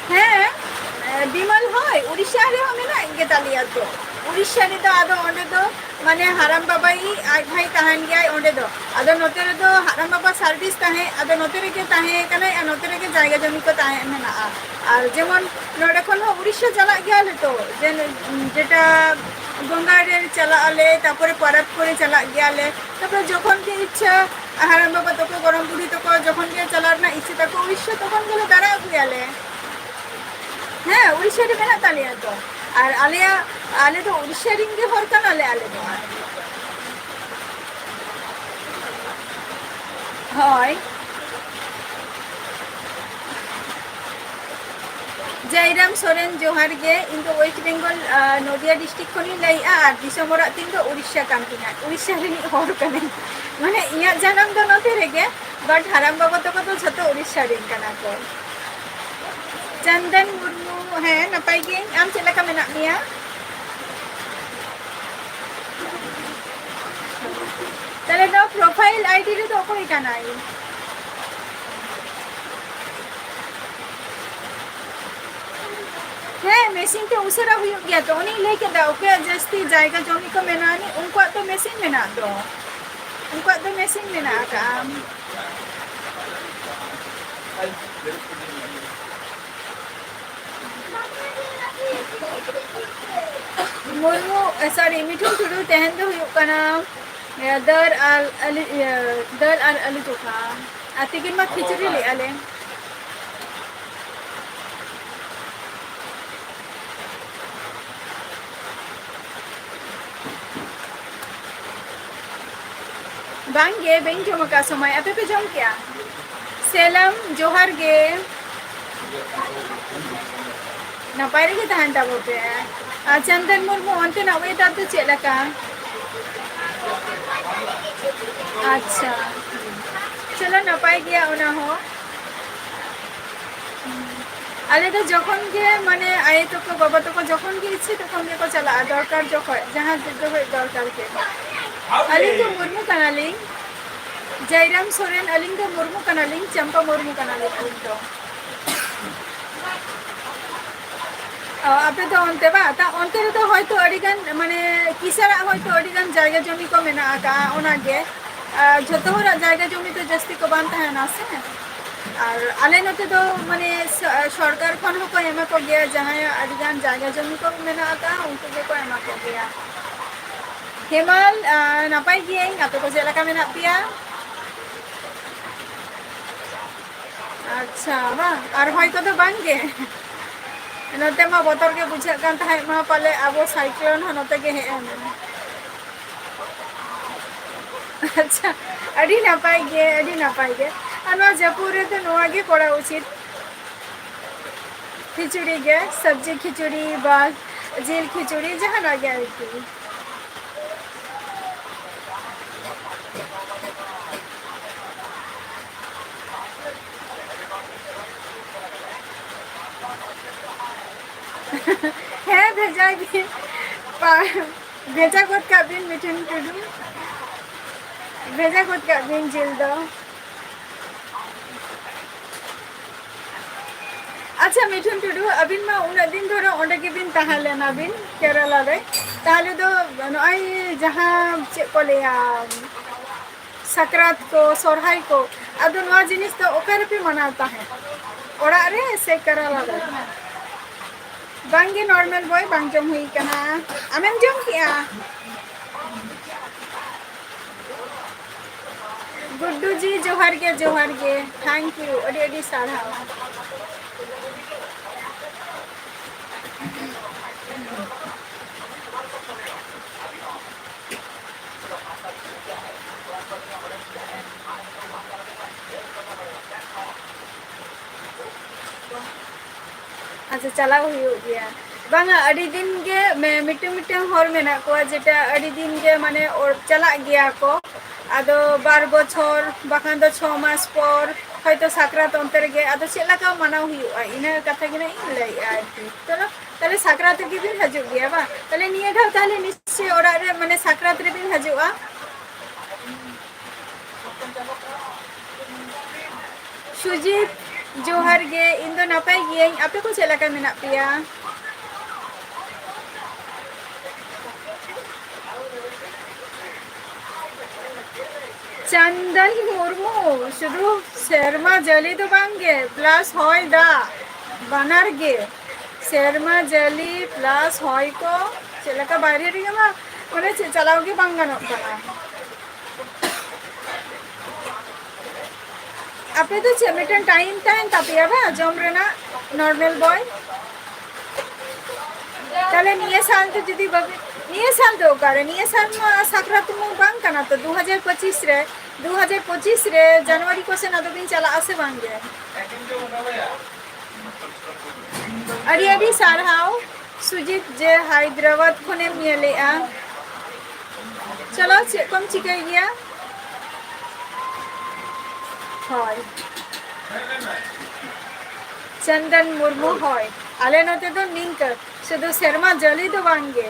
ᱦᱮᱸ, ᱵᱤᱢᱚᱞ ᱦᱳᱭ, ᱩᱲᱤᱥᱥᱟ ᱨᱮᱦᱚᱸ ᱢᱮᱱᱟᱜ ᱜᱮ ᱛᱟᱞᱮᱭᱟ ᱛᱚ᱾ ᱩᱲᱤᱥᱥᱟ ᱨᱮᱫᱚ ᱟᱫᱚ ᱚᱸᱰᱮ ᱫᱚ ᱢᱟᱱᱮ ᱦᱟᱲᱟᱢ ᱵᱟᱵᱟᱭᱤᱡ ᱟᱡ ᱵᱷᱟᱭ ᱛᱟᱦᱮᱱ ᱜᱮᱭᱟᱭ ᱚᱸᱰᱮ ᱫᱚ᱾ ᱟᱫᱚ ᱱᱚᱛᱮ ᱨᱮᱫᱚ ᱦᱟᱲᱟᱢ ᱵᱟᱵᱟ service ᱛᱟᱦᱮᱸ, ᱟᱫᱚ ᱱᱚᱛᱮ ᱨᱮᱜᱮ ᱛᱟᱦᱮᱸ ᱠᱟᱱᱟᱭ ᱟᱨ ᱱᱚᱛᱮ ᱨᱮᱜᱮ ᱡᱟᱭᱜᱟ ᱡᱚᱢᱤ ᱠᱚ ᱛᱟᱦᱮᱸ ᱢᱮᱱᱟᱜᱼᱟ᱾ ᱟᱨ ᱡᱮᱢᱚᱱ ᱱᱚᱰᱮ ᱠᱷᱚᱱ ᱦᱚᱸ ᱩᱲᱤᱥᱥᱟ ᱪᱟᱞᱟᱜ ᱜᱮᱭᱟᱞᱮ ᱛᱚ, ᱡᱮ, ᱡᱮᱴᱟ ᱵᱚᱸᱜᱟ ᱨᱮ ᱪᱟᱞᱟᱜ ᱟᱞᱮ, ᱛᱟᱯᱚᱨᱮ ᱯᱚᱨᱚᱵᱽ ᱠᱚᱨᱮ ᱪᱟᱞᱟᱜ ᱜᱮᱭᱟᱞᱮ᱾ ᱛᱟᱯᱚᱨᱮ ᱡᱚᱠᱷᱚᱱ ᱜᱮ ᱤᱪᱪᱷᱟᱹ, ᱦᱟᱲᱟᱢ ᱵᱟᱵᱟ ᱛᱟᱠᱚ, ᱜᱚᱲᱚᱢ ᱵᱩᱰᱷᱤ ᱛᱟᱠᱚ ᱡᱚᱠᱷᱚᱱ ᱜᱮ ᱪᱟᱞᱟᱜ ᱨᱮᱱᱟᱜ ᱤᱪᱪᱷᱟᱹ ᱛᱟᱠᱚ ᱩᱲᱤᱥᱥᱟ, ᱛᱚᱠᱷᱚᱱ ᱜᱮᱞᱮ ᱫᱟᱬᱟ ᱟᱹᱜᱩᱭᱟᱞᱮ᱾ ᱦᱮᱸ, ᱩᱲᱤᱥᱥᱟ ᱨᱮ ᱢᱮᱱᱟᱜ ᱛᱟᱞᱮᱭᱟ ᱛᱚ᱾ ᱟᱨ ᱟᱞᱮᱭᱟᱜ, ᱟᱞᱮ ᱫᱚ ᱩᱲᱤᱥᱥᱟ ᱨᱮᱱ ᱜᱮ ᱦᱚᱲ ᱠᱟᱱᱟᱞᱮ ᱟᱞᱮ ᱫᱚ᱾ ᱦᱳᱭ᱾ ᱡᱟᱭᱨᱟᱢ ᱥᱚᱨᱮᱱ, ᱡᱚᱦᱟᱨ ᱜᱮ᱾ ᱤᱧ ᱫᱚ West Bengal, ᱟ, ᱱᱚᱫᱤᱭᱟ district ᱠᱷᱚᱱᱤᱧ ᱞᱟᱹᱭᱮᱜᱼᱟ, ᱟᱨ ᱫᱤᱥᱚᱢ ᱚᱲᱟᱜ ᱛᱤᱧ ᱫᱚ ᱩᱲᱤᱥᱥᱟ ᱠᱟᱱ ᱛᱤᱧᱟ, ᱩᱲᱤᱥᱥᱟ ᱨᱤᱱᱤᱡ ᱦᱚᱲ ᱠᱟᱹᱱᱟᱹᱧ᱾ ᱢᱟᱱᱮ, ᱤᱧᱟᱹᱜ ᱡᱟᱱᱟᱢ ᱫᱚ ᱱᱚᱛᱮ ᱨᱮᱜᱮ, but ᱦᱟᱲᱟᱢ ᱵᱟᱵᱟ ᱛᱟᱠᱚ ᱫᱚ ᱡᱷᱚᱛᱚ ᱩᱲᱤᱥᱥᱟ ᱨᱮᱱ ᱠᱟᱱᱟ ᱠᱚ᱾ ᱪᱚᱱᱫᱚᱱ ᱢᱩᱨᱢᱩ, ᱦᱮᱸ, ᱱᱟᱯᱟᱭ ᱜᱤᱭᱟᱹᱧ᱾ ᱟᱢ ᱪᱮᱫ ᱞᱮᱠᱟ ᱢᱮᱱᱟᱜ ᱢᱮᱭᱟ? ᱛᱟᱦᱞᱮ ᱱᱚᱣᱟ profile ID ᱨᱮᱫᱚ ᱚᱠᱚᱭ ᱠᱟᱱᱟᱭ? ᱦᱮᱸ, ᱢᱮᱥᱤᱱ ᱛᱮ ᱩᱥᱟᱹᱨᱟ ᱦᱩᱭᱩᱜ ᱜᱮᱭᱟ ᱛᱚ᱾ ᱚᱱᱮᱧ ᱞᱟᱹᱭ ᱠᱮᱫᱟ, ᱚᱠᱚᱭᱟᱜ ᱡᱟᱹᱥᱛᱤ ᱡᱟᱭᱜᱟ ᱡᱚᱢᱤ ᱠᱚ ᱢᱮᱱᱟᱜᱼᱟ, ᱩᱱᱠᱩᱣᱟᱜ ᱫᱚ ᱢᱮᱥᱤᱱ ᱢᱮᱱᱟᱜ ᱫᱚ᱾ ᱩᱱᱠᱩᱣᱟᱜ ᱫᱚ ᱢᱮᱥᱤᱱ ᱢᱮᱱᱟᱜ ᱟᱠᱟᱜᱼᱟ᱾ ᱢᱩᱨᱢᱩ, ᱥᱚᱨᱤ, ᱢᱤᱴᱷᱩᱱ ᱴᱩᱰᱩ ᱛᱮᱦᱮᱧ ᱫᱚ ᱦᱩᱭᱩᱜ ᱠᱟᱱᱟ, ᱤᱭᱟᱹ, ᱫᱟᱹᱞ ᱟᱨ ᱟᱹᱞᱩ, ᱤᱭᱟᱹ, ᱫᱟᱹᱞ ᱟᱨ ᱟᱹᱞᱩ ᱪᱚᱠᱷᱟ᱾ ᱟᱨ ᱛᱤᱠᱤᱱ ᱢᱟ ᱠᱷᱤᱪᱩᱲᱤ ᱞᱮᱜᱼᱟ ᱞᱮ᱾ ᱵᱟᱝ ᱜᱮ, ᱵᱟᱹᱧ ᱡᱚᱢ ᱟᱠᱟᱫ ᱥᱚᱢᱚᱭ᱾ ᱟᱯᱮ ᱯᱮ ᱡᱚᱢ ᱠᱮᱜᱼᱟ? ᱥᱮᱞᱟᱢ, ᱡᱚᱦᱟᱨ ᱜᱮ᱾ ᱱᱟᱯᱟᱭ ᱨᱮᱜᱮ ᱛᱟᱦᱮᱱ ᱛᱟᱵᱚ ᱯᱮ᱾ ᱟᱨ ᱪᱚᱱᱫᱚᱱ ᱢᱩᱨᱢᱩ, ᱚᱱᱛᱮᱱᱟᱜ weather ᱫᱚ ᱪᱮᱫ ᱞᱮᱠᱟ? ᱟᱪᱪᱷᱟ, ᱪᱚᱞᱚ, ᱱᱟᱯᱟᱭ ᱜᱮᱭᱟ ᱚᱱᱟ ᱦᱚᱸ᱾ ᱟᱞᱮ ᱫᱚ ᱡᱚᱠᱷᱚᱱ ᱜᱮ, ᱢᱟᱱᱮ, ᱟᱭᱳ ᱛᱟᱠᱚ, ᱵᱟᱵᱟ ᱛᱟᱠᱚ ᱡᱚᱠᱷᱚᱱ ᱜᱮ ᱤᱪᱪᱷᱟᱹ, ᱛᱚᱠᱷᱚᱱ ᱜᱮᱠᱚ ᱪᱟᱞᱟᱜᱼᱟ, ᱫᱚᱨᱠᱟᱨ ᱡᱚᱠᱷᱚᱡ, ᱡᱟᱦᱟᱸ ᱡᱚᱠᱷᱚᱡ ᱫᱚᱨᱠᱟᱨ ᱜᱮ᱾ ᱟᱹᱞᱤᱧ ᱫᱚ ᱢᱩᱨᱢᱩ ᱠᱟᱱᱟᱞᱤᱧ, ᱡᱟᱭᱨᱟᱢ ᱥᱚᱨᱮᱱ, ᱟᱹᱞᱤᱧ ᱫᱚ ᱢᱩᱨᱢᱩ ᱠᱟᱱᱟᱞᱤᱧ, ᱪᱟᱢᱯᱟ ᱢᱩᱨᱢᱩ ᱠᱟᱱᱟᱞᱤᱧ ᱟᱹᱞᱤᱧ ᱫᱚ᱾ ᱚ, ᱟᱯᱮ ᱫᱚ ᱚᱱᱛᱮ ᱵᱟ? ᱛᱟ-, ᱚᱱᱛᱮ ᱨᱮᱫᱚ ᱦᱚᱭᱛᱳ ᱟᱹᱰᱤ ᱜᱟᱱ, ᱢᱟᱱᱮ, ᱠᱤᱥᱟᱹᱬᱟᱜ ᱦᱚᱭᱛᱳ ᱟᱹᱰᱤ ᱜᱟᱱ ᱡᱟᱭᱜᱟ ᱡᱚᱢᱤ ᱠᱚ ᱢᱮᱱᱟᱜ ᱟᱠᱟᱜᱼᱟ, ᱚᱱᱟᱜᱮ᱾ ᱟᱨ ᱡᱷᱚᱛᱚ ᱦᱚᱲᱟᱜ ᱡᱟᱭᱜᱟ ᱡᱚᱢᱤ ᱫᱚ ᱡᱟᱹᱥᱛᱤ ᱠᱚ ᱵᱟᱝ ᱛᱟᱦᱮᱱᱟ ᱥᱮ᱾ ᱟᱨ ᱟᱞᱮ ᱱᱚᱛᱮ ᱫᱚ, ᱢᱟᱱᱮ, ᱥᱚ-, ᱥᱚᱨᱠᱟᱨ ᱠᱷᱚᱱ ᱦᱚᱸᱠᱚ ᱮᱢᱟ ᱠᱚ ᱜᱮᱭᱟ, ᱡᱟᱦᱟᱸᱭᱟᱜ ᱟᱹᱰᱤ ᱜᱟᱱ ᱡᱟᱭᱜᱟ ᱡᱚᱢᱤ ᱠᱚ ᱢᱮᱱᱟᱜ ᱟᱠᱟᱜᱼᱟ, ᱩᱱᱠᱩ ᱜᱮᱠᱚ ᱮᱢᱟ ᱠᱚ ᱜᱮᱭᱟ᱾ ᱦᱮᱢᱟᱞ, ᱟᱨ ᱱᱟᱯᱟᱭ ᱜᱤᱭᱟᱹᱧ, ᱟᱯᱮ ᱠᱚ ᱪᱮᱫ ᱞᱮᱠᱟ ᱢᱮᱱᱟᱜ ᱯᱮᱭᱟ? ᱟᱪᱪᱷᱟ, ᱵᱟᱝ, ᱟᱨ ᱦᱚᱭ ᱠᱚᱫᱚ ᱵᱟᱝ ᱜᱮ? ᱱᱚᱛᱮ ᱢᱟ ᱵᱚᱛᱚᱨ ᱜᱮ ᱵᱩᱡᱷᱟᱹᱜ ᱠᱟᱱ ᱛᱟᱦᱮᱸᱫ, ᱢᱟ ᱯᱟᱞᱮ ᱟᱵᱚ cyclone ᱦᱚᱸ ᱱᱚᱛᱮ ᱜᱮ ᱦᱮᱡ ᱮᱱ᱾ ᱟᱪᱪᱷᱟ, ᱟᱹᱰᱤ ᱱᱟᱯᱟᱭ ᱜᱮ, ᱟᱹᱰᱤ ᱱᱟᱯᱟᱭ ᱜᱮ᱾ ᱟᱨ ᱱᱚᱣᱟ ᱡᱟᱹᱯᱩᱫ ᱨᱮᱫᱚ ᱱᱚᱣᱟ ᱜᱮ ᱠᱚᱨᱟᱣ ᱩᱪᱤᱛ, ᱠᱷᱤᱪᱩᱲᱤ ᱜᱮ, ᱥᱚᱵᱽᱡᱤ ᱠᱷᱤᱪᱩᱲᱤ ᱵᱟ ᱡᱤᱞ ᱠᱷᱤᱪᱩᱲᱤ, ᱡᱟᱦᱟᱱᱟᱜ ᱜᱮ ᱟᱨᱠᱤ᱾ ᱦᱮᱸ, ᱵᱷᱮᱡᱟᱭ ᱵᱤᱱ᱾ ᱯᱟ-, ᱵᱷᱮᱡᱟ ᱜᱚᱫ ᱠᱟᱜ ᱵᱤᱱ ᱢᱤᱴᱷᱩᱱ ᱴᱩᱰᱩ᱾ ᱵᱷᱮᱡᱟ ᱜᱚᱫ ᱠᱟᱜ ᱵᱤᱱ ᱡᱤᱞ ᱫᱚ᱾ ᱟᱪᱪᱷᱟ, ᱢᱤᱴᱷᱩᱱ ᱴᱩᱰᱩ, ᱟᱹᱵᱤᱱ ᱢᱟ ᱩᱱᱟᱹᱜ ᱫᱤᱱ ᱫᱷᱚᱨᱮ ᱚᱸᱰᱮ ᱜᱮᱵᱤᱱ ᱛᱟᱦᱮᱸ ᱞᱮᱱᱟ ᱵᱤᱱ, ᱠᱮᱨᱟᱞᱟ ᱨᱮ᱾ ᱛᱟᱦᱚᱞᱮ ᱫᱚ ᱱᱚᱜᱼᱚᱭ ᱡᱟᱦᱟᱸ, ᱪᱮᱫ ᱠᱚ ᱞᱟᱹᱭᱟ, ᱥᱟᱠᱨᱟᱛ ᱠᱚ, ᱥᱚᱨᱦᱟᱭ ᱠᱚ, ᱟᱫᱚ ᱱᱚᱣᱟ ᱡᱤᱱᱤᱥ ᱫᱚ ᱚᱠᱟ ᱨᱮᱯᱮ ᱢᱟᱱᱟᱣ ᱛᱟᱦᱮᱸᱫ? ᱚᱲᱟᱜ ᱨᱮ ᱥᱮ ᱠᱮᱨᱟᱞᱟ ᱨᱮ? ᱵᱟᱝᱜᱮ, ᱱᱚᱨᱢᱟᱞ ᱵᱚᱭ, ᱵᱟᱝ ᱡᱚᱢ ᱦᱩᱭ ᱠᱟᱱᱟ᱾ ᱟᱢᱮᱢ ᱡᱚᱢ ᱠᱮᱜᱼᱟ? ᱜᱩᱰᱰᱩ ᱡᱤ, ᱡᱚᱦᱟᱨ ᱜᱮ, ᱡᱚᱦᱟᱨ ᱜᱮ᱾ Thank you, ᱟᱹᱰᱤ ᱟᱹᱰᱤ ᱥᱟᱨᱦᱟᱣ᱾ ᱟᱪᱪᱷᱟ, ᱪᱟᱞᱟᱣ ᱦᱩᱭᱩᱜ ᱜᱮᱭᱟ᱾ ᱵᱟᱝᱟ, ᱟᱹᱰᱤ ᱫᱤᱱ ᱜᱮ ᱢᱮ-, ᱢᱤᱫᱴᱟᱝ ᱢᱤᱫᱴᱟᱝ ᱦᱚᱲ ᱢᱮᱱᱟᱜ ᱠᱚᱣᱟ, ᱡᱮᱴᱟ ᱟᱹᱰᱤ ᱫᱤᱱ ᱜᱮ, ᱢᱟᱱᱮ, ᱚᱲ-, ᱪᱟᱞᱟᱜ ᱜᱮᱭᱟ ᱠᱚ᱾ ᱟᱫᱚ ᱵᱟᱨ ᱵᱚᱪᱷᱚᱨ ᱵᱟᱠᱷᱟᱱ ᱫᱚ ᱪᱷᱚ ᱢᱟᱥ ᱯᱚᱨ ᱦᱚᱭᱛᱳ ᱥᱟᱠᱨᱟᱛ ᱚᱱᱛᱮ ᱨᱮᱜᱮ, ᱟᱫᱚ ᱪᱮᱫ ᱞᱮᱠᱟ ᱢᱟᱱᱟᱣ ᱦᱩᱭᱩᱜᱼᱟ, ᱤᱱᱟᱹ ᱠᱟᱛᱷᱟ ᱜᱮ ᱱᱟᱜ ᱤᱧ ᱞᱟᱹᱭᱮᱫᱼᱟ ᱟᱨᱠᱤ᱾ ᱪᱚᱞᱚ, ᱛᱟᱦᱞᱮ ᱥᱟᱠᱨᱟᱛ ᱨᱮᱜᱮ ᱵᱤᱱ ᱦᱤᱡᱩᱜ ᱜᱮᱭᱟ ᱵᱟᱝ? ᱛᱟᱦᱞᱮ ᱱᱤᱭᱟᱹ ᱫᱷᱟᱣ ᱛᱟᱦᱞᱮ ᱱᱤᱥᱪᱚᱭ ᱚᱲᱟᱜ ᱨᱮ, ᱢᱟᱱᱮ, ᱥᱟᱠᱨᱟᱛ ᱨᱮᱵᱤᱱ ᱦᱤᱡᱩᱜᱼᱟ᱾ ᱥᱩᱡᱤᱛ, ᱡᱚᱦᱟᱨ ᱜᱮ᱾ ᱤᱧ ᱫᱚ ᱱᱟᱯᱟᱭ ᱜᱤᱭᱟᱹᱧ, ᱟᱯᱮ ᱠᱚ ᱪᱮᱫ ᱞᱮᱠᱟ ᱢᱮᱱᱟᱜ ᱯᱮᱭᱟ? ᱪᱟᱱᱫᱟᱱ ᱢᱩᱨᱢᱩ, ᱥᱩᱫᱷᱩ ᱥᱮᱨᱢᱟ ᱡᱟᱹᱞᱤ ᱫᱚ ᱵᱟᱝ ᱜᱮ, plus ᱦᱚᱭ ᱫᱟᱜ, ᱵᱟᱱᱟᱨ ᱜᱮ᱾ ᱥᱮᱨᱢᱟ ᱡᱟᱹᱞᱤ plus ᱦᱚᱭ ᱠᱚ, ᱪᱮᱫ ᱞᱮᱠᱟ ᱵᱟᱭᱨᱮ ᱨᱮᱜᱮ ᱢᱟ, ᱢᱟᱱᱮ, ᱪᱮᱫ, ᱪᱟᱞᱟᱣ ᱜᱮ ᱵᱟᱝ ᱜᱟᱱᱚᱜ ᱠᱟᱱᱟ᱾ ᱟᱯᱮ ᱫᱚ ᱪᱮᱫ ᱢᱤᱫᱴᱮᱱ time ᱛᱟᱦᱮᱱ ᱛᱟᱯᱮᱭᱟ ᱵᱟᱝ ᱡᱚᱢ ᱨᱮᱱᱟᱜ, ᱱᱚᱨᱢᱟᱞ ᱵᱚᱭ? ᱛᱟᱦᱞᱮ ᱱᱤᱭᱟᱹ ᱥᱟᱞ ᱫᱚ ᱡᱩᱫᱤ ᱵᱟᱵᱤ-, ᱱᱤᱭᱟᱹ ᱥᱟᱞ ᱫᱚ ᱚᱠᱟᱨᱮ? ᱱᱤᱭᱟᱹ ᱥᱟᱞ ᱢᱟ ᱥᱟᱠᱨᱟᱛ ᱢᱟ ᱵᱟᱝ ᱠᱟᱱᱟ ᱛᱚ, ᱫᱩ ᱦᱟᱡᱟᱨ ᱯᱚᱸᱪᱤᱥ ᱨᱮ, ᱫᱩ ᱦᱟᱡᱟᱨ ᱯᱚᱸᱪᱤᱥ ᱨᱮ ᱡᱟᱱᱩᱣᱟᱨᱤ ᱠᱚ ᱥᱮᱱ ᱟᱫᱚ ᱵᱤᱱ ᱪᱟᱞᱟᱜᱼᱟ ᱥᱮ ᱵᱟᱝ ᱜᱮ? ᱟᱹᱰᱤ ᱟᱹᱰᱤ ᱥᱟᱨᱦᱟᱣ ᱥᱩᱡᱤᱛ, ᱡᱮ ᱦᱟᱭᱫᱨᱟᱵᱟᱫ ᱠᱷᱚᱱᱮᱢ ᱧᱮᱞᱮᱜᱼᱟ᱾ ᱪᱚᱞᱚ, ᱪᱮᱫ ᱠᱚᱢ ᱪᱤᱠᱟᱹᱭ ᱜᱮᱭᱟ? ᱦᱳᱭ, ᱪᱚᱱᱫᱚᱱ ᱢᱩᱨᱢᱩ, ᱦᱳᱭ, ᱟᱞᱮ ᱱᱚᱛᱮ ᱫᱚ ᱱᱤᱝᱠᱟᱹ, ᱥᱩᱫᱷᱩ ᱥᱮᱨᱢᱟ ᱡᱟᱹᱞᱤ ᱫᱚ ᱵᱟᱝ ᱜᱮ,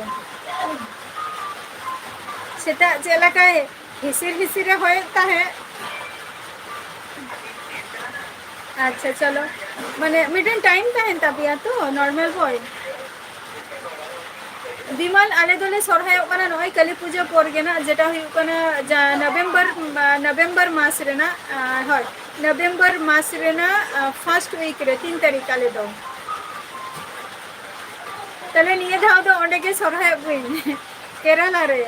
ᱥᱮᱛᱟᱜ ᱪᱮᱫ ᱞᱮᱠᱟᱭ ᱦᱤᱥᱤᱨ ᱦᱤᱥᱤᱨᱮ ᱦᱚᱭᱮᱫ ᱛᱟᱦᱮᱸᱫ, ᱟᱪᱪᱷᱟ, ᱪᱚᱞᱚ, ᱢᱟᱱᱮ ᱢᱤᱫᱴᱮᱱ ᱴᱟᱭᱤᱢ ᱛᱟᱦᱮᱱ ᱛᱟᱯᱮᱭᱟ ᱛᱚ, ᱱᱚᱨᱢᱟᱞ ᱵᱚᱭ᱾ ᱵᱤᱢᱟᱞ, ᱟᱞᱮ ᱫᱚᱞᱮ ᱥᱚᱨᱦᱟᱭᱚᱜ ᱠᱟᱱᱟ ᱱᱚᱜᱼᱚᱭ ᱠᱟᱹᱞᱤ ᱯᱩᱡᱟᱹ ᱯᱚᱨ ᱜᱮ ᱱᱟᱜ, ᱡᱮᱴᱟ ᱦᱩᱭᱩᱜ ᱠᱟᱱᱟ ᱡᱟ ᱱᱚᱵᱷᱮᱢᱵᱚᱨ, ᱱᱚᱵᱷᱮᱢᱵᱚᱨ ᱢᱟᱥ ᱨᱮᱱᱟᱜ, ᱟᱸ, ᱦᱳᱭ, ᱱᱚᱵᱷᱮᱢᱵᱚᱨ ᱢᱟᱥ ᱨᱮᱱᱟᱜ, ᱟᱸ, ᱯᱷᱟᱨᱥᱴ ᱣᱤᱠ ᱨᱮ, ᱛᱤᱱ ᱛᱟᱹᱨᱤᱠᱷ ᱟᱞᱮ ᱫᱚ᱾ ᱛᱟᱦᱞᱮ ᱱᱤᱭᱟᱹ ᱫᱷᱟᱣ ᱫᱚ ᱚᱸᱰᱮ ᱜᱮ ᱥᱚᱨᱦᱟᱭᱚᱜ ᱵᱤᱱ, ᱠᱮᱨᱟᱞᱟ ᱨᱮ᱾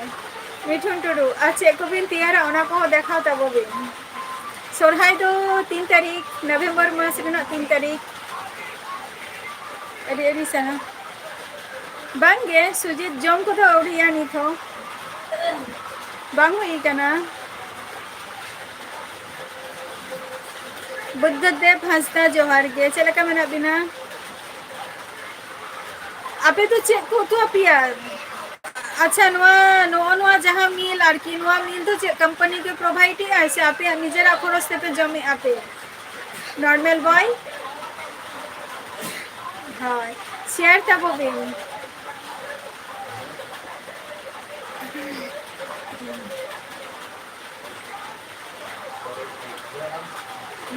ᱢᱤᱴᱷᱩᱱ ᱴᱩᱰᱩ, ᱟᱨ ᱪᱮᱫ ᱠᱚᱵᱤᱱ ᱛᱮᱭᱟᱨᱟ ᱚᱱᱟ ᱠᱚᱦᱚᱸ ᱫᱮᱠᱷᱟᱣ ᱛᱟᱵᱚ ᱵᱤᱱ᱾ ᱥᱚᱨᱦᱟᱭ ᱫᱚ ᱛᱤᱱ ᱛᱟᱹᱨᱤᱠᱷ, ᱱᱚᱵᱷᱮᱢᱵᱚᱨ ᱢᱟᱥ ᱨᱮᱱᱟᱜ ᱛᱤᱱ ᱛᱟᱹᱨᱤᱠᱷ᱾ ᱟᱹᱰᱤ ᱟᱹᱰᱤ ᱥᱟᱨᱦᱟᱣ᱾ ᱵᱟᱝᱜᱮ, ᱥᱩᱡᱤᱛ ᱡᱚᱢ ᱠᱚᱫᱚ ᱟᱹᱣᱨᱤᱭᱟ ᱱᱤᱛ ᱦᱚᱸ᱾ ᱵᱟᱝ ᱦᱩᱭ ᱠᱟᱱᱟ᱾ ᱵᱩᱫᱽᱫᱷᱚ ᱫᱮᱵ ᱦᱟᱸᱥᱫᱟ, ᱡᱚᱦᱟᱨ ᱜᱮ᱾ ᱪᱮᱫ ᱞᱮᱠᱟ ᱢᱮᱱᱟᱜ ᱵᱤᱱᱟ? ᱟᱯᱮ ᱫᱚ ᱪᱮᱫ ᱠᱚ ᱩᱛᱩ ᱟᱯᱮᱭᱟ? ᱟᱪᱪᱷᱟ, ᱱᱚᱣᱟ, ᱱᱚᱜᱼᱚ ᱱᱚᱣᱟ ᱡᱟᱦᱟᱸ ᱢᱤᱞ ᱟᱨᱠᱤ, ᱱᱚᱣᱟ ᱢᱤᱞ ᱫᱚ ᱪᱮᱫ ᱠᱳᱢᱯᱟᱱᱤ ᱜᱮ ᱯᱨᱳᱵᱷᱟᱭᱤᱰ ᱮᱫᱼᱟ ᱥᱮ ᱟᱯᱮᱭᱟᱜ ᱱᱤᱡᱮᱨᱟᱜ ᱠᱷᱚᱨᱚᱪ ᱛᱮᱯᱮ ᱡᱚᱢᱮᱫᱼᱟ ᱯᱮ? ᱱᱚᱨᱢᱟᱞ ᱵᱚᱭ? ᱦᱳᱭ, ᱥᱮᱭᱟᱨ ᱛᱟᱵᱚ ᱵᱤᱱ᱾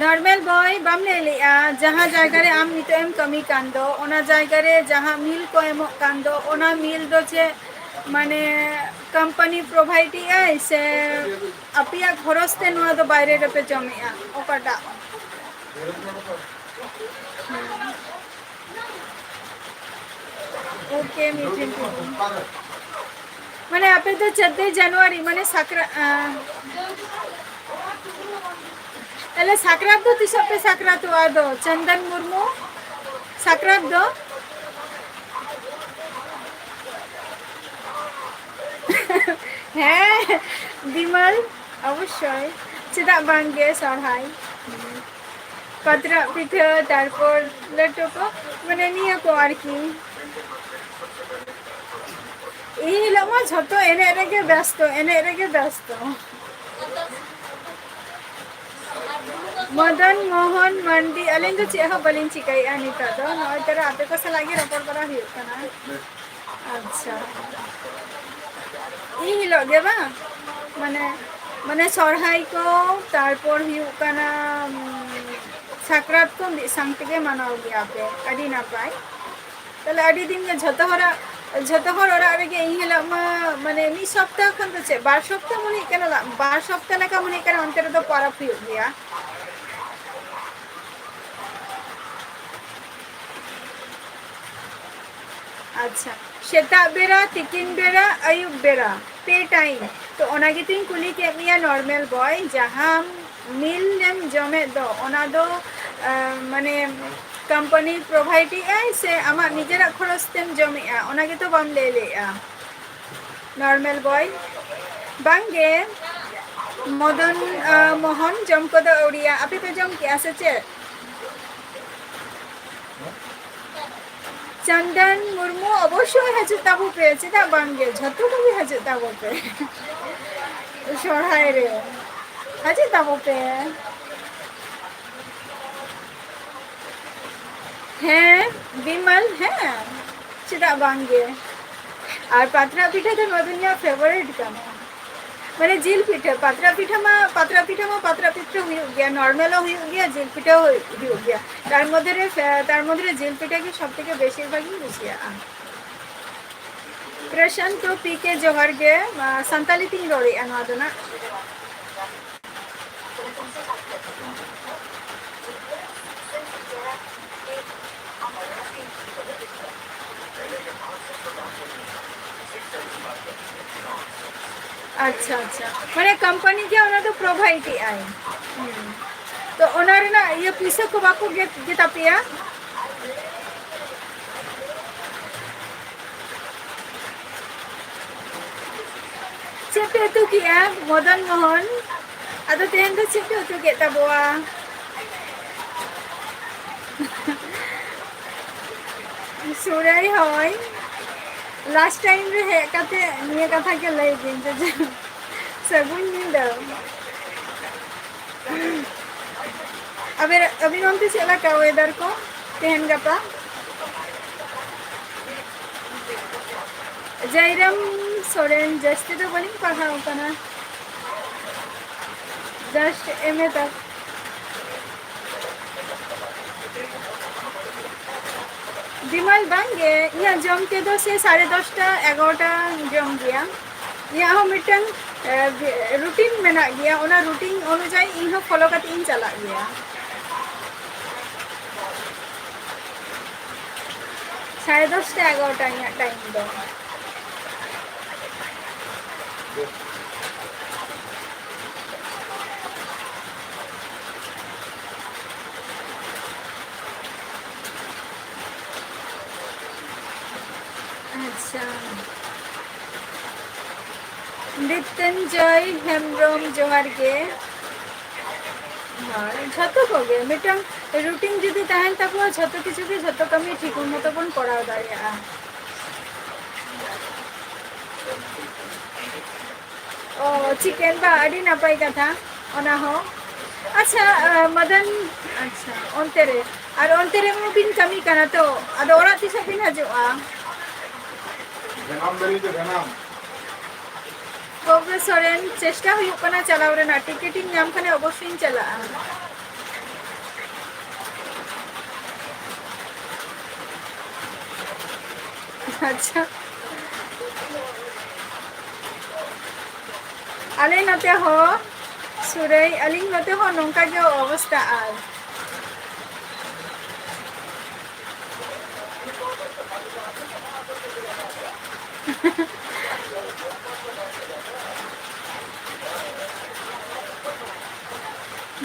ᱱᱚᱨᱢᱟᱞ ᱵᱚᱭ, ᱵᱟᱢ ᱞᱟᱹᱭ ᱞᱮᱜᱼᱟ, ᱡᱟᱦᱟᱸ ᱡᱟᱭᱜᱟ ᱨᱮ ᱟᱢ ᱱᱤᱛᱚᱜ ᱮᱢ ᱠᱟᱹᱢᱤ ᱠᱟᱱ ᱫᱚ, ᱚᱱᱟ ᱡᱟᱭᱜᱟ ᱨᱮ ᱡᱟᱦᱟᱸ ᱢᱤᱞ ᱠᱚ ᱮᱢᱚᱜ ᱠᱟᱱ ᱫᱚ, ᱚᱱᱟ ᱢᱤᱞ ᱫᱚ ᱪᱮᱫ, ᱢᱟᱱᱮ, ᱠᱳᱢᱯᱟᱱᱤ ᱯᱨᱳᱵᱷᱟᱭᱤᱰ ᱮᱜᱼᱟᱭ ᱥᱮ ᱟᱯᱮᱭᱟᱜ ᱠᱷᱚᱨᱚᱪ ᱛᱮ ᱱᱚᱣᱟ ᱫᱚ ᱵᱟᱭᱨᱮ ᱨᱮᱯᱮ ᱡᱚᱢᱮᱜᱼᱟ? ᱚᱠᱟᱴᱟᱜ? ᱳᱠᱮ, ᱢᱤᱫ ᱴᱷᱮᱱ ᱴᱷᱤᱠ ᱜᱮᱭᱟ᱾ ᱢᱟᱱᱮ, ᱟᱯᱮ ᱫᱚ ᱪᱳᱫᱫᱳᱭ ᱡᱟᱱᱩᱣᱟᱨᱤ, ᱢᱟᱱᱮ, ᱥᱟᱠᱨᱟ-, ᱟ, ᱛᱟᱦᱞᱮ ᱥᱟᱠᱨᱟᱛ ᱫᱚ ᱛᱤᱥᱚᱜ ᱯᱮ ᱥᱟᱠᱨᱟᱛᱚᱜᱼᱟ ᱟᱫᱚ, ᱪᱚᱱᱫᱚᱱ ᱢᱩᱨᱢᱩ? ᱥᱟᱠᱨᱟᱛ ᱫᱚ? ᱦᱮᱸ, ᱵᱤᱢᱚᱞ, ᱚᱵᱚᱥᱥᱳᱭ᱾ ᱪᱮᱫᱟᱜ ᱵᱟᱝ ᱜᱮ, ᱥᱚᱨᱦᱟᱭ᱾ ᱯᱟᱛᱲᱟ ᱯᱤᱴᱷᱟᱹ, ᱛᱟᱨᱯᱚᱨ ᱞᱟᱹᱰᱩ ᱠᱚ, ᱢᱟᱱᱮ ᱱᱤᱭᱟᱹ ᱠᱚ ᱟᱨᱠᱤ᱾ ᱤᱧ ᱦᱤᱞᱳᱜ ᱢᱟ ᱡᱷᱚᱛᱚ ᱮᱱᱮᱡ ᱨᱮᱜᱮ ᱵᱮᱥᱛᱚ, ᱮᱱᱮᱡ ᱨᱮᱜᱮ ᱵᱮᱥᱛᱚ᱾ ᱢᱚᱫᱚᱱ ᱢᱳᱦᱚᱱ ᱢᱟᱱᱰᱤ, ᱟᱹᱞᱤᱧ ᱫᱚ ᱪᱮᱫ ᱦᱚᱸ ᱵᱟᱹᱞᱤᱧ ᱪᱤᱠᱟᱹᱭᱮᱫᱼᱟ ᱱᱤᱛᱚᱜ ᱫᱚ, ᱱᱚᱜᱼᱚᱭ ᱛᱚᱨᱟ ᱟᱯᱮ ᱠᱚ ᱥᱟᱞᱟᱜ ᱜᱮ ᱨᱚᱯᱚᱲ ᱵᱟᱲᱟ ᱦᱩᱭᱩᱜ ᱠᱟᱱᱟ᱾ ᱟᱪᱪᱷᱟ, ᱤᱧ ᱦᱤᱞᱳᱜ ᱜᱮ ᱵᱟᱝ, ᱢᱟᱱᱮ, ᱢᱟᱱᱮ ᱥᱚᱨᱦᱟᱭ ᱠᱚ, ᱛᱟᱨᱯᱚᱨ ᱦᱩᱭᱩᱜ ᱠᱟᱱᱟ, ᱩᱢ, ᱥᱟᱠᱨᱟᱛ ᱠᱚ ᱢᱤᱫ ᱥᱟᱝ ᱛᱮᱜᱮ ᱢᱟᱱᱟᱣ ᱜᱮᱭᱟ ᱯᱮ, ᱟᱹᱰᱤ ᱱᱟᱯᱟᱭ᱾ ᱛᱟᱦᱞᱮ ᱟᱹᱰᱤ ᱫᱤᱱ ᱜᱮ ᱡᱷᱚᱛᱚ ᱦᱚᱲᱟᱜ, ᱡᱷᱚᱛᱚ ᱦᱚᱲ ᱚᱲᱟᱜ ᱨᱮᱜᱮ ᱤᱱ ᱦᱤᱞᱳᱜ ᱢᱟ, ᱢᱟᱱᱮ, ᱢᱤᱫ ᱥᱚᱯᱛᱟᱦᱚ ᱠᱷᱚᱱ ᱫᱚ ᱪᱮᱫ, ᱵᱟᱨ ᱥᱚᱯᱛᱟᱦᱚ ᱢᱚᱱᱮ ᱦᱩᱭᱩᱜ ᱠᱟᱱᱟ, ᱵᱟᱨ ᱥᱚᱯᱛᱟᱦᱚ ᱞᱮᱠᱟ ᱢᱚᱱᱮ ᱦᱩᱭᱩᱜ ᱠᱟᱱᱟ ᱚᱱᱛᱮ ᱨᱮᱫᱚ ᱯᱚᱨᱚᱵᱽ ᱦᱩᱭᱩᱜ ᱜᱮᱭᱟ᱾ ᱟᱪᱪᱷᱟ, ᱥᱮᱛᱟᱜ ᱵᱮᱲᱟ, ᱛᱤᱠᱤᱱ ᱵᱮᱲᱟ, ᱟᱹᱭᱩᱵ ᱵᱮᱲᱟ, ᱯᱮ time᱾ ᱛᱚ ᱚᱱᱟ ᱜᱮᱛᱚᱧ ᱠᱩᱞᱤ ᱠᱮᱫ ᱢᱮᱭᱟ normal boy, ᱡᱟᱦᱟᱸ meal ᱮᱢ ᱡᱚᱢᱮᱫ ᱫᱚ, ᱚᱱᱟ ᱫᱚ, ᱟᱸ, ᱢᱟᱱᱮ company provide ᱮᱫ ᱟᱭ ᱥᱮ ᱟᱢᱟᱜ ᱱᱤᱡᱮᱨᱟᱜ ᱠᱷᱚᱨᱚᱪ ᱛᱮᱢ ᱡᱚᱢᱮᱫᱼᱟ? ᱚᱱᱟ ᱜᱮᱛᱚ ᱵᱟᱢ ᱞᱟᱹᱭ ᱞᱮᱫᱼᱟ᱾ Normal boy, ᱵᱟᱝᱜᱮ᱾ ᱢᱚᱫᱚᱱ, ᱟᱸ, ᱢᱳᱦᱚᱱ, ᱡᱚᱢ ᱠᱚᱫᱚ ᱟᱹᱣᱲᱤᱭᱟ᱾ ᱟᱯᱮ ᱯᱮ ᱡᱚᱢ ᱠᱮᱜᱼᱟ ᱥᱮ ᱪᱮᱫ? ᱪᱚᱱᱫᱚᱱ ᱢᱩᱨᱢᱩ, ᱚᱵᱚᱥᱥᱳᱭ ᱦᱤᱡᱩᱜ ᱛᱟᱵᱚ ᱯᱮ, ᱪᱮᱫᱟᱜ ᱵᱟᱝ ᱜᱮ, ᱡᱷᱚᱛᱚ ᱠᱚᱜᱮ ᱦᱤᱡᱩᱜ ᱛᱟᱵᱚ ᱯᱮ ᱥᱚᱨᱦᱟᱭ ᱨᱮ, ᱦᱤᱡᱩᱜ ᱛᱟᱵᱚ ᱯᱮ᱾ ᱦᱮᱸ, ᱵᱤᱢᱚᱞ, ᱦᱮᱸ, ᱪᱮᱫᱟᱜ ᱵᱟᱝ ᱜᱮ᱾ ᱟᱨ ᱯᱟᱛᱲᱟ ᱯᱤᱴᱷᱟᱹ ᱫᱚ ᱱᱚᱣᱟ ᱫᱚ ᱤᱧᱟᱹᱜ favourite ᱠᱟᱱᱟ᱾ ᱢᱟᱱᱮ ᱡᱤᱞ ᱯᱤᱴᱷᱟᱹ, ᱯᱟᱛᱲᱟ ᱯᱤᱴᱷᱟᱹ ᱢᱟ, ᱯᱟᱛᱲᱟ ᱯᱤᱴᱷᱟᱹ ᱢᱟ ᱯᱟᱛᱲᱟ ᱯᱤᱴᱷᱟᱹ ᱦᱩᱭᱩᱜ ᱜᱮᱭᱟ, normal ᱦᱚᱸ ᱦᱩᱭᱩᱜ ᱜᱮᱭᱟ, ᱡᱤᱞ ᱯᱤᱴᱷᱟᱹ ᱦᱚᱸ ᱦᱩᱭᱩᱜ ᱜᱮᱭᱟ᱾ ᱛᱟᱨ ᱢᱚᱫᱽᱫᱷᱮ ᱨᱮ, ᱛᱟᱨ ᱢᱚᱫᱽᱫᱷᱮ ᱨᱮ ᱡᱤᱞ ᱯᱤᱴᱷᱟᱹ ᱜᱮ ᱥᱚᱵ ᱛᱷᱮᱠᱮ ᱵᱮᱥᱤᱨ ᱵᱷᱟᱜᱽ ᱤᱧ ᱠᱩᱥᱤᱭᱟᱜᱼᱟ᱾ ᱯᱨᱚᱥᱟᱱᱛᱚ ᱯᱤ ᱠᱮ, ᱡᱚᱦᱟᱨ ᱜᱮ᱾ ᱟᱸ, ᱥᱟᱱᱛᱟᱞᱤ ᱛᱤᱧ ᱨᱚᱲᱮᱫᱼᱟ ᱱᱚᱣᱟ ᱫᱚ ᱱᱟᱜ᱾ ᱟᱪᱪᱷᱟ, ᱟᱪᱪᱷᱟ, ᱢᱟᱱᱮ company ᱜᱮ ᱚᱱᱟ ᱫᱚ provide ᱮᱫ ᱟᱭ᱾ ᱦᱩᱸ᱾ ᱛᱚ ᱚᱱᱟ ᱨᱮᱱᱟᱜ ᱤᱭᱟᱹ ᱯᱩᱭᱥᱟᱹ ᱠᱚ ᱵᱟᱠᱚ ᱜᱮᱫ ᱜᱮᱛᱟ ᱯᱮᱭᱟ? ᱪᱮᱫ ᱯᱮ ᱩᱛᱩ ᱠᱮᱜᱼᱟ ᱢᱚᱫᱚᱱ ᱢᱳᱦᱚᱱ? ᱟᱫᱚ ᱛᱮᱦᱮᱧ ᱫᱚ ᱪᱮᱫ ᱯᱮ ᱩᱛᱩ ᱠᱮᱫ ᱛᱟᱵᱚᱣᱟ? ᱥᱩᱨᱟᱹᱭ, ᱦᱳᱭ, last time ᱨᱮ ᱦᱮᱡ ᱠᱟᱛᱮ ᱱᱤᱭᱟᱹ ᱠᱟᱛᱷᱟ ᱜᱮ ᱞᱟᱹᱭ ᱫᱤᱧ ᱡᱮ, ᱥᱟᱹᱜᱩᱱ ᱧᱤᱫᱟᱹ᱾ ᱟᱵᱮᱱ, ᱟᱹᱵᱤᱱ ᱚᱱᱛᱮ ᱪᱮᱫ ᱞᱮᱠᱟ weather ᱠᱚ ᱛᱮᱦᱮᱧ ᱜᱟᱯᱟ? ᱡᱟᱭᱨᱟᱢ ᱥᱚᱨᱮᱱ, ᱡᱟᱹᱥᱛᱤ ᱫᱚ ᱵᱟᱹᱞᱤᱧ ᱯᱟᱲᱦᱟᱣ ᱟᱠᱟᱱᱟ, just M A ᱛᱟᱠ᱾ ᱵᱤᱢᱚᱞ, ᱵᱟᱝ ᱜᱮ, ᱤᱧᱟᱹᱜ ᱡᱚᱢ ᱛᱮᱫᱚ ᱥᱮ ᱥᱟᱲᱮ ᱫᱚᱥᱴᱟ, ᱮᱜᱟᱨᱚᱴᱟ ᱡᱚᱢ ᱜᱮᱭᱟ᱾ ᱤᱧᱟᱹᱜ ᱦᱚᱸ ᱢᱤᱫᱴᱟᱝ, ᱮ, ᱵᱤ-, ᱨᱩᱴᱤᱱ ᱢᱮᱱᱟᱜ ᱜᱮᱭᱟ, ᱚᱱᱟ ᱨᱩᱴᱤᱱ ᱚᱱᱩᱡᱟᱭᱤ ᱤᱧ ᱦᱚᱸ ᱯᱷᱚᱞᱳ ᱠᱟᱛᱮ ᱤᱧ ᱪᱟᱞᱟᱜ ᱜᱮᱭᱟ᱾ ᱥᱟᱲᱮ ᱫᱚᱥᱴᱟ, ᱮᱜᱟᱨᱚᱴᱟ ᱤᱧᱟᱹᱜ ᱴᱟᱭᱤᱢ ᱫᱚ᱾ ᱟᱪᱪᱷᱟ, ᱢᱨᱤᱛᱛᱩᱧᱡᱚᱭ ᱦᱮᱢᱵᱨᱚᱢ, ᱡᱚᱦᱟᱨ ᱜᱮ᱾ ᱦᱳᱭ, ᱡᱷᱚᱛᱚ ᱠᱚᱜᱮ ᱢᱤᱫᱴᱟᱝ ᱨᱩᱴᱤᱱ ᱡᱩᱫᱤ ᱛᱟᱦᱮᱱ ᱛᱟᱠᱚᱣᱟ, ᱡᱷᱚᱛᱚ ᱠᱤᱪᱷᱩ ᱜᱮ ᱡᱷᱚᱛᱚ ᱠᱟᱹᱢᱤ ᱴᱷᱤᱠ ᱢᱚᱛᱚ ᱵᱚᱱ ᱠᱚᱨᱟᱣ ᱫᱟᱲᱮᱭᱟᱜᱼᱟ᱾ ᱚ, ᱪᱤᱠᱮᱱ ᱵᱟ, ᱟᱹᱰᱤ ᱱᱟᱯᱟᱭ ᱠᱟᱛᱷᱟ ᱚᱱᱟ ᱦᱚᱸ᱾ ᱟᱪᱪᱷᱟ, ᱟᱸ, ᱢᱟᱫᱟᱱ, ᱟᱪᱪᱷᱟ, ᱚᱱᱛᱮ ᱨᱮ, ᱟᱨ ᱚᱱᱛᱮ ᱨᱮ ᱵᱤᱱ ᱠᱟᱹᱢᱤ ᱠᱟᱱᱟ ᱛᱚ, ᱟᱫᱚ ᱚᱲᱟᱜ ᱛᱤᱥᱚᱜ ᱵᱤᱱ ᱦᱤᱡᱩᱜᱼᱟ? ᱡᱟᱱᱟᱢ ᱫᱟᱨᱮ ᱫᱚ ᱡᱟᱱᱟᱢ᱾ ᱠᱚᱵᱮ ᱥᱚᱨᱮᱱ, ᱪᱮᱥᱴᱟ ᱦᱩᱭᱩᱜ ᱠᱟᱱᱟ ᱪᱟᱞᱟᱣ ᱨᱮᱱᱟᱜ, ᱴᱤᱠᱤᱴ ᱤᱧ ᱧᱟᱢ ᱠᱷᱟᱱ ᱚᱵᱚᱥᱥᱳᱭᱤᱧ ᱪᱟᱞᱟᱜᱼᱟ᱾ ᱟᱪᱪᱷᱟ, ᱟᱞᱮ ᱱᱚᱛᱮ ᱦᱚᱸ ᱥᱩᱨᱟᱹᱭ, ᱟᱹᱞᱤᱧ ᱱᱚᱛᱮ ᱦᱚᱸ ᱱᱚᱝᱠᱟ ᱜᱮ ᱚᱵᱚᱥᱛᱟ᱾ ᱟᱨ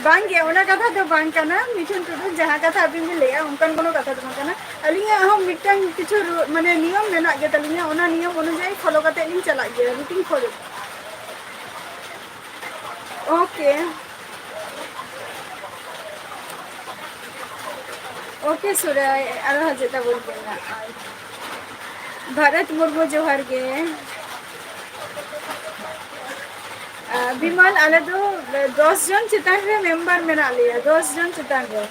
ᱵᱟᱝ ᱜᱮ, ᱚᱱᱟ ᱠᱟᱛᱷᱟ ᱫᱚ ᱵᱟᱝ ᱠᱟᱱᱟ᱾ ᱢᱤᱴᱷᱩᱱ ᱴᱩᱰᱩ ᱡᱟᱦᱟᱸ ᱠᱟᱛᱷᱟ ᱟᱹᱵᱤᱱ ᱵᱤᱱ ᱞᱟᱹᱭᱟ, ᱚᱱᱠᱟᱱ ᱠᱳᱱᱳ ᱠᱟᱛᱷᱟ ᱫᱚ ᱵᱟᱝ ᱠᱟᱱᱟ᱾ ᱟᱹᱞᱤᱧᱟᱜ ᱦᱚᱸ ᱢᱤᱫᱴᱟᱝ ᱠᱤᱪᱷᱩ ᱨᱩ-, ᱢᱟᱱᱮ ᱱᱤᱭᱚᱢ ᱢᱮᱱᱟᱜ ᱜᱮ ᱛᱟᱹᱞᱤᱧᱟ, ᱚᱱᱟ ᱱᱤᱭᱚᱢ ᱚᱱᱩᱡᱟᱭᱤ ᱯᱷᱚᱞᱳ ᱠᱟᱛᱮ ᱞᱤᱧ ᱪᱟᱞᱟᱜ ᱜᱮᱭᱟ, ᱨᱩᱴᱤᱱ ᱯᱷᱚᱞᱳ᱾ ᱳᱠᱮ᱾ ᱳᱠᱮ ᱥᱩᱨᱟᱭ, ᱟᱨᱚ ᱦᱤᱡᱩᱜ ᱛᱟᱵᱚᱱ ᱯᱮ ᱱᱟᱜ᱾ ᱵᱷᱟᱨᱚᱛ ᱢᱩᱨᱢᱩ, ᱡᱚᱦᱟᱨ ᱜᱮ᱾ ᱟᱸ, ᱵᱤᱢᱚᱞ, ᱟᱞᱮ ᱫᱚ ᱫᱚᱥ ᱡᱚᱱ ᱪᱮᱛᱟᱱ ᱨᱮ ᱢᱮᱢᱵᱟᱨ ᱢᱮᱱᱟᱜ ᱞᱮᱭᱟ, ᱫᱚᱥ ᱡᱚᱱ ᱪᱮᱛᱟᱱ ᱨᱮ᱾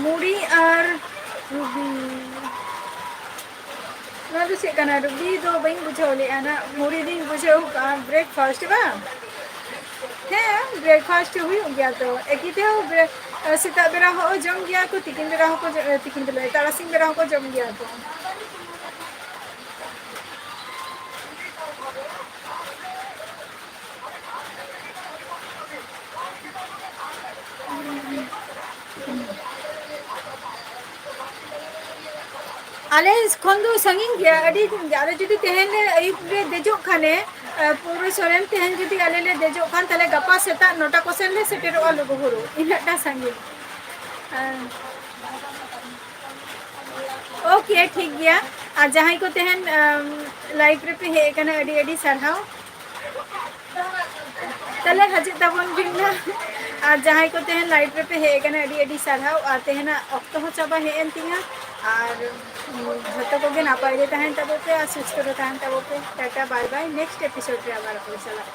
ᱢᱩᱲᱤ ᱟᱨ ᱨᱩᱵᱤ, ᱪᱮᱫ ᱠᱟᱱᱟ ᱨᱩᱵᱤ ᱫᱚ ᱵᱟᱹᱧ ᱵᱩᱡᱷᱟᱹᱣ ᱞᱮᱫᱼᱟ ᱱᱟᱜ, ᱢᱩᱲᱤ ᱫᱩᱧ ᱵᱩᱡᱷᱟᱹᱣ ᱠᱟᱜᱼᱟ, breakfast ᱵᱟᱝ? ᱦᱮᱸ, breakfast ᱦᱩᱭᱩᱜ ᱜᱮᱭᱟ ᱛᱚ, ᱮᱠᱤ ᱛᱮᱦᱚᱸ bre-, ᱥᱮᱛᱟᱜ ᱵᱮᱲᱟ ᱦᱚᱸ ᱡᱚᱢ ᱜᱮᱭᱟ ᱠᱚ, ᱛᱤᱠᱤᱱ ᱵᱮᱲᱟ ᱦᱚᱸᱠᱚ ᱡᱚ-, ᱛᱤᱠᱤᱱ ᱵᱮᱲᱟ, ᱛᱟᱨᱟᱥᱤᱧ ᱵᱮᱲᱟ ᱦᱚᱸᱠᱚ ᱡᱚᱢ ᱜᱮᱭᱟ ᱠᱚ᱾ ᱟᱞᱮ ᱠᱷᱚᱱ ᱫᱚ ᱥᱟᱺᱜᱤᱧ ᱜᱮᱭᱟ, ᱟᱹᱰᱤ ᱥᱟᱺᱜᱤᱧ ᱜᱮᱭᱟ᱾ ᱟᱞᱮ ᱡᱩᱫᱤ ᱛᱮᱦᱮᱧ ᱞᱮ ᱟᱹᱭᱩᱵ ᱞᱮ ᱫᱮᱡᱚᱜ ᱠᱷᱟᱱᱮ, ᱟᱹ, ᱯᱩᱨᱩ ᱥᱚᱨᱮᱱ ᱛᱮᱦᱮᱧ ᱡᱩᱫᱤ ᱟᱞᱮ ᱞᱮ ᱫᱮᱡᱚᱜ ᱠᱷᱟᱱ, ᱛᱟᱦᱞᱮ ᱜᱟᱯᱟ ᱥᱮᱛᱟᱜ ᱱᱚᱴᱟ ᱠᱚᱥᱮᱱ ᱞᱮ ᱥᱮᱴᱮᱨᱚᱜᱼᱟ ᱞᱩᱜᱩᱵᱩᱨᱩ, ᱤᱱᱟᱹᱜ ᱴᱟ ᱥᱟᱺᱜᱤᱧ᱾ ᱦᱮᱸ᱾ OK, ᱴᱷᱤᱠ ᱜᱮᱭᱟ᱾ ᱟᱨ ᱡᱟᱦᱟᱸᱭ ᱠᱚ ᱛᱮᱦᱮᱧ, ᱟᱢ, live ᱨᱮᱯᱮ ᱦᱮᱡ ᱟᱠᱟᱱᱟ, ᱟᱹᱰᱤ ᱟᱹᱰᱤ ᱥᱟᱨᱦᱟᱣ᱾ ᱛᱟᱦᱞᱮ ᱦᱤᱡᱩᱜ ᱛᱟᱵᱚᱱ ᱵᱤᱱ ᱱᱟ᱾ ᱟᱨ ᱡᱟᱦᱟᱸᱭ ᱠᱚ ᱛᱮᱦᱮᱧ live ᱨᱮᱯᱮ ᱦᱮᱡ ᱟᱠᱟᱱᱟ, ᱟᱹᱰᱤ ᱟᱹᱰᱤ ᱥᱟᱨᱦᱟᱣ᱾ ᱟᱨ ᱛᱮᱦᱮᱧᱟᱜ ᱚᱠᱛᱚ ᱦᱚᱸ ᱪᱟᱵᱟ ᱦᱮᱡ ᱮᱱ ᱛᱤᱧᱟ᱾ ᱟᱨ, ᱩᱢ, ᱡᱷᱚᱛᱚ ᱠᱚᱜᱮ ᱱᱟᱯᱟᱭ ᱨᱮ ᱛᱟᱦᱮᱱ ᱛᱟᱵᱚ ᱯᱮ ᱟᱨ ᱥᱩᱥᱛᱷᱚ ᱨᱮ ᱛᱟᱦᱮᱱ ᱛᱟᱵᱚ ᱯᱮ᱾ Tata, bye bye, next episode ᱨᱮ ᱟᱵᱟᱨ ᱚᱠᱚᱭ ᱥᱟᱞᱟᱜ᱾